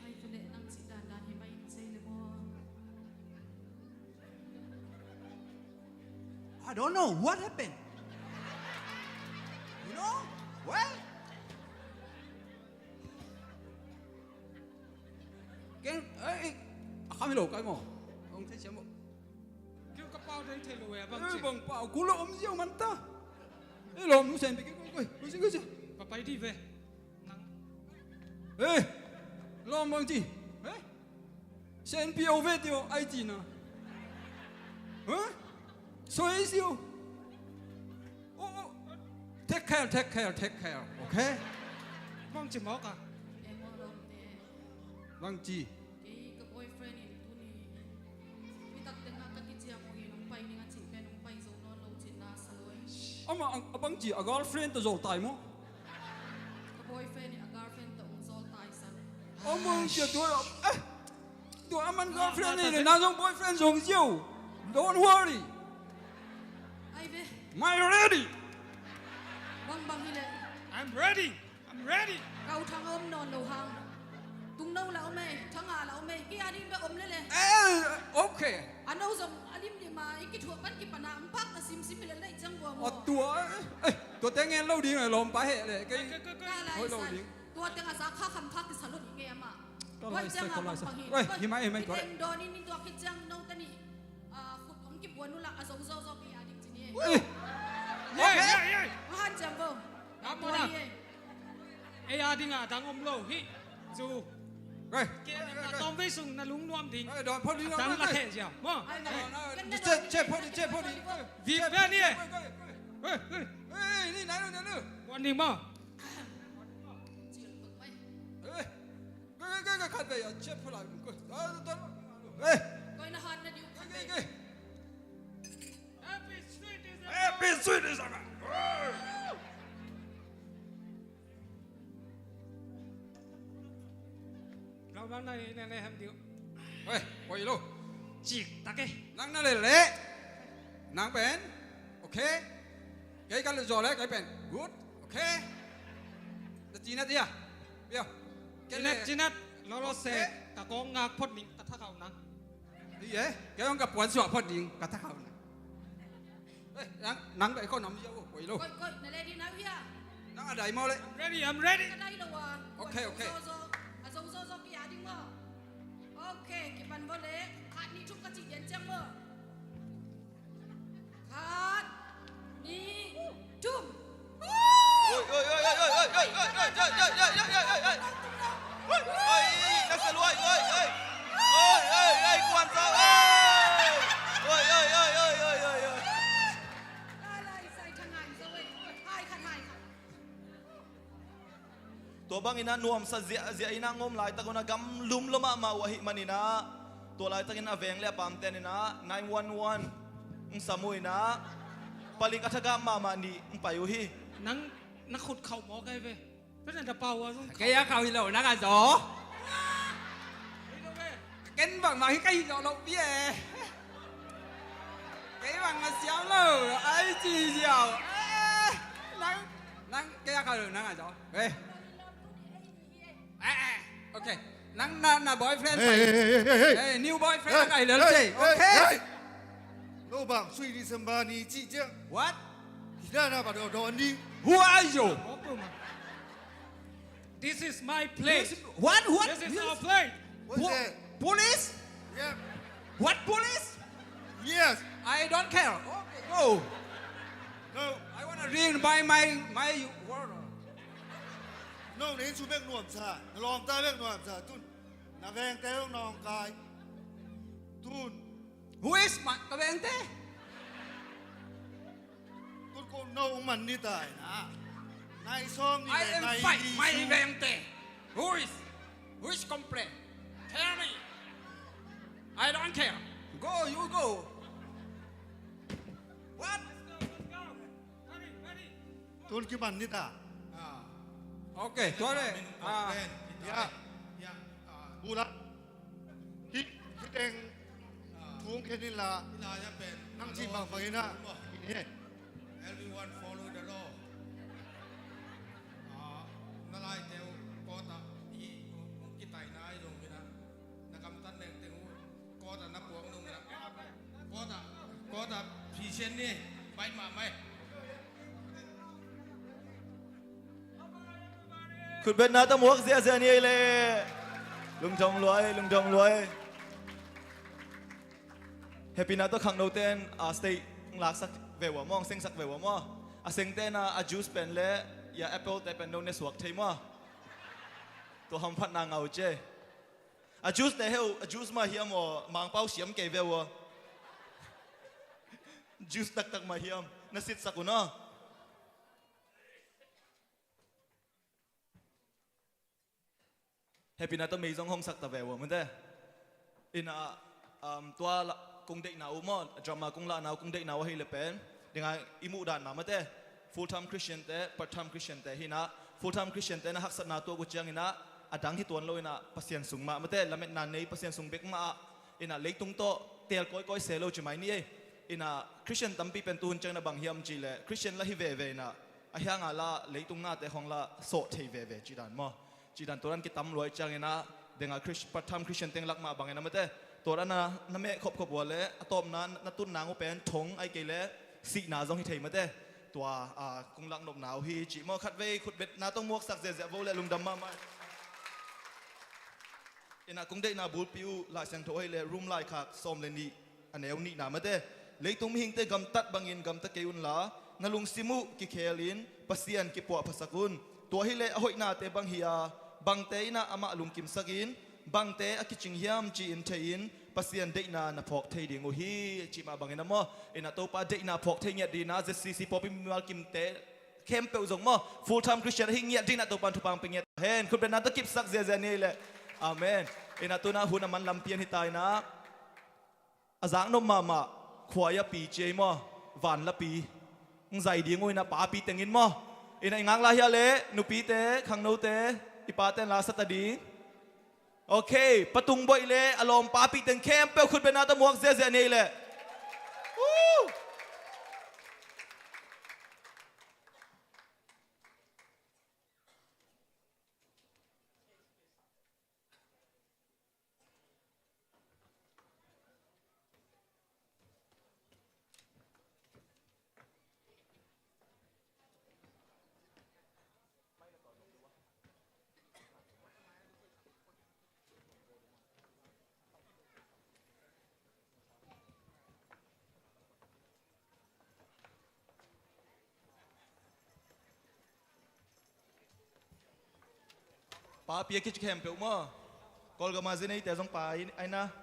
Ai, tu leh nang cih dandan hi mai in cei le maw? I don't know what happened. You know? Well, ken, eh, eh, a kham hi lo kai maw? Hong thei siam maw? Keu ka pau dei thei lo e, bang ci. Eh, bang pau, ku lo om ziau man ta. Eh, lawm nu sen pi kei, koi, koi, koi, koi, koi. Papai di ve. Nang. Eh, lawm bang ci. Eh? Sen pi o ve ti o, ai ci na. Huh? Soi siu. Oh, oh. Take care, take care, take care. Okay? Bang ci mawk a. Bang ci. Kei ka boyfriend in tuni. Nitak tengah ka kiciam uh hi, nong pai ning a cih pen nong pai zo nawn lo cin na sa loi. Amah a, a bang ci a girlfriend tawh zol tai maw? Ka boyfriend in a girlfriend tawh hong zol tai san. Amah ci a tua, eh, tua aman girlfriend ni le na zong boyfriend zong ziau. Don't worry. Ai ve. My ready. Bang bang hi le. I'm ready. I'm ready. Ka U Thang a om nawn lo hang. Tungno la om e, Thanga la om e. Kei a ding bek om lele. Eh, okay. A no zong a limlim a i kithuah pan kipan a ang pak na simsim hi le lei ciang bua maw? A tua, eh, eh, tua teng ngen lo ding, eh, lawmpa heh le. Kei, kei, kei, kei. Hoih lo ding. Tua teng a za kha kham kha kisa lo ding nge ama. Ka lai sa, ka lai sa. Oi, hi mai, hi mai, koi. Kiteng dawn in, in tua khit ciang no tani. Ah, khut hong kibuan uh la, a zo zo zo kei a ding ci ni. Ui. Ye, ye, ye. Hong han ciam bo. Ei a ding a dang om lo hi. Cu. Kei a tawm vei sung na lungnuam ding. Dang la theh ziau maw. Che, che phot ding, che phot ding. Vik ve ni e. Ei, ni nai lo, nai lo. Buan ding maw. Khat vei a che phot lai. Ei. Oi, na hat na diu khat ve. Happy Street December! Happy Street December! Lau bang na ne ne hem diu. Oi, oi lo. Cik tak e. Nang na lele. Nang pen. Okay. Kei ka le zole kei pen. Good. Okay. Na cina dia. Bia. Cinat, cinat. Lolo se. Okay. Ka kong ngak phot ning ka thakau nang. Iya, kei ong ka puan suak phot ding ka thakau na. Eh, nang, nang dai ko nam ya wo, koi lo. Koi, koi, na ready na hia? Nang a dai mo le. I'm ready, I'm ready. Ka dai lo wa. Okay, okay. Zo, zo. A zo, zo, zo, ki a ding mo. Okay, ki pan mo le. Khat ni thum ka ci dian ciang mo. Khat ni thum. Oi, oi, oi, oi. Oi, oi, oi, oi. Oi, na sa luai, oi, oi. Oi, oi, oi, kuan sa, oi. Oi, oi, oi, oi. Lai, lai, sai thangai sa, oi. Hai khat, hai khat. Tua bangin ah nuamsa ziahziah in ah ngom laitak un ah gamlum lua mahmah uh ahih manin ah, tua laitakin a veng le a pamten in ah nine one one hong sam uh in ah, palik a thagam mahmah nih hong pai uh hi. Nang na khut khauh mawk ai ve. Pen na da pau a zong kei a khauh hi lo, nang a zaw. Ken bangmah hi ka hi zawh loh pi e. Kei bangmah siam lo, ai ci ziau. Eh, nang, nang kei a khauh lo, nang a zaw. Eh. Eh, eh. Okay. Nang na, na boyfriend. Hey, hey, hey, hey, hey. Hey, new boyfriend. Hey, ka hi lo, hey, say. Hey, okay. Hey. Lo bang, sui December ni ci ciang. What? Kita na ba do do ni. Who are you? This is my place. This, what? What? This is our place. What's that? Police? Yeah. What police? Yes. I don't care. Okay, go. No. I wanna drink by my, my water. No, na inn sung bek nuamsa. Na lawmta bek nuamsa. Tun. Na vengte bek nawngkai. Tun. Who is my, ka vengte? Tun ko no man ni tai na. Nai sawm ni le nai li su. I am fight my vengte. Who is, who is complain? Tell me. I don't care. Go, you go. What? Tun kiman ni ta. Ah. Okay, tua le. Ah. Ya. Ya. Ah. Bula. Hi, hi teng. Ah. Tung khen in la. Nang cin bang bang in a. Hi. Everyone follow the law. Ah, na lai teu kota i, kitai nai zong in a. Na kam tan neng teng u. Kota na puak nung na. Kota, kota phisen ni. Bai ma mai. Khutbetna tawh muak ziahziah ni ei le. Lungdam luai, lungdam luai. Hehpihna tawh khangno ten a stage laksak ve ua maw, sengsak ve ua maw. A seng ten a, a juice pen le ya apple te pen no ne suak thei maw. Tua hamphatna ngau ce. A juice te heu, a juice mah hiam aw, Mangpau siam kei ve ua. Juice taktak mah hiam, na sitsak un aw. Hehpihna tawh mei zong hong sak ta ve ua, mate. Ina, um, tua la, kong deihna uh maw, drama kong lahna uh, kong deihna uh ahih le pen. Dinga i muh dan mah mate. Full time Christian te, part time Christian te hi na. Full time Christian te na haksatna tuak uh ciang ina, a dang hi tuan lo ina, Pasian sung mah mate, lametna nei Pasian sung bek mah ah, ina leitung tawh teel kawikawi se lo ci mai ni ei. Ina Christian tampi pen tuhun ciang na bang hiam ci le, Christian la hi veve ina, a hianga la leitung nate hong la sawh thei veve ci dan maw. Ci dan tua dan kitam luai ciang ina, denga Christ-, part time Christian teng lak mah bang ina mate. Tua dan na, na meh khopkhop ua le, a tawpna na tun nang uh pen thong ai kei le, sihna zong hi thei mate. Tua, a, kong lak nopna uh hi ci maw, khatvei khutbetna tawh muaksak ziahziah vo le lungdam mahmah. Ina kong deihna bulpi uh Lai Siangtho ahih le Rom laikhak sawm le nih, a neu nihna mate. Leitung mihingte gamtat bangin gamta kei unla, na lungsim uh kikhelin Pasian kipuahphasak un. Tua hileh a hoihnate bang hi a, bangte inah amah lungkimsakin, bangte a kicing hiam ci-in thei-in Pasian deihna na phawk thei ding uh hi, cih mah bangin a maw. Inah Topa deihna phawk thei ngiat dinah Z C C pawlpi mimal kimte khempeuh zong maw, full time Christian ahi ngiat dinah Topa in thupha pia ngiat hen. Khutbetna tawh kipsak ziahziah ni ei leh. Amen. Inah tunah hun a man lampi an hita inah A zaknop mahmah khuaiapi ci ei maw, vanlapi. Hong zai ding uh ina papi tengin maw. Ina i ngak lai hia leh nupite, khangnote, i paten la sata ding. Okay, patung boih le a lawm papi teng khempeuh khut bena ta muak ziahziah nei leh. Woo! Papi a kici khempeuh maw? Kawlgam a zi neite zong pa aina.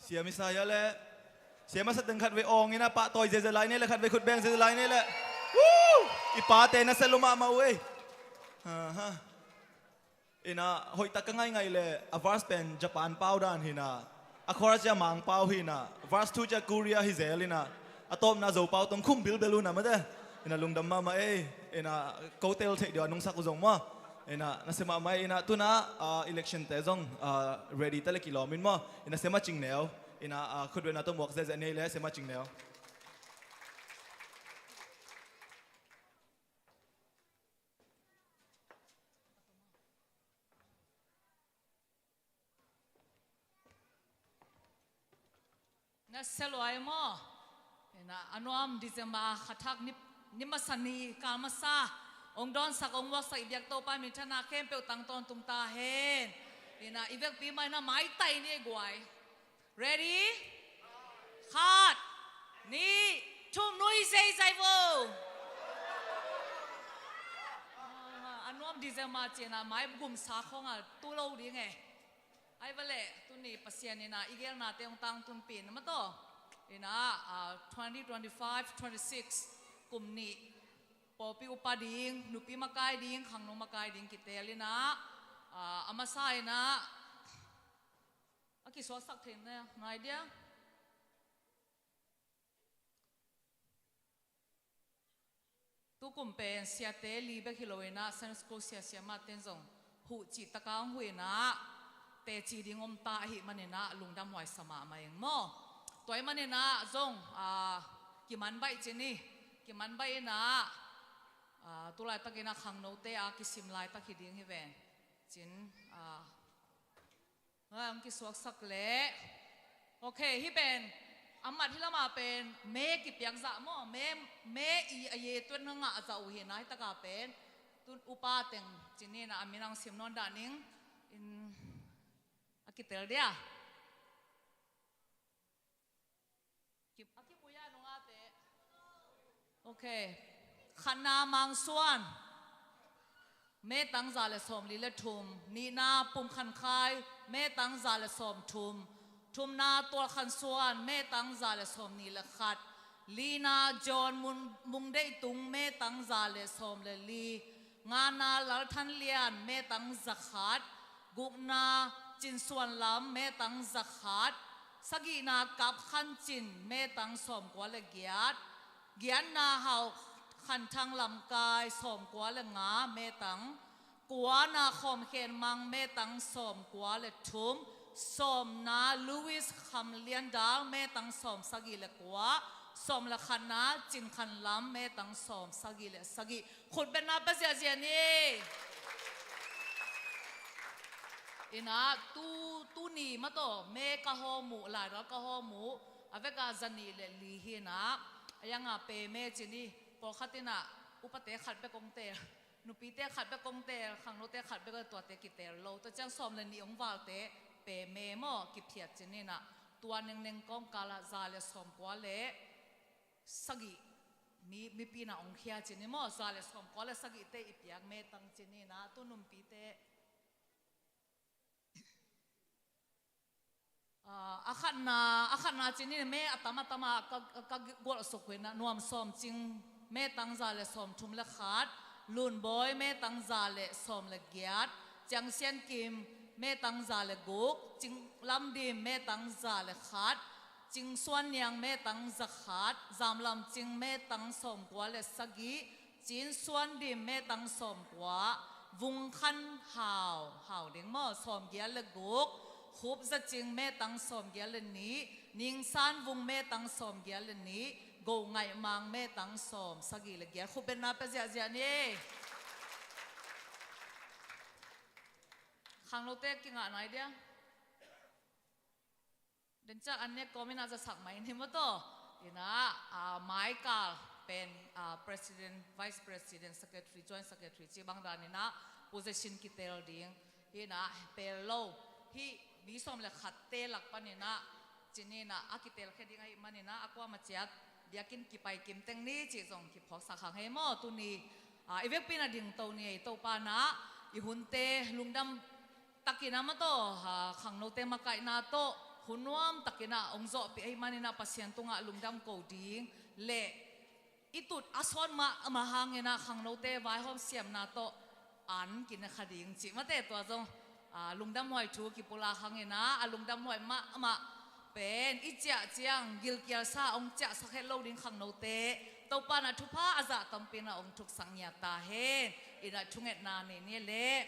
Siam i sa hia le. Siam a sa teng khat vei awng ina pahtawi zeze lai nei le, khat vei khut beng zeze lai nei le. Woo! I pate na sa lua mahmah uh ei. Aha. Ina hoihtak ka ngaingai le, a verse pen Japan pau dan hina, a chorus cia Mang pau hina, verse two cia Korea hi zel ina, a tawpna Zo pau tong khum bilbel una mate. Ina lungdam mahmah ei. Ina ko tel theih deuh a nungsak uh zong maw. Ina na sia mahmah ei. Ina tuna, ah, election te zong, ah, ready ta le kilawm in maw. Ina sia mah cing neu. Ina, ah, khutbetna tawh muak zehzeh nei le sia mah cing neu. Na sia luai maw? Ina a nuam December a khathak ni, ni masa ni kal masa ong dawnsak ong muaksak i biak Topa min thana khempeuh tang tawntung ta hen. Ina i vekpi mai na maitai ni ei guai. Ready? Khat, nih, thum, nui zeizai vo. A nuam December cina mai gumsa khong a tu lo ding e. Ai vale, tuni Pasian ina i gelnate hong tangtunpih na mataw. Ina, ah, twenty twenty-five, twenty-six kum nih pawlpi upa ding, nupi makai ding, khangno makai ding kitel ina, ah, a masa ina a kisuaksak theih na ngai dia. Tukum pen siate li bek hi lo ina Sunday school sia siamah ten zong huh cih taka hong huh ina teci ding om ta ahih man ina lungdam huai sa mahmah ing maw. Tua ahih man ina zong, ah, kiman baih cin hi. Kiman baih ina, ah, tulaitak ina khangnote a kisim laitak hi ding hi ven. Cin, ah, Hong kisuaksak leh. Ok, hih pen a mat hih lamah pen me kipiak zah maw, me, me i a ye tuan ngah zah uh hi na, hih takah pen tun upa teng cin ina a minang sim nawn dah ning. In a kitel dia. Ki, a kipui a nungate. Ok. Khatna Mang Suan. Metang za le sawmli le thum. Nihna Pum Khan Khai. Metang za le sawmthum. Thumna Tual Khan Suan. Metang za le sawmnih le khat. Lina John Mung, Mung Deih Tung. Metang za le sawm le li. Ngana Lal Than Lian. Metang za khat. Gukna Cin Suan Lam. Metang za khat. Sagihna Kap Khan Cin, metang sawmkua le giat. Giatna Hau Khan Thang Lam Kai, sawmkua le nga, metang. Kuana Khawm Khen Mang, metang sawmkua le thum. Sawmna Louis Kham Lian Dal, metang sawmsagih le kua. Sawm le khatna Cin Khan Lam, metang sawmsagih le sagih. Khutbetna pia ziahziah ni. Ina tu, tuni mataw me ka hawm uh, laidal ka hawm uh, a veka zanih le li hi ina, a yanga pe me cin hi, pawlkhat ina upate khat bek hong tel, nupite khat bek hong tel, khangnote khat bek hong tel, tuate kitel lo. Tua ciang sawm le nih hong valte pe me maw kiphiat cin ina, tua nengneng kawngkala za le sawmkua le sagih mi, mipi na ong khia cin hi maw, za le sawmkua le sagihte i piak metang cin hi na, tu numpite. Ah, a khatna, a khatna cin hi na, me a tam a tam a ka, ka gualh suk hi na, Nuam Sawm Cing, metang za le sawmthum le khat, Lun Bawi, metang za le sawm le giat, Ciang Sian Kim, metang za le guk, Cing Lam Dim, metang za le khat, Cing Suan Niang, metang za khat, Zam Lam Cing, metang sawmkua le sagih, Cin Suan Dim, metang sawmkua, Vung Khan Hau, Hau ding maw, sawmgiat le guk, Khup Za Cing, metang sawmgiat le nih, Ning San Vung, metang sawmgiat le nih, Go Ngaih Mang, metang sawmsagih le giat. Khutbetna pia ziahziah ni. Khangnote kingah nai dia. Dencak an nek kawm ina zasak mai ni maw taw. Ina, ah, maikal pen, ah, president, vice president, secretary, joint secretary cih bang dan ina position kitel ding. Hi ina pel lo. Hih mi sawm le khatte lak pan ina cin ina a kitel khia ding ahih man ina a kuamah ciat biakinn kipai kim teng ni cih zong kiphawksak hang hei maw tuni. Ah, i vekpi na dingto ni ei Topa na i hunte lungdam takin a maw taw, ah, khangnote makaihna tawh, Hun nuam takin ah hong zawhpih ahih manin ah Pasian tungah lungdam ko ding le i tut a sawt mahmah hangin ah khangnote vaihawm siamna tawh an kina kha ding cih mate, tua zong, ah, lungdamhuai thu kipulak hangin ah a lungdamhuai mahmah pen i ciah ciang gilkialsa hong ciahsak het lo ding khangnote Topa in ah thupha a zah tampi in ah hong thuksak ngiat ta hen. In ah thungetna nei ni leh.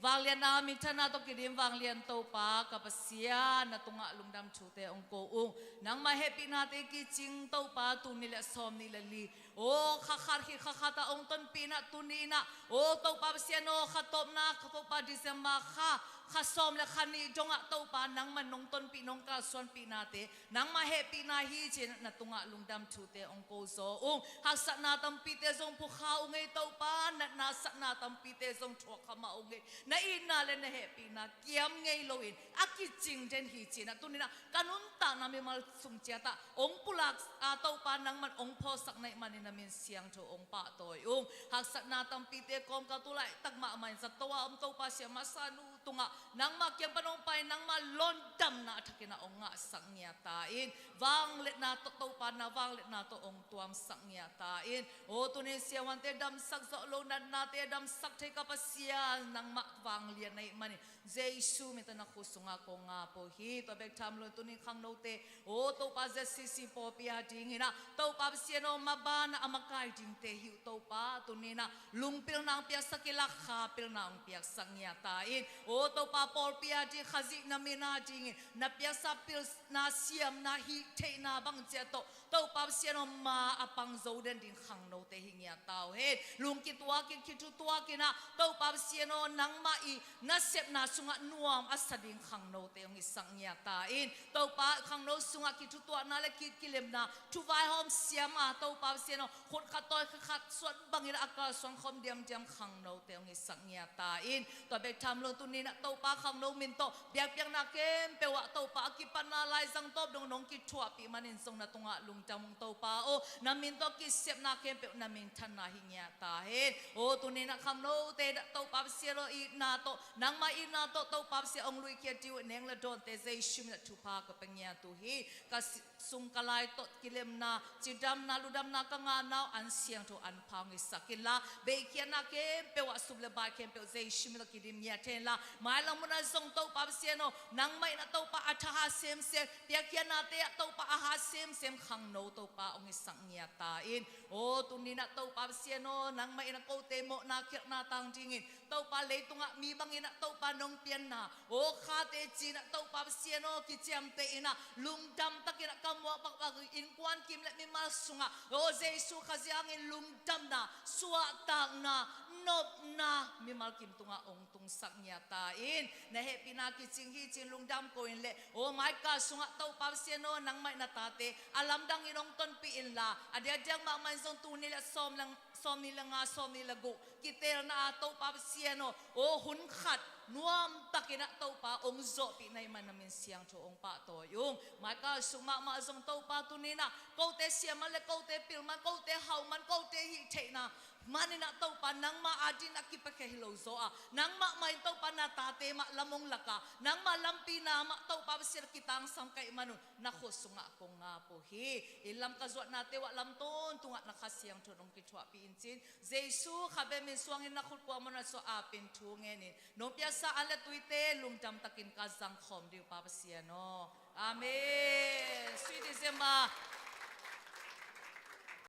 Vangliatna minthanna tawh kidim vanglian Topa ka Pasian, na tungah lungdam thute hong ko ung. Nangmah hehpihnate kicing Topa, tul nih le sawm nih le li, aw kha khat khit kha khat ah hong tonpih in ah tuni in ah, aw Topa Pasian aw, kha tawpna kha Topa December kha, kha sawm le kha nih dongah Topa nangmah nong tonpih nong kalsuanpihnate nangmah hehpihna hi ci-in na tungah lungdam thute hong ko zaw ung. Haksatna tampite zong phukha ung ei Topa, natna satna tampite zong thuak kha mah ung ei. Na itna le na hehpihna kiam ngei loin a kicing den hi ci-in ah tuni in ah ka nuntakna mimal sung ciat ah hong pulak a Topa nangman hong phawksak na hih manin na min siangtho hong pahtawi ung. Haksatna tampite kawmkal tu laitak mahmah in zato a om Topa siamah sanu tungah nangmah kiang pan hong pai, nangmah lawndamna a thakin ah hong ngahsak ngiat ta in, vangliatna tawh Topa na vangliatna tawh hong tuamsak ngiat ta in. Aw tuni in siavuante damsak zawh lo, natnate damsak thei ka Pasian, nangmah vanglian na hih manin Jesu min tawh na khut sungah kong ap uh hi. Tua bek tham lo in tuni in khangnote, aw Topa Z C C pawlpi a dingin ah Topa Pasian aw, maban ah a makai dingte hi uh Topa, tuni in ah lungpilna hong piaksak inla khapilna hong piaksak ngiat ta in. Aw Topa, pawlpi a ding Khazih na min a dingin na piaksa pilna siamna hih theihna bang ciat tawh Topa Pasian aw, ma a pang zo den ding khangnote hi ngiat ta uh hen. Lung kituakin khithu tuakin ah Topa Pasian aw, nangmah i nasepna sungah nuam a sa ding khangnote hong hisak ngiat ta in. Topa khangno sungah khithu tuahna le ki- kilemna thu vaihawm siam a Topa Pasian aw, khut khat tawi khat suan bangin a kalsuan khawm diamdiam khangnote hong hisak ngiat ta in. Tua bek tham lo in tuni in ah Topa khangno min tawh biakpiakna khempeuh ah Topa a kipatna laizang tawp dong nong kithuahpih manin zong na tungah lungdam ung Topa aw. Na min tawh kisepna khempeuh na minthanna hi ngiat ta hen. Aw tuni in ah khangnote dah Topa Pasian aw, itna tawh, nangmah itna tawh Topa Pasian hong luihkhiat ding uh neng le dawnte Jesu min ah thupha ka pia ngiat uh hi. Ka si- sung ka lai tawh kilemna, cidamna, ludamna ka ngahna uh an siangtho an pha hong hisak inla, beikhiatna khempeuh ah sup le bai khempeuh Jesu min tawh kidim ngiat hen la, mailam hun ah zong Topa Pasian aw, nangmah in ah Topa a thahat semsem, piakkhiatnate ah Topa a hat semsem khangno Topa hong hisak ngiat ta in. Aw tuni in ah Topa Pasian aw, nangmah in ah kote mawhna khialhna tang dingin Topa leitungah mi bangin ah Topa nong pianna, aw khate ci-in ah Topa Pasian aw, kiciamteh in ah lungdam takin ah ka muak bakbak, innkuan kim le mimal sungah aw Jesu Khazih hangin lungdamna, suahtakna, nopna mimal kim tungah hong tungsak ngiat ta in. Na hehpihna kicing hi ci-in lungdam ko in le, aw maikal sungah Topa Pasian aw, nangmah in na tate a lamdangin hong tonpih inla, a diakdiak mahmah in zong tul nih le sawm le, sawm nih le nga, sawm nih le guk kiteelna ah Topa Pasian aw, aw hun khat nuam takin ah Topa hong zawhpih na hih man na min siangtho hong pahtawi ung. Maikal sung mahmah zong Topa tuni in ah kote siaman le kote pilman, kote hauhman, kote hih theihna manin ah Topa nangmah adingin a kipiakhia hi lo zaw a, nangmah mah in Topa na tate mah lam hong lak a, nangmah lampina mah Topa Pasian a kitangsam ka hih man un na khut sungah kong ap uh hi. Inn lam ka zuatnate uh ah lam tawntungah na Kha Siangtho in hong kithuahpih in ci-in Jesu Kha bek min suangin na khut kuamah un a suah apin thu ngenin nong piaksa an le tuite lungdam takin ka zangkhawm ding uh Pa Pasian aw. Amen. Sweet December.